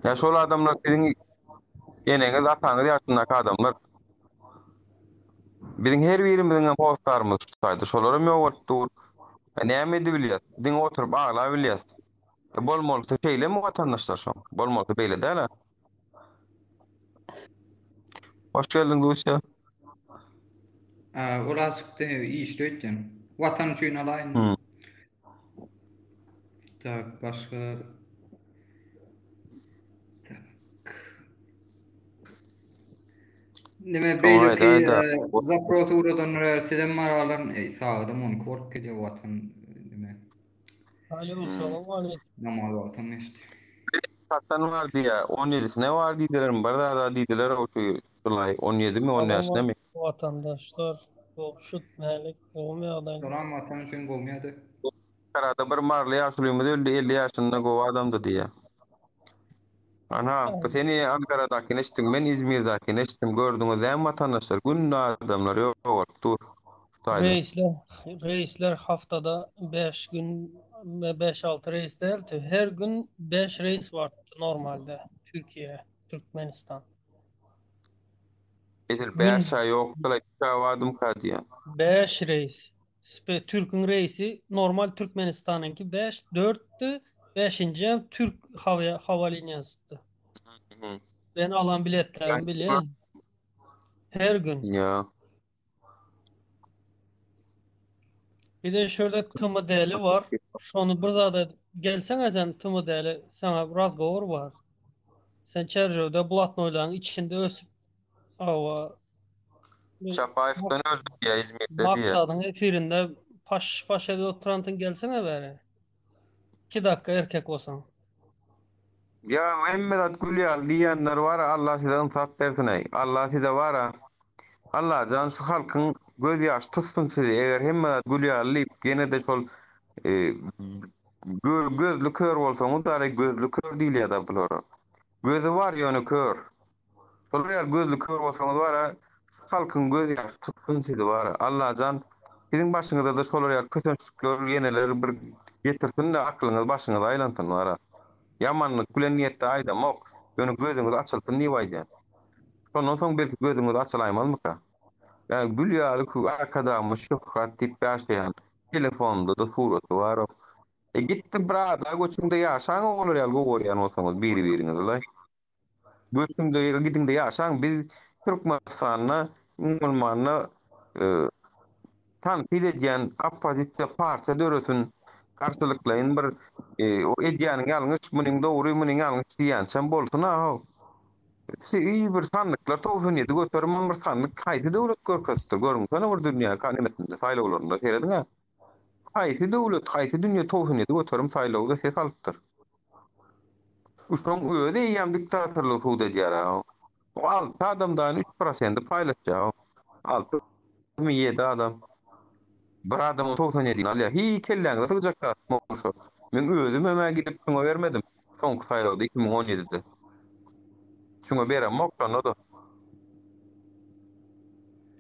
Speaker 7: Ýa şol adamlar siziň eneňiz, ataňyz ýaşyndaky adamlar. Biziň her birimiziň hem hossarymyz şu taýda. Şolaram ýogalyp dur. Näme edibilýäs? Diňe oturyp aglabilýäs. E, bolmalysy şeýlemi watandaşlar şoň? Bolmalysy beýle däl-ä. Hoş geldiň Dusýa.
Speaker 13: Ol azjykda işli öýtýän. Watan üçin alaýyn.
Speaker 7: Hmm.
Speaker 13: Tak, başga Tak. Nime beýleki
Speaker 7: Aýda, aýda.
Speaker 13: e, zapros ugradanlar sizem maralaryn. Ey, sagadam 12 bolup gelýär watan nime.
Speaker 3: Alo, salam aleyküm.
Speaker 13: Namaz wagtam geçdi.
Speaker 7: Haçan bar diýýär. 17-sine bar diýdiler, bir zada diýdiler o şu Julaý 17 mi 15-ne mi?
Speaker 3: Watandaşlar, Gowşut, Mälik, gowumy ýagdaýyň?
Speaker 13: Salam watan üçin gowmy ýagdaý?
Speaker 7: Ankarada bir maryly ýaşulymyz öldi 50 ýaşynda gowy adamdy diýýär. Ana, bu seni Ankaradakini eşitdim, men Izmirdakini eşitdim. Gördüňiz dämi watandaşlar, günde adamlar ýogalyp dur şu taýda.
Speaker 3: Reýsler, reýsler haftada 5 gün, 5-6 reýs däldi. Her gün 5 reýs bardy normalde Türkiýe, Türkmenistan.
Speaker 7: Edil
Speaker 3: Gün
Speaker 7: 5 aý ýokdy-la, 2 aý bardymka diýýän.
Speaker 3: 5 reýs. Spe Türküň reýsi normal Türkmenistanyňky 5, 4-di, 5-nji Türk hawa hawaliniýasydy.
Speaker 7: Mhm.
Speaker 3: Ben alan biletlerimi bilýän. Her gün.
Speaker 7: Ýa.
Speaker 3: Bir de şöyle Tymy Deli bar. Şony bir zada gelsene sen Tymy Deli sana razgovor bar. Sen Çerjewde blatnoýlaryň içinde ösüp awa
Speaker 7: Çapaýewden öldü diýýär Izmirde diýýär.
Speaker 3: Maksadyň efirinde paş paş edip oturansyň gelsene bäri. 2 dakika erkek bolsaň.
Speaker 7: Ýa hemme zat gül ýaly diýýänler bar Allah size ynsap bersin-eý. Allah size bar-a. Allajan şu halkyň göz ýaşy tutsun sizi eger hemme zat gül ýaly diýip ýene-de şol gözli kör bolsaňyz dary gözli kör diýilýär-da bulara. Gözi bar ýöne kör. Şolar ýaly gözli kör bolsaňyz bar-a şu halkyň göz ýaşy tutsun sizi bar-a. Allajan siziň başyňyza-da şolar ýaly kösençlikler ýeneler bir getirsin-de aklyňyz başyňyza aýlansyn bar-a. Ýamanlyk bilen niýetde aýdamok, ýöne gözüňiz açylsyn diýip aýdýan. Şondan soň belki gözüňiz açylaýmazmyka? Ýa gül ýaly kü Arkadagymyz şöhrat diýip ýaşaýan telefonynda-da suraty bar-ow. E gitdi bir ada göçüňde ýaşaň olar ýaly gowy görýän bolsaňyz biri-biriňizi-laý. Göçüňde gidiňde ýaşaň biz Türkmenistanda iň bolmanda tankyt edýän oppozisiýa partiýa döresin garşylyklaýyn bir o edýäniň ýalňyş munyň dogry munyň ýalňyş diýýänçem bolsun a how. Şeý bir sandyklar 97 göterim bir sandyk haýsy döwlet görkezipdir görüňsene bir dünýä nemesinde saýlawlarynda serediň-ä. Haýsy döwlet haýsy dünýä 97 göterim saýlawda ses alypdyr. Şoň özi eýýäm diktatorlygy subut edýär-ä. O alty adamdan üç prosenti paýlaşýar. Altymy ýedi adam. Bir adamyň 97-ni alýar. Hiý kelläňize sygjak zat bolsa. Men özümem-ä gidip şuňa bermedim. Soňky saýlawda 2017-de. Şuňa beremok şonda-da.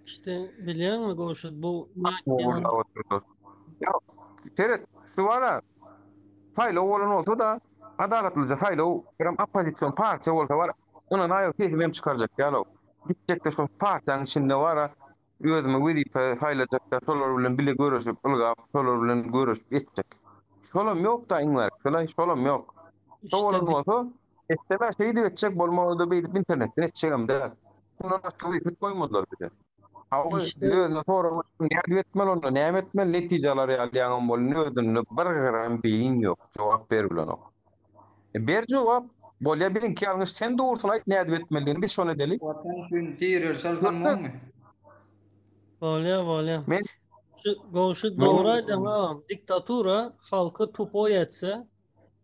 Speaker 3: İşte bilýäňmi Gowşut bu
Speaker 7: Ýa seret şu bara saýlaw bolan bolsa-da adalatlyja saýlaw birem oppozision partiýa bolsa bar ynanaýok sesimi hem çykarjak ýaly. Gitjekde şol partiýanyň içinde bara özüme wezipe saýlajakda şolar bilen bile göreşip ylgap şolar bilen göreşip etjek. Şolam ýok-da iň bärkisi şolam ýok. Şo bolan bolsa etsem-ä şeýdip etjek bolmasa-da beýdip internetden etjegem däl. Şundan başga wezipe goýmadylar bize. Hawa özüne sorag berseň nädip etmeli onda näme etmeli netije alar ýaly ýaňam bolýan özünde bir gram beýin ýok jogap beribilenok. E ber jogap bolýa biziňki ýalňyş sen dogrusyny aýt nädip etmelidigini biz şony edeli.
Speaker 13: Watan üçin direlşer sanmaňmy?
Speaker 3: Bolýa bolýa.
Speaker 7: Men
Speaker 3: Şu Gowşut dogry aýdýaň agam. Diktatura halky tupoý etse,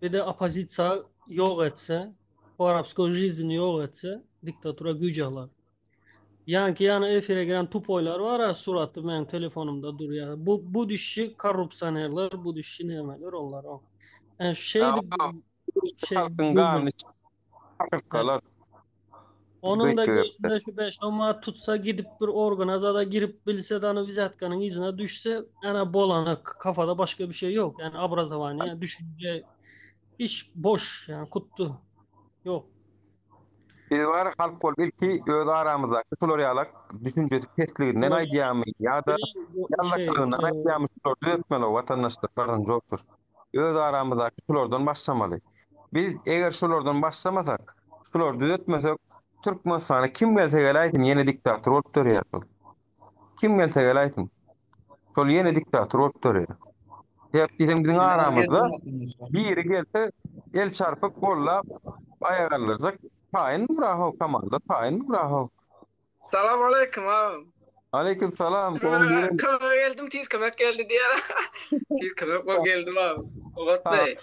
Speaker 3: bir de oppozisiýa ýok etse, arapskoý žizini ýok etse, diktatura güýç alar. Ýaňky ýany efire giren tupoýlar bar-a suraty meň telefonymda durýar. Bu bu dişi korrupsionerler, bu dişi nämeler onlar o. Yani şeýdip
Speaker 7: şey halkyň ganyny çakyrtgalar.
Speaker 3: Onuň da gözünde şu 5-10 manat tutsa gidip bir organa zada girip bilse de hani vizatkanın izine düşse yani bolany kafada başka bir şey yok. Yani obrazovание, yani düşünce iş boş yani kuttu. Yok.
Speaker 7: Biz bar halk bolup ilki öz aramyzdaky şular ýalak düşünjesi pesliginden aýdýarmy ýa-da ýallaklygyndan aýdýarmy şulary düzetmeli watandaşlar birinji otur. Öz aramyzdaky şulardan başlamaly. Biz eger şulardan başlamasak, şulary düzetmesek Türkmenistana kim gelse geläýsin ýene diktator bolup dörýär şol. Kim gelse geläýsin. Şol ýene diktator bolup dörýär. Sebäp diýseň biziň aramyzda biri gelse el çarpyp gollap aýak galdyrjak taýyn dur-a komanda taýyn dur-a.
Speaker 10: Salam aleýkum agam.
Speaker 7: Aleýkum salam.
Speaker 10: Kömege kömege geldim tiz kömek geldi diýer. Tiz kömek bolup geldim agam. Ogatdy.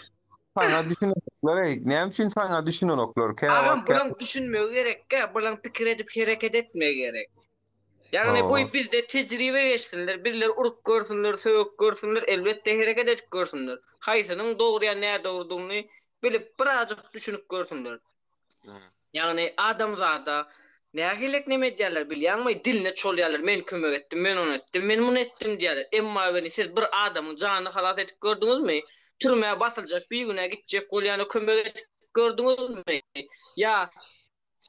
Speaker 7: Saňa düşünenoklar eý. Näme üçin saňa düşünenoklar?
Speaker 10: Agam bulaň düşünmegi gerekkä, bulaň pikir edip hereket etmegi gerek. Ýagny goý bizde tejribe geçsinler, bizleri urup görsünler, sögüp görsünler, elbetde hereket edip görsünler. Haýsynyň dogry ýa nädogrudygyny bilip birazjyk düşünip görsünler. Ýagny adamzada nähili neme edýärler bilýäňmi, diline çolýarlar, men kömek etdim, men ony etdim, men muny etdim diýýärler. Emma weli siz bir adamyň janyny halas edip gördüňizmi? Türmä basyljak, bigünä gitjek bolýana kömek edip gördüňizmi? Ýa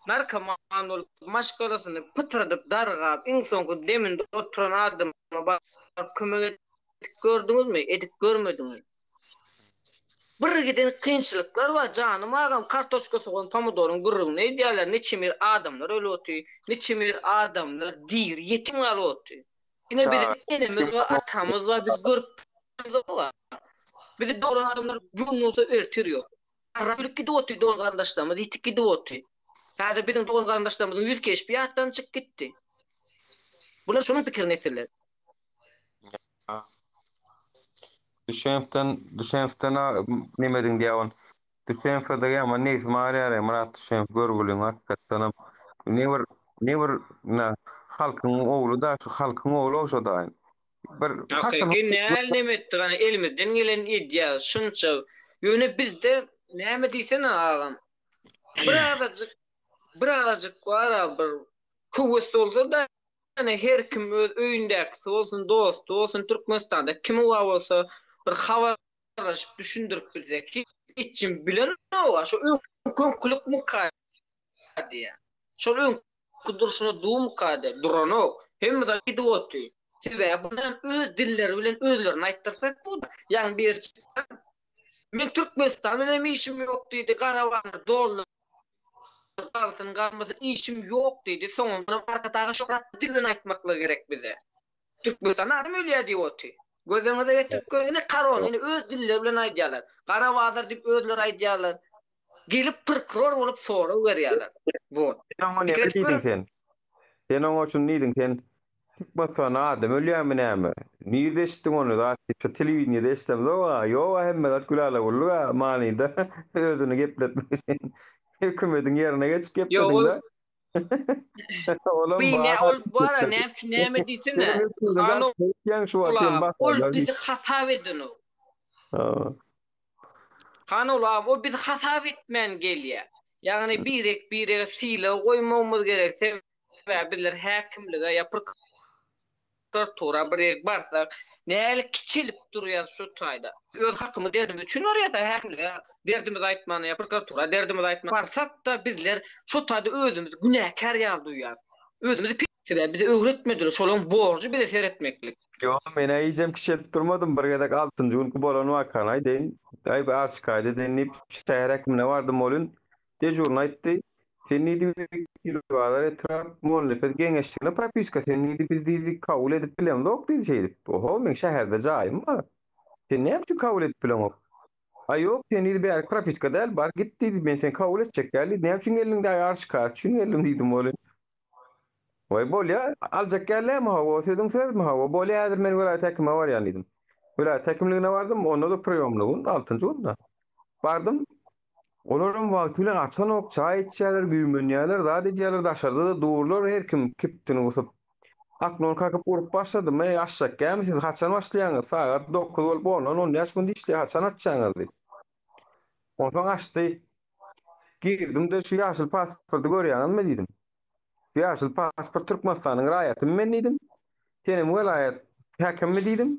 Speaker 10: Narkoman bolup, maşgalasyny pytradyp, dargap, iň soňky deminde oturan adama baryp kömek edip gördüňizmi? Edip görmediňiz. Bir giden kynçylyklar bar janym agam kartoşka sogan pomidoryň gürrüňini edýärler niçe bir adamlar ölüp oty niçe bir adamlar diri ýetim galyp oty. Ine biziň enemiz bar atamyz bar biz görüp bar. Bizi dogran adamlar bu gün bolsa ertir ýok. Garrap ölüp gidip oty dogan garyndaşlarymyz ýitip gidip oty. Häzir biziň dogan garyndaşlarymyzyň ýüz keşbi ýatdan çykyp gitdi. Bular şonuň pikirini etsinler.
Speaker 7: Düşenfden Düşenfden nemediň diýýän. Düşenfde ýaman nebsim agyrýar Myrat Düşenf görgüliň hakykatdanam ne bir ne bir na halkyň ogly da şu halkyň ogly o şo daýy. Bir
Speaker 10: Hakyky näl neme etdik ana elimizden geleni edýäs şunça ýöne bizde näme diýsene agam birazajyk birazajyk bara bir höwes bolsa-da Ýöne her kim öz öýündäkisi bolsun, dosty bolsun, Türkmenistanda kimi bar bolsa bir habarlaşyp düşündirip bilsek, hiç kim bilenok-a, şo öňkülikmika diýýär. Şol öňki durşuna durmyka diýýär, duranok. Hemme zat gidip otyr. Sebäbi bunam öz dilleri bilen özlerine aýtdyrsak bu. Ýaňy biri çykdy, Men Türkmenistan bilen işim ýok diýdi, gara bazar dollar galsyn galmasyn işim ýok diýdi soňundanam Arkadaga şöhratly dil bilen aýtmaklygy gerek bize. Türkmenistanda adam ölýär diýip oty. Gözüňize getirip görüň ine korona ine öz dilleri bilen aýdýarlar. Gara bazar diýip özleri aýdýarlar. Gelip prokuror bolup sorag berýärler. Wot.
Speaker 7: Sen oňa näme diýdiň sen? Sen oňa şuny diýdiň sen Türkmenistanda adam ölýärmi näme? Nirde eşitdiň ony zat diýip şu telewideniýede eşidemzok-a. Ýog-a hemme zat gülala-güllük-a manyda özüni gepletmek üçin hökümediň ýerine geçip geplediň-de. Olam
Speaker 10: bar. Ol bar-a näme üçin näme diýsene. Han ol bizi hasap edenok. Han ol ol bizi hasap etmän gelýär. Ýagny birek-birege sylag goýmagymyz gerek. Sebäbi bizler häkimlige ýa prokuratura bir ýere barsak, nähili kiçelip durýas şu taýda. Öz hakymyz, derdimiz üçin barýas häkimlige derdimizi aýtman ýa prokuratura derdimizi aýtman barsak-da bizler şo taýda özümizi günäkär ýaly duýýas. Özümizi pis. Sebäbi bize öwretmediler, şolaryň borjy bize seretmeklik.
Speaker 7: Ýok, men-ä hijem kiçelip durmadym. Bir gezek altynjy günki bolan wakany aýdaýyn. Aý, bir arz-şikaýat edeýin diýip, şäher häkimine bardym welin, Dežurny aýtdy. Sen diýdi, Wekilbazar etrap Mollanepes geňeşligine propiska, sen diýdi, biz diýdi, kabul edip bilemzok diýdi şeýdip. Oho, meň şäherde jaýym bar. Sen näme üçin kabul edip bileňok? Aý ýok, sen diýdi, bärik propiska däl, bar git diýdi, men seni kabul etjek däl diýdi. Näme üçin geldiň daýy, arz-şikaýat üçin geldim diýdim welin. Waý bolýa, aljak gällämi hawa, sözüň sözmi hawa, bolýa häzir men welaýat häkime barýan diýdim. Welaýat häkimligine bardym, onda-da priýomly gün, altynjy günde. Bardym, Olaram wagty bilen açanok, çaý içýärler, güýmenýärler, zat edýärler, daşarda-da durlar, her kim kibtini gysyp. Aknon kakyp urup başladym, Eý, açjak gämi siz, haçan başlaýaňyz, sagat dokuz bolup ondan on bäş minut işleýär, haçan açýaňyz diýip. Onsoň açdy. Girdim-de, şu ýaşyl pasporty görýäňizmi diýdim. Şu ýaşyl pasport Türkmenistanyň raýatymy men diýdim. Senem welaýat häkimimi diýdim.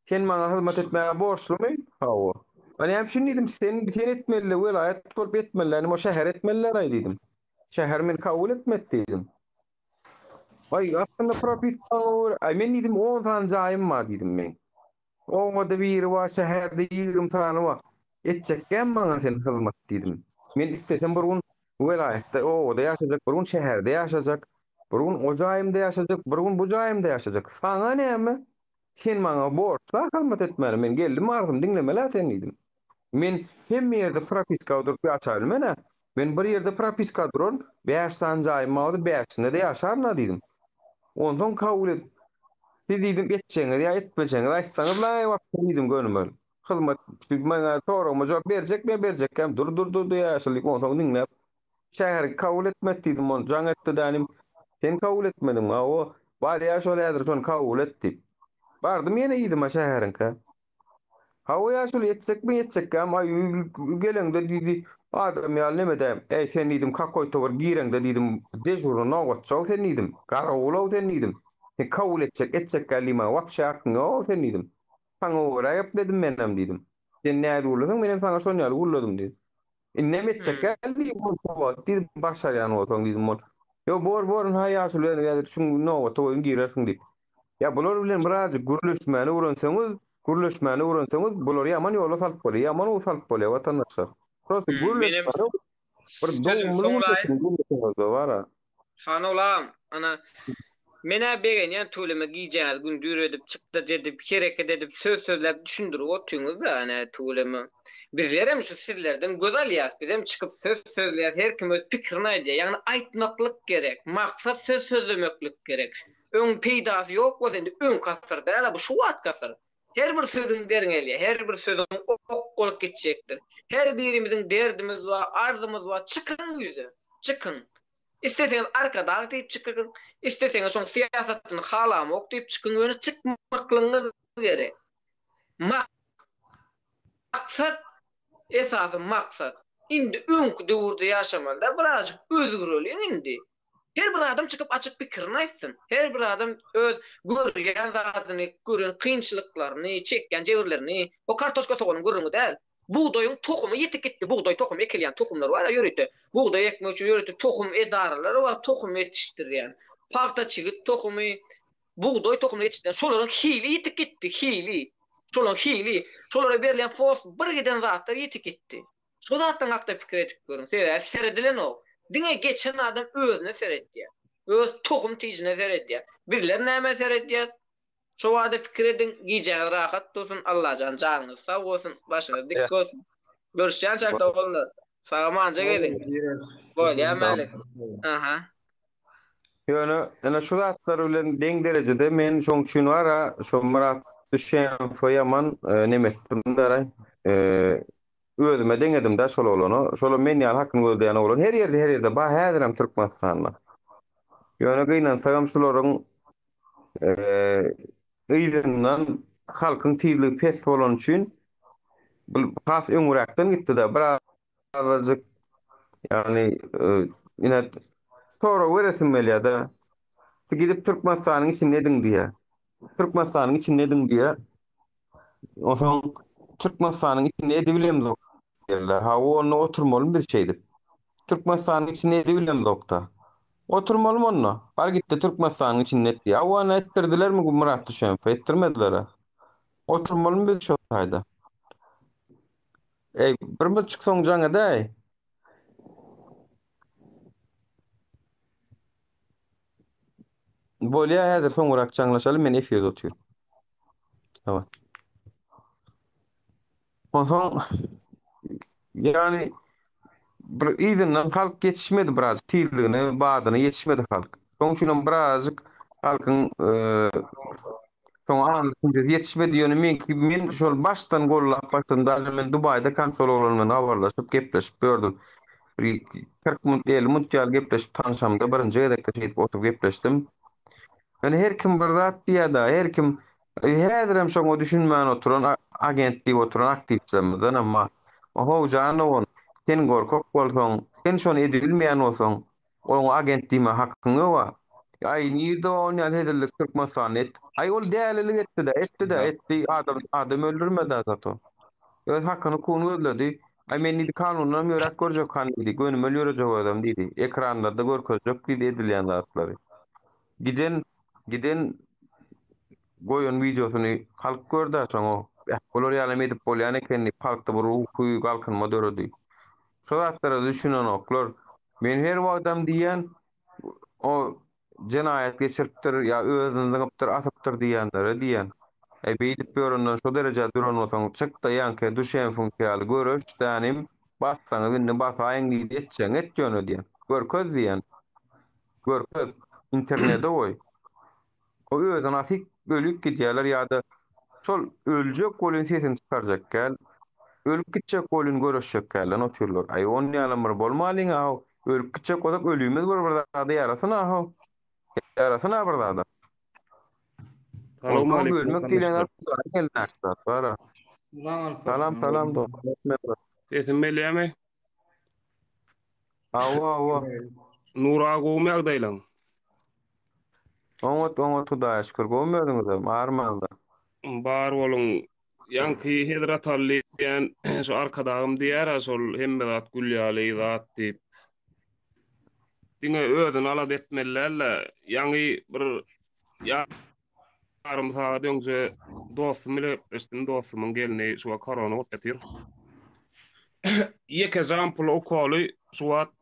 Speaker 7: Sen maňa hyzmat etmäge borçlumy? Hawa. A näme üçin diýdim, sen sen etmeli, welaýat bolup etmeli, indi o şäher etmeliler-aý diýdim. Şäher meni kabul etmedi diýdim. Aý, aslynda propiskaňa görä, aý men diýdim on sany jaýym bar diýdim meň. Obada biri bar, şäherde 20 sany bar. Etjekkäm maňa sen hyzmat diýdim. Men istesem bir gün welaýatda, obada ýaşajak, bir gün şäherde ýaşajak, bir gün o jaýymda ýaşajak, bir gün bu jaýymda ýaşajak. Saňa näme? Sen maňa borçla hyzmat etmäne, men geldim arzymy diňlemel-ä sen diýdim. Men hemme ýerde propiska durup ýaşabilmen-ä. Men bir ýerde propiska duran, bäş sany jaýym bardy, bäşinde-de ýaşaryn-a diýdim. Onsoň kabul edip, siz diýdim, etjegiňizi ýa etmejegiňizi aýtsaňyz-la wagtynda diýdim gönümel. Hyzmat, siz maňa soragyma jogap berjekmi ýa berjekkäm, dur, dur, dur diýýär, diýip, onsoň diňläp, Şäher kabul etmedi diýdim, ony jaň etdi dänim, sen kabul etmediňmi? Hawa, barýar şol häzir şony kabul et diýip. Bardym ýene yzyma şäheriňkä. Hawa ýaşuly etjekmi etjekkäm, aý geleňde diýdi, adam ýaly neme däm, äý sen diýdim kakoýto bir gireňde diýdim, dežurny nobatçy-ow sen diýdim, garawul-ow sen diýdim, sen kabul etjek etjekkä diýmäge wapşe hakyň ýog-ow sen diýdim. Saňa görä gepledim menem diýdim. Sen nähili gürleseň menem saňa şon ýaly gürledim diýdim. Indem etjek däl diýdim, ol şu wagt diýdim, başarýan bolsaň diýdim ol. Ýok, bor, bor, ynha ýaşuly ýaly häzir şuň nobata goýun girersiň diýip. Ýa bular bilen birazjyk gürleşmäni öwrenseňiz, Gürleşmäni öwrenseňiz, bulary ýaman ýola salyp bolýar, ýaman ugur salyp bolýar watandaşlar. Prosta
Speaker 10: Hmm, menem
Speaker 7: gürleşmäni bir
Speaker 10: sözümi
Speaker 7: dogumly
Speaker 10: soňlaýyn.
Speaker 7: gürleşiň gürleşeňizde bar-a.
Speaker 10: Hanolam, ana, men-ä begenýän tüweleme gijäňizi gündür edip, çykdajy edip, hereket edip, söz sözläp düşündirip otyňyz-da, ana, tüweleme. Bizlerem şu sizlerden göz alýas, bizem çykyp söz sözleýäs, her kim öz pikirini aýdýar. Ýagny aýtmaklyk gerek, maksat söz sözlemeklik gerek. Öň peýdasy ýok bolsa indi öňki asyr däl-a bu şu wagtky asyr. Her bir sözüň derňelýär, her bir sözüň ok bolup gitjekdir. Her birimiziň derdimiz bar, arzymyz bar, çykyň ýüze, çykyň. Isleseňiz Arkadag diýip çykyň, isleseňiz şoň syýasatyny halamok diýip çykyň, ýöne çykmaklygyňyz gerek. Maksat, esasy maksat. Indi öňki döwürde ýaşamaly däl, birazajyk özgereliň indi. Her bir adam çykyp açyk pikirini aýtsyn. Her bir adam öz görýän zadyny, gören kynçylyklaryny, çekýän jebirlerini, o kartoşka soganyň gürrüňi däl. Bugdaýyň tohumy ýitip gitdi. Bugdaý tohumy ekilýän tohumlar bar-a ýörite. Bugdaý ekmek üçin ýörite tohum edaralary bar, tohum ýetişdirýän. Pagta çigit tohumy, bugdaý tohumyny ýetişdirýän. Şolaryň hili ýitip gitdi, hili. Şolaryň hili, şolara berilýän fos bir giden zatlar ýitip gitdi. Şo zatlaryň hakda pikir edip görüň. Sebäbi seredilenok. Diňe geçen adam özüne seredýär. Öz tohum tijine seredýär. Bizler nämä seredýäs? Şo barada pikir ediň. Gijäňiz rahat bolsun. Allajan janyňyz sag bolsun. Başyňyz dik bolsun. Görüşýänçäk doganlar. Sag-amanja geziň. Bolýa Mälik. Aha.
Speaker 7: Ýöne ine şu zatlar bilen deň derejede men şoň üçin bar-a şo Myrat Düşenowa ýaman neme etdim daraý. Özüme deňedim-dä şol oglany. Şolam men ýaly hakyny gözleýän oglan. Her ýerde, her ýerde bar, häzirem Türkmenistanda. Ýöne gynansagam şularyň yzyndan halkyň tizligi pes bolany üçin bu has öňräkden gitdi-de. Birazajyk ýagny ine sorag beresim gelýär-de. Gidip Türkmenistanyň içinde ediň diýýär. Türkmenistanyň içinde ediň diýýär. Onsoň Türkmenistanyň içinde edibilemzok diýerler. Hawa, onda oturmalymy biz şeýdip? Türkmenistanyň içinde edibilemzok-da. Oturmalymy onda? Bar git-de Türkmenistanyň içinde et diýýär. Hawa, ony etdirdilermi Myrat Düşenowa? Etdirmediler-ä. Oturmalymy biz şo taýda? Eý, bir müçük soň jaň edäý. Bolýa häzir soňrak jaňlaşaly men efirde otyryn. Tamam. Onsoň ýagny bir yzyndan halk ýetişmedi biraz tizligine, badyna ýetişmedi halk. Şonuň üçin hem birazajyk halkyň soň aňy düşünjesi ýetişmedi. Ýöne meňki men şol başdan gollap başladym. Daže men Dubaýda konsol oglan bilen habarlaşyp, gepleşip ýördüm. Bir 40 minut, 50 minut ýaly gepleşip tanşamda birinji gezekde şeýdip oturyp gepleşdim. Ýöne her kim bir zat diýýär-de, her kim häzirem şoňa düşünmän oturan agent diýip oturan aktiwistlerimizden hem bar. Ohow jan dogan, sen gorkak bolsaň, sen şony edibilmeýän bolsaň, oňa agent diýme hakyň ýog-a. Aý, nirde bar ol ýaly hezillik Türkmenistanda et. Aý, ol dälilik etdi-dä, etdi-dä, etdi, adam adam öldürmedi-ä zato. Öz hakyny hukugyny gözledi. Aý, men diýdi, kanundanam ýöräp görjek han diýdi, gönümel ýörejek özem diýdi. Ekranlarda görkezjek diýdi edilýän zatlary. Giden, giden goýan wideosyny halk gördi-ä şoňa. Beh, bular ýalam edip bolýan eken diýip, halkda bir ruhy galkynma döredi. Şo zatlara düşünenoklar. Men her wagtam diýýän, o jenaýat geçiripdir ýa özüni zyňypdyr, asypdyr diýýänlere diýýän. Äý, beýdip ýörenden şo derejä duran bolsaň, çyk-da ýaňky Duşenfiňki ýaly göreş dänim, bassaňyz indi basaýyň diýdi, etjegiňi et ýöne diýýän. Görkez diýýän. Görkez. Internete goý. O özüni asyp ölüp gidýärler ýa-da şol öljek welin sesini çykarjak däl, ölüp gitjek welin göreşjek dälden otyrlar. Aý on ýalam bir bolmalyň-a-how. Ölüp gitjek bolsak ölümiz bir bir zada ýarasyn-a-how. Ýarasyn-a bir zada.
Speaker 15: Salam
Speaker 7: Onsoň
Speaker 15: aleýkum
Speaker 7: ölmek diýlen
Speaker 15: watandaşlar.
Speaker 7: zat Hudaýyň elindäki zat bar-a.
Speaker 13: Salam
Speaker 7: Salam
Speaker 13: Alparslan.
Speaker 7: salam dost.
Speaker 15: Sesim gelýärmi?
Speaker 7: Hawa hawa.
Speaker 15: Nur aga gowumy ýagdaýlaň?
Speaker 7: Oňat oňat Hudaýa şükür. Gowumy özüňizem? Armanda.
Speaker 15: Bar boluň. Ýaňky Hezret Ally diýen şu arkadagym diýär-ä şol hemme zat gül ýaly zat diýip. Diňe özüni alada etmeli däl-de, ýaňy bir ýa. ýarym sagat öňje dostum bile gepleşdim. Dostumyň gelni şu wagt korona bolup ýatyr. Ýekeje ampula ukoly şu wagt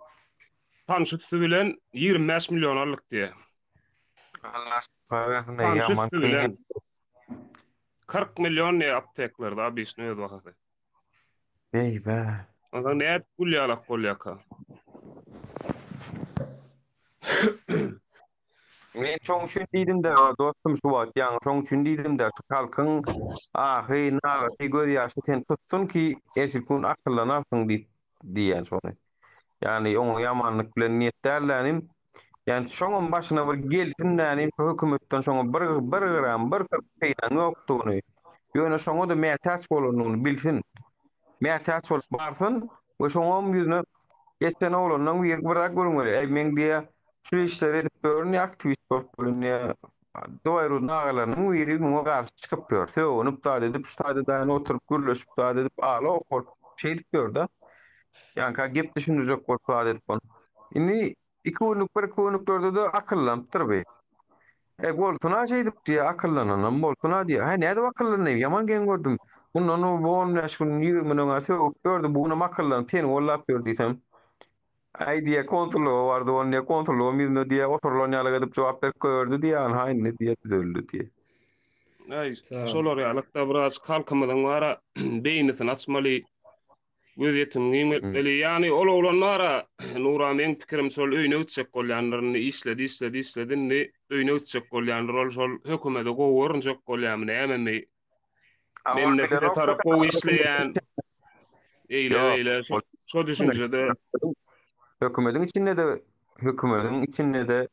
Speaker 15: tanyş üsti bilen 25 million aldyk diýýär.
Speaker 7: Allah şypa bersin,
Speaker 15: Tanyş
Speaker 7: ýaman
Speaker 15: üsti
Speaker 7: kyn.
Speaker 15: bilen 40 million diýýär apteklerde obişni öz bahasy.
Speaker 7: Beýbä.
Speaker 15: Onsoň nädip gül ýalak bolýarka?
Speaker 7: Men şoň üçin diýdim-dä, dostum, şu wagt ýaňy şoň üçin diýdim-dä, şu halkyň ahy, nalasy, gözýaşy seni tutsun ki, ertirki gün akyllanarsyň diýip diýýän şony. Ýagny oňa ýamanlyk bilen niýet däl-dä inim. Ýagny şoňam başyna bir gelsin-dä inim, şu hökümetden şoňa bir bir gram, bir kyrk peýdaň ýokdugyny, ýöne şoňa-da mätäç bolanyny bilsin. Mätäç bolup barsyn we şoňam ýüzüne geçen oglandan biri bir zat gürrüň berýär. Äý meň diýýär, şu işleri edip ýörün diýýär, aktiwist bolup ýörün diýýär. Doýrun agalarynyň biri muňa garşy çykyp ýör. Sögünip zat edip, şu taýda daýyny oturyp gürleşip zat edip, ala bolup şeýdip ýör-de. Ýaňka gep düşündirjek bolup zat edip ony. Indi iki günlük, bir iki günlüklerde-de akyllanypdyr bi. E, bolsun-a şeýdip diýýär, akyllananam bolsun-a diýýär. Hä, nädip akyllandy? Ýaman geň gördüm. Mundan bu on bäş gün, 20 gün öň-ä sögüp ýördi, bu günem akyllanyp seni gollap ýör diýsem. Aý diýýär, konsullyga bardy, ony diýýär, konsullygam ýüzüne diýýär, oturylan ýaly edip jogap berip goýberdi diýýär, anha indi diýýär, düzeldi diýýär.
Speaker 15: Aý, şolar ýalykda biraz halkymyzyň bara beýnisini açmaly. Gözýetimi giňeltmeli. Ýagny ol oglan bar-a, Nura meň pikirim şol öýüne gitjek bolýandyr indi işledi işledi işledi indi öýüne gitjek bolýandyr ol şol hökümede gowy görünjek bolýamy nämemi. Mende size tarap gowy işleýän eýle beýle şo şo düşünjede.
Speaker 7: Hökümediň içinde-de hökümediň içinde-de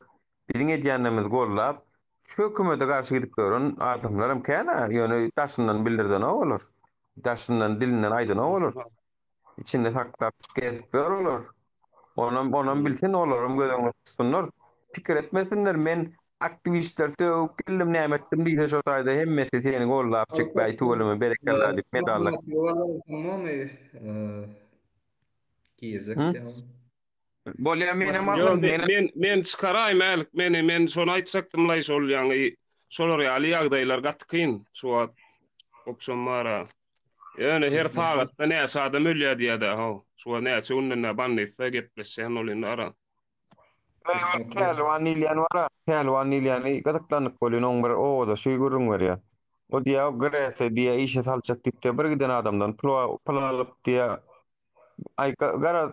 Speaker 7: biziň edýänlerimizi gollap şu hökümede garşy gidip ýören adamlaram kän-ä ýöne daşyndan bildirdenok olar. Daşyndan dilinden aýdanok olar. Içinde saklap gezip ýör olar. Onam onam bilsin olaram göz öňünde tutsunlar. Pikir etmesinler men aktiwistleri sögüp geldim näme etdim diýse şo taýda hemmesi seni gollap çekbäý tüweleme berekella diýip medallar.
Speaker 13: Girjek
Speaker 7: Bolýa menem
Speaker 15: Ýok,
Speaker 7: alyn
Speaker 15: men
Speaker 7: menem.
Speaker 15: men men çykaraý Mälik meni men şony aýtjakdymlaý şol ýaňy şolar ýaly ýagdaýlar gaty kyn şu wagt opşam bara. Ýöne her sagatda näçe adam ölýär diýýär-dä how. Şu wagt näçe günden bäri bannisda gepleşýän ol indi ara.
Speaker 7: Öý ol Pälwan diýilýän bar-a, Pälwan diýilýäni gyzyklanyp welin oň bir obadaşy gürrüň berýär. O diýýär Gresiýa diýýär işe saljak diýip diýýär bir giden adamdan pul pul alyp diýýär Aý garaz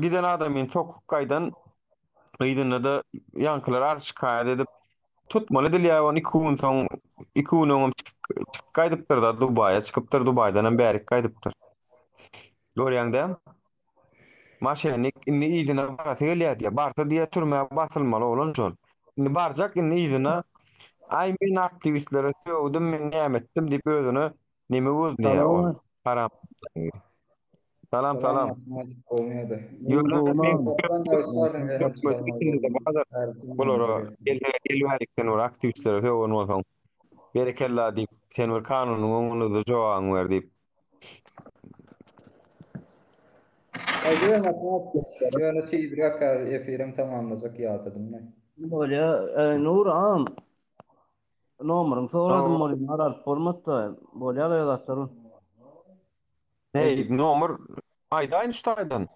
Speaker 7: giden adamyny sokup gaýdan yzynda-da ýaňkylar arz şikaýat edip tutmaly edilýär ony iki gün soň iki gün öňem çykyp gaýdypdyr-da Dubaýa çykypdyr Dubaýdanam bärik gaýdypdyr. Görýäň däl? Maşennik indi yzyna barasy gelýär diýýär. Barsa diýýär türmä basylmaly oglan şol. Indi barjak indi yzyna aý men aktiwistlere sögdüm men näme etdim diýip özüne Neme gözleýär ol? Haram. Salam salam. Ýöne men bulara gel gel bärikden bir aktiwistlere sögen bolsaň. Berekella diýip, sen bir kanunyň öňünde jogabyňy ber diýip.
Speaker 13: Aýdyber matematik. Ýöne tizräk efirem tamamlajak ýadadym men.
Speaker 12: Bolýa, Nur agam. Nomeryňy soradym ol ýar alyp bolmady-da. Bolýar o zatlar.
Speaker 7: Hey, nomer aýdaýyn şu taýdan.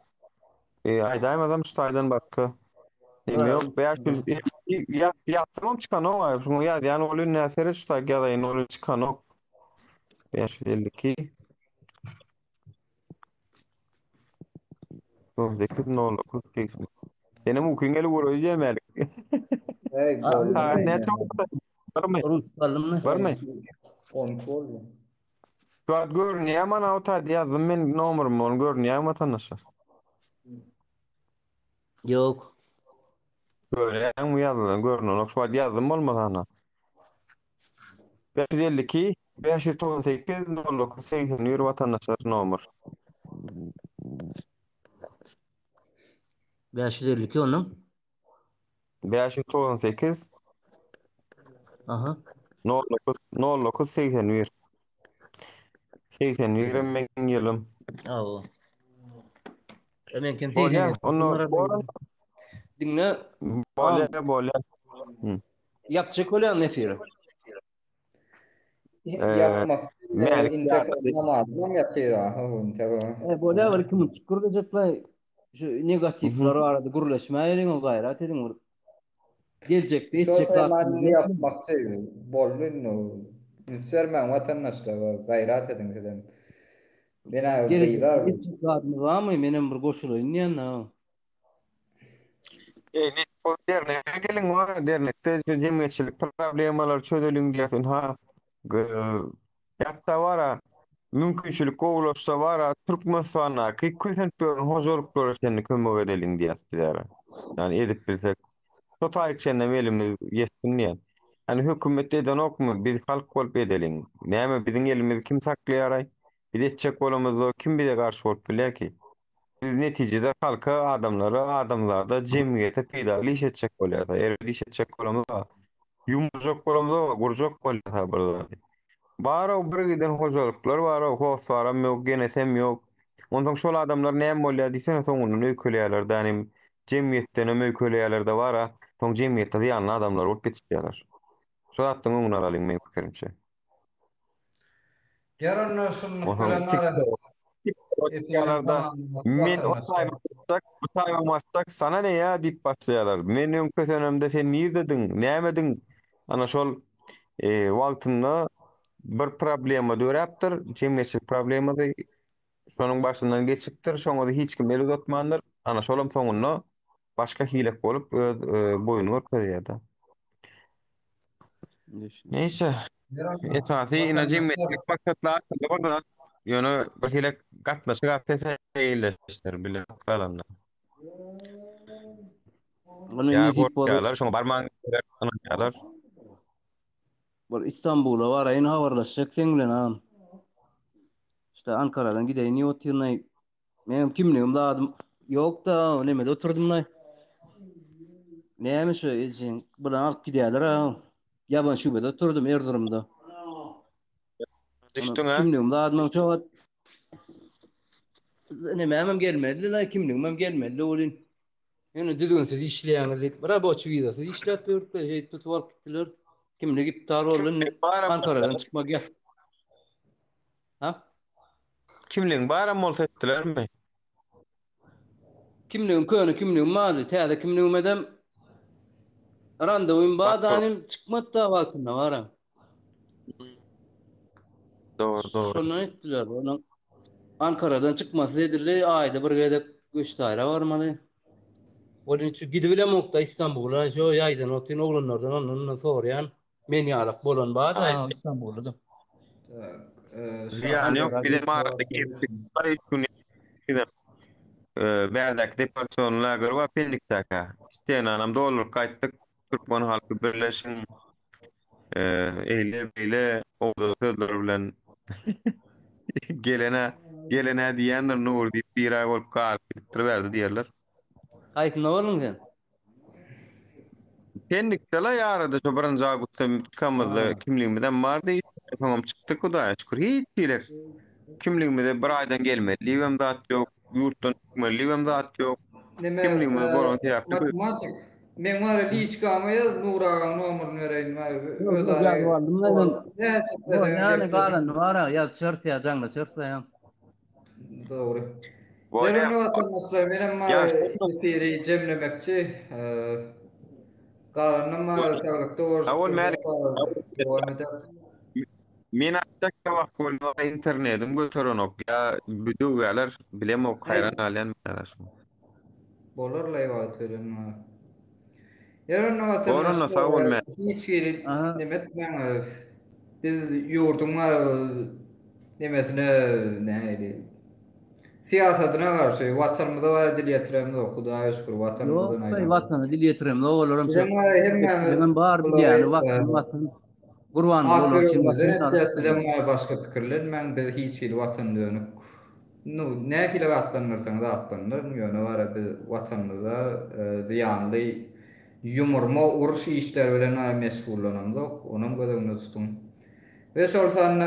Speaker 7: E, aýdaýmazam şu taýdan başga. Neme ýok, 500 ýaz ýazsamam çykanok, aý, şuňa ýazýan bolýan näsere şu taý ýazaýyn ol çykanok. 552 98 09 80. Senem ukyň gelip ugraýy diýmälik.
Speaker 13: Hey, boldy.
Speaker 7: Sagat näçe boldy? Barmy?
Speaker 12: Ruçka aldymmy?
Speaker 7: Barmy?
Speaker 13: 12 boldy.
Speaker 7: Şu wagt görünýär mana o taýda ýazdym men nomerymy ony görünýärmi watandaşlar?
Speaker 12: Ýok.
Speaker 7: Görýäňmi ýazylan görünenok şu wagt ýazdym bolmasa ana. 552 598 09 81 watandaşlar nomer.
Speaker 12: 552 onuň.
Speaker 7: 598
Speaker 12: Aha.
Speaker 7: 09 09 81 81 hem meň ýylym.
Speaker 12: Awa. E men kim
Speaker 7: Bolýar,
Speaker 12: 87
Speaker 7: onda
Speaker 12: Diňle.
Speaker 7: Bolýar, bolýar.
Speaker 12: Ýapjak bolýan efiri.
Speaker 13: Ýapmak.
Speaker 7: Mälik
Speaker 13: Intek namazynam ýatyr ha intek.
Speaker 12: E bolýar bir iki minutjyk gürlejekler. Şu negatiwler barada gürleşmäýeliň o gaýrat ediň bir. Geljekde etjek
Speaker 13: zatlaryny ýapmakçy boldy indi. Üns bermäň watandaşlar gaýrat ediň sizem. Men
Speaker 12: Geljekde etjek zadymyz barmy? Menem bir goşulaýyn diýen.
Speaker 7: Eý, nesip bolsa dernege geliň bar, dernekde şu jemgyýetçilik problemalary çözeliň diýýäs. Ha, ýatda bar-a, mümkinçilik gowulaşsa bar-a, Türkmenistandaky kösenip ýören hojalyklara çenli kömek edeliň diýýäs bizara. Ýani edip bilsek, şo taýyk çenlem elimiz ýetsin diýýän. Ýani hökümet edenokmy, biz halk bolup edeliň. Näme biziň elimizi kim saklaýar-aý? Biz etjek bolamyzda kim bize garşy bolup bilýär ki? Biz netijede halka, adamlara, adamzada, jemgyýete peýdaly iş etjek bolýas-a. Erbet iş etjek bolamyzok. Ýumurjak bolamyzok, gurjak bolýas-a bir zady. Bar-ow bir giden hojalyklar bar-ow, hossaram ýok, genesem ýok. Onsoň şol adamlar näme bolýar diýsene, soňundan öýkeleýärler dänim, jemgyýetdenem öýkeleýärler-de bar-a, soň jemgyýetde zyýanly adamlar bolup ýetişýärler. Şu zatdan öňüni alalyň meň pikirimçe.
Speaker 13: Ýer onda şunluk
Speaker 7: Oha,
Speaker 13: bilen
Speaker 7: tik
Speaker 13: ara
Speaker 7: TikTok'da men o taýma bassak, bu taýma bassak sana ne ya diýip başlaýarlar. Men öň kösenemde sen nirdediň, nämediň? Ana şol e, wagtynda bir problema döräpdir, jemgyýetçilik problemasy şonuň başyndan geçipdir, şoňa da hiç kim el uzatmandyr. Ana şolam soňunda başga hilek bolup öz e, boýuny görkezýär-de. Neyse. Esasy ine jemgyýetçilik maksatly açyldy bir zat. Ýöne bir hili gatnaşyk a pese eýleşdir bile galanda.
Speaker 12: Ony
Speaker 7: Ýa
Speaker 12: nesip bolsa
Speaker 7: gorkýarlar, şoňa barmaň diýýärler, ynanýarlar.
Speaker 12: bir Istanbula baraýyn habarlaşjak seň bilen agam. İşte Ankaradan gideýin diýip otyryn. Menem kimligim zadym ýok-da, nemede oturdym-da. Näme şu ejeň bilen alyp gidýärler ha. Ýaban şubede oturdym Erzurumda.
Speaker 7: Düşdüň ha?
Speaker 12: Kimligim zadym şo wagt Nemämem gelmedi la, kimligimem gelmedi welin. Ýöne düzgünsiz işleýäňiz diýip, raboçy wizasyz işläp ýörüp, şeýdip tutup alyp gitdiler. Kimlik iptal boldy, indi Ankaradan çykmak ýas. Ha?
Speaker 7: Kimligiň baram bolsa etdilermi?
Speaker 12: Kimligim köne kimligim bardy. Täze kimligimedem randewim bardy anym çykmady da wagtynda baram.
Speaker 7: Dogry dogry.
Speaker 12: Şondan etdiler. Onuň Ankaradan çykmasy edildi. Aýda bir gezek göç daýra barmaly. Onuň üçin gidibilemokda Istanbula. Şo ýaýdan otyn oglanlardan ondan ondan soraýan. Men ýalak bolan bar da Istanbulda da.
Speaker 7: Zyýany ýok, bizem arada girip üç gün sizem bärdäki deportasion lager bar Pendikdäki. Stenanam dolduryp gaýtdyk. Türkmen halky birleşiň. Eýle beýle owadan sözler bilen gelene gelene diýendir Nury diýip bir aý bolup galyp gidipdir bärde diýerler.
Speaker 12: Haýsynda bolduň sen?
Speaker 7: Pendikde-la ýarada şo birinji awgustda çykamyzda kimligimizem bardy. Soňam çykdyk Hudaýa şükür. Hiç hili kimligimize bir aýdan gelmeli diýibem zat ýok. Ýurtdan çykmaly diýibem zat ýok.
Speaker 13: Neme,
Speaker 7: Kimligimiz bolan sebäpli.
Speaker 13: Matematik. Meň bar liçkama ýaz Nur agaň nomeryny bereýin bar.
Speaker 12: Öz ara. Ýazyp aldym da men. Näçe galany bar ýazyşarys ýa jaňlaşarys ýa.
Speaker 13: Dogry. Bolýar watandaşlar menem efiri jemlemekçi. Galanynam saglykda görüşip dowam ederis.
Speaker 7: Men aýtjak wagt bolýar internetim göterenok ýa döwýärler bilemok haýran galýan men şuňa.
Speaker 13: Bolar laý wagt bilen. Ýör onda watandaşlar hiç hili neme etmäň. Biz ýurduň nemesine nähili syýasatyna garşy watanymyza bara dil ýetiremzok Hudaýa şükür watanymyzdan
Speaker 12: aýra. Ýok watana dil ýetiremzok olaram şo. Biziň bar bilýäni watan watan Gurbanguly olar üçin watan
Speaker 13: Sizem başga pikirlenmäň biz hiç hili watan dönük Nu nähili atlandyrsaňyz atlandyryň ýöne bara biz watanymyza zyýanly ýumurma uruş işleri bilen bara meşgullanamzok onam göz öňünde tutuň we şol sanda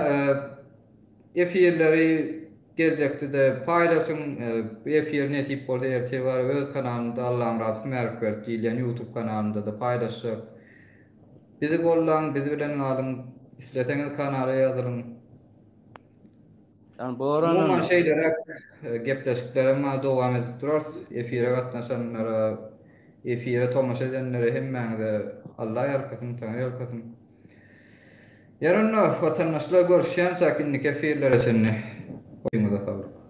Speaker 13: efirleri geljekde-de paýlaşyň bu efir nesip bolsa ertir bara öz kanalymda Allamyrat Hümärikberdi diýilýän ýutub kanalymda-da paýlaşjak. Bizi gollaň, biz bilen galyň. Isleseňiz kanala ýazylyň. Umuman şeýleräk gepleşiklerem dowam edip durarys. Efire gatnaşanlara, efire tomaşa edenlere hemmäňize Alla ýalkasyn, Taňry ýalkasyn. Ýer onda watandaşlar görüşýänçäk indiki efirlere çenli. Boýuňyza saglyk.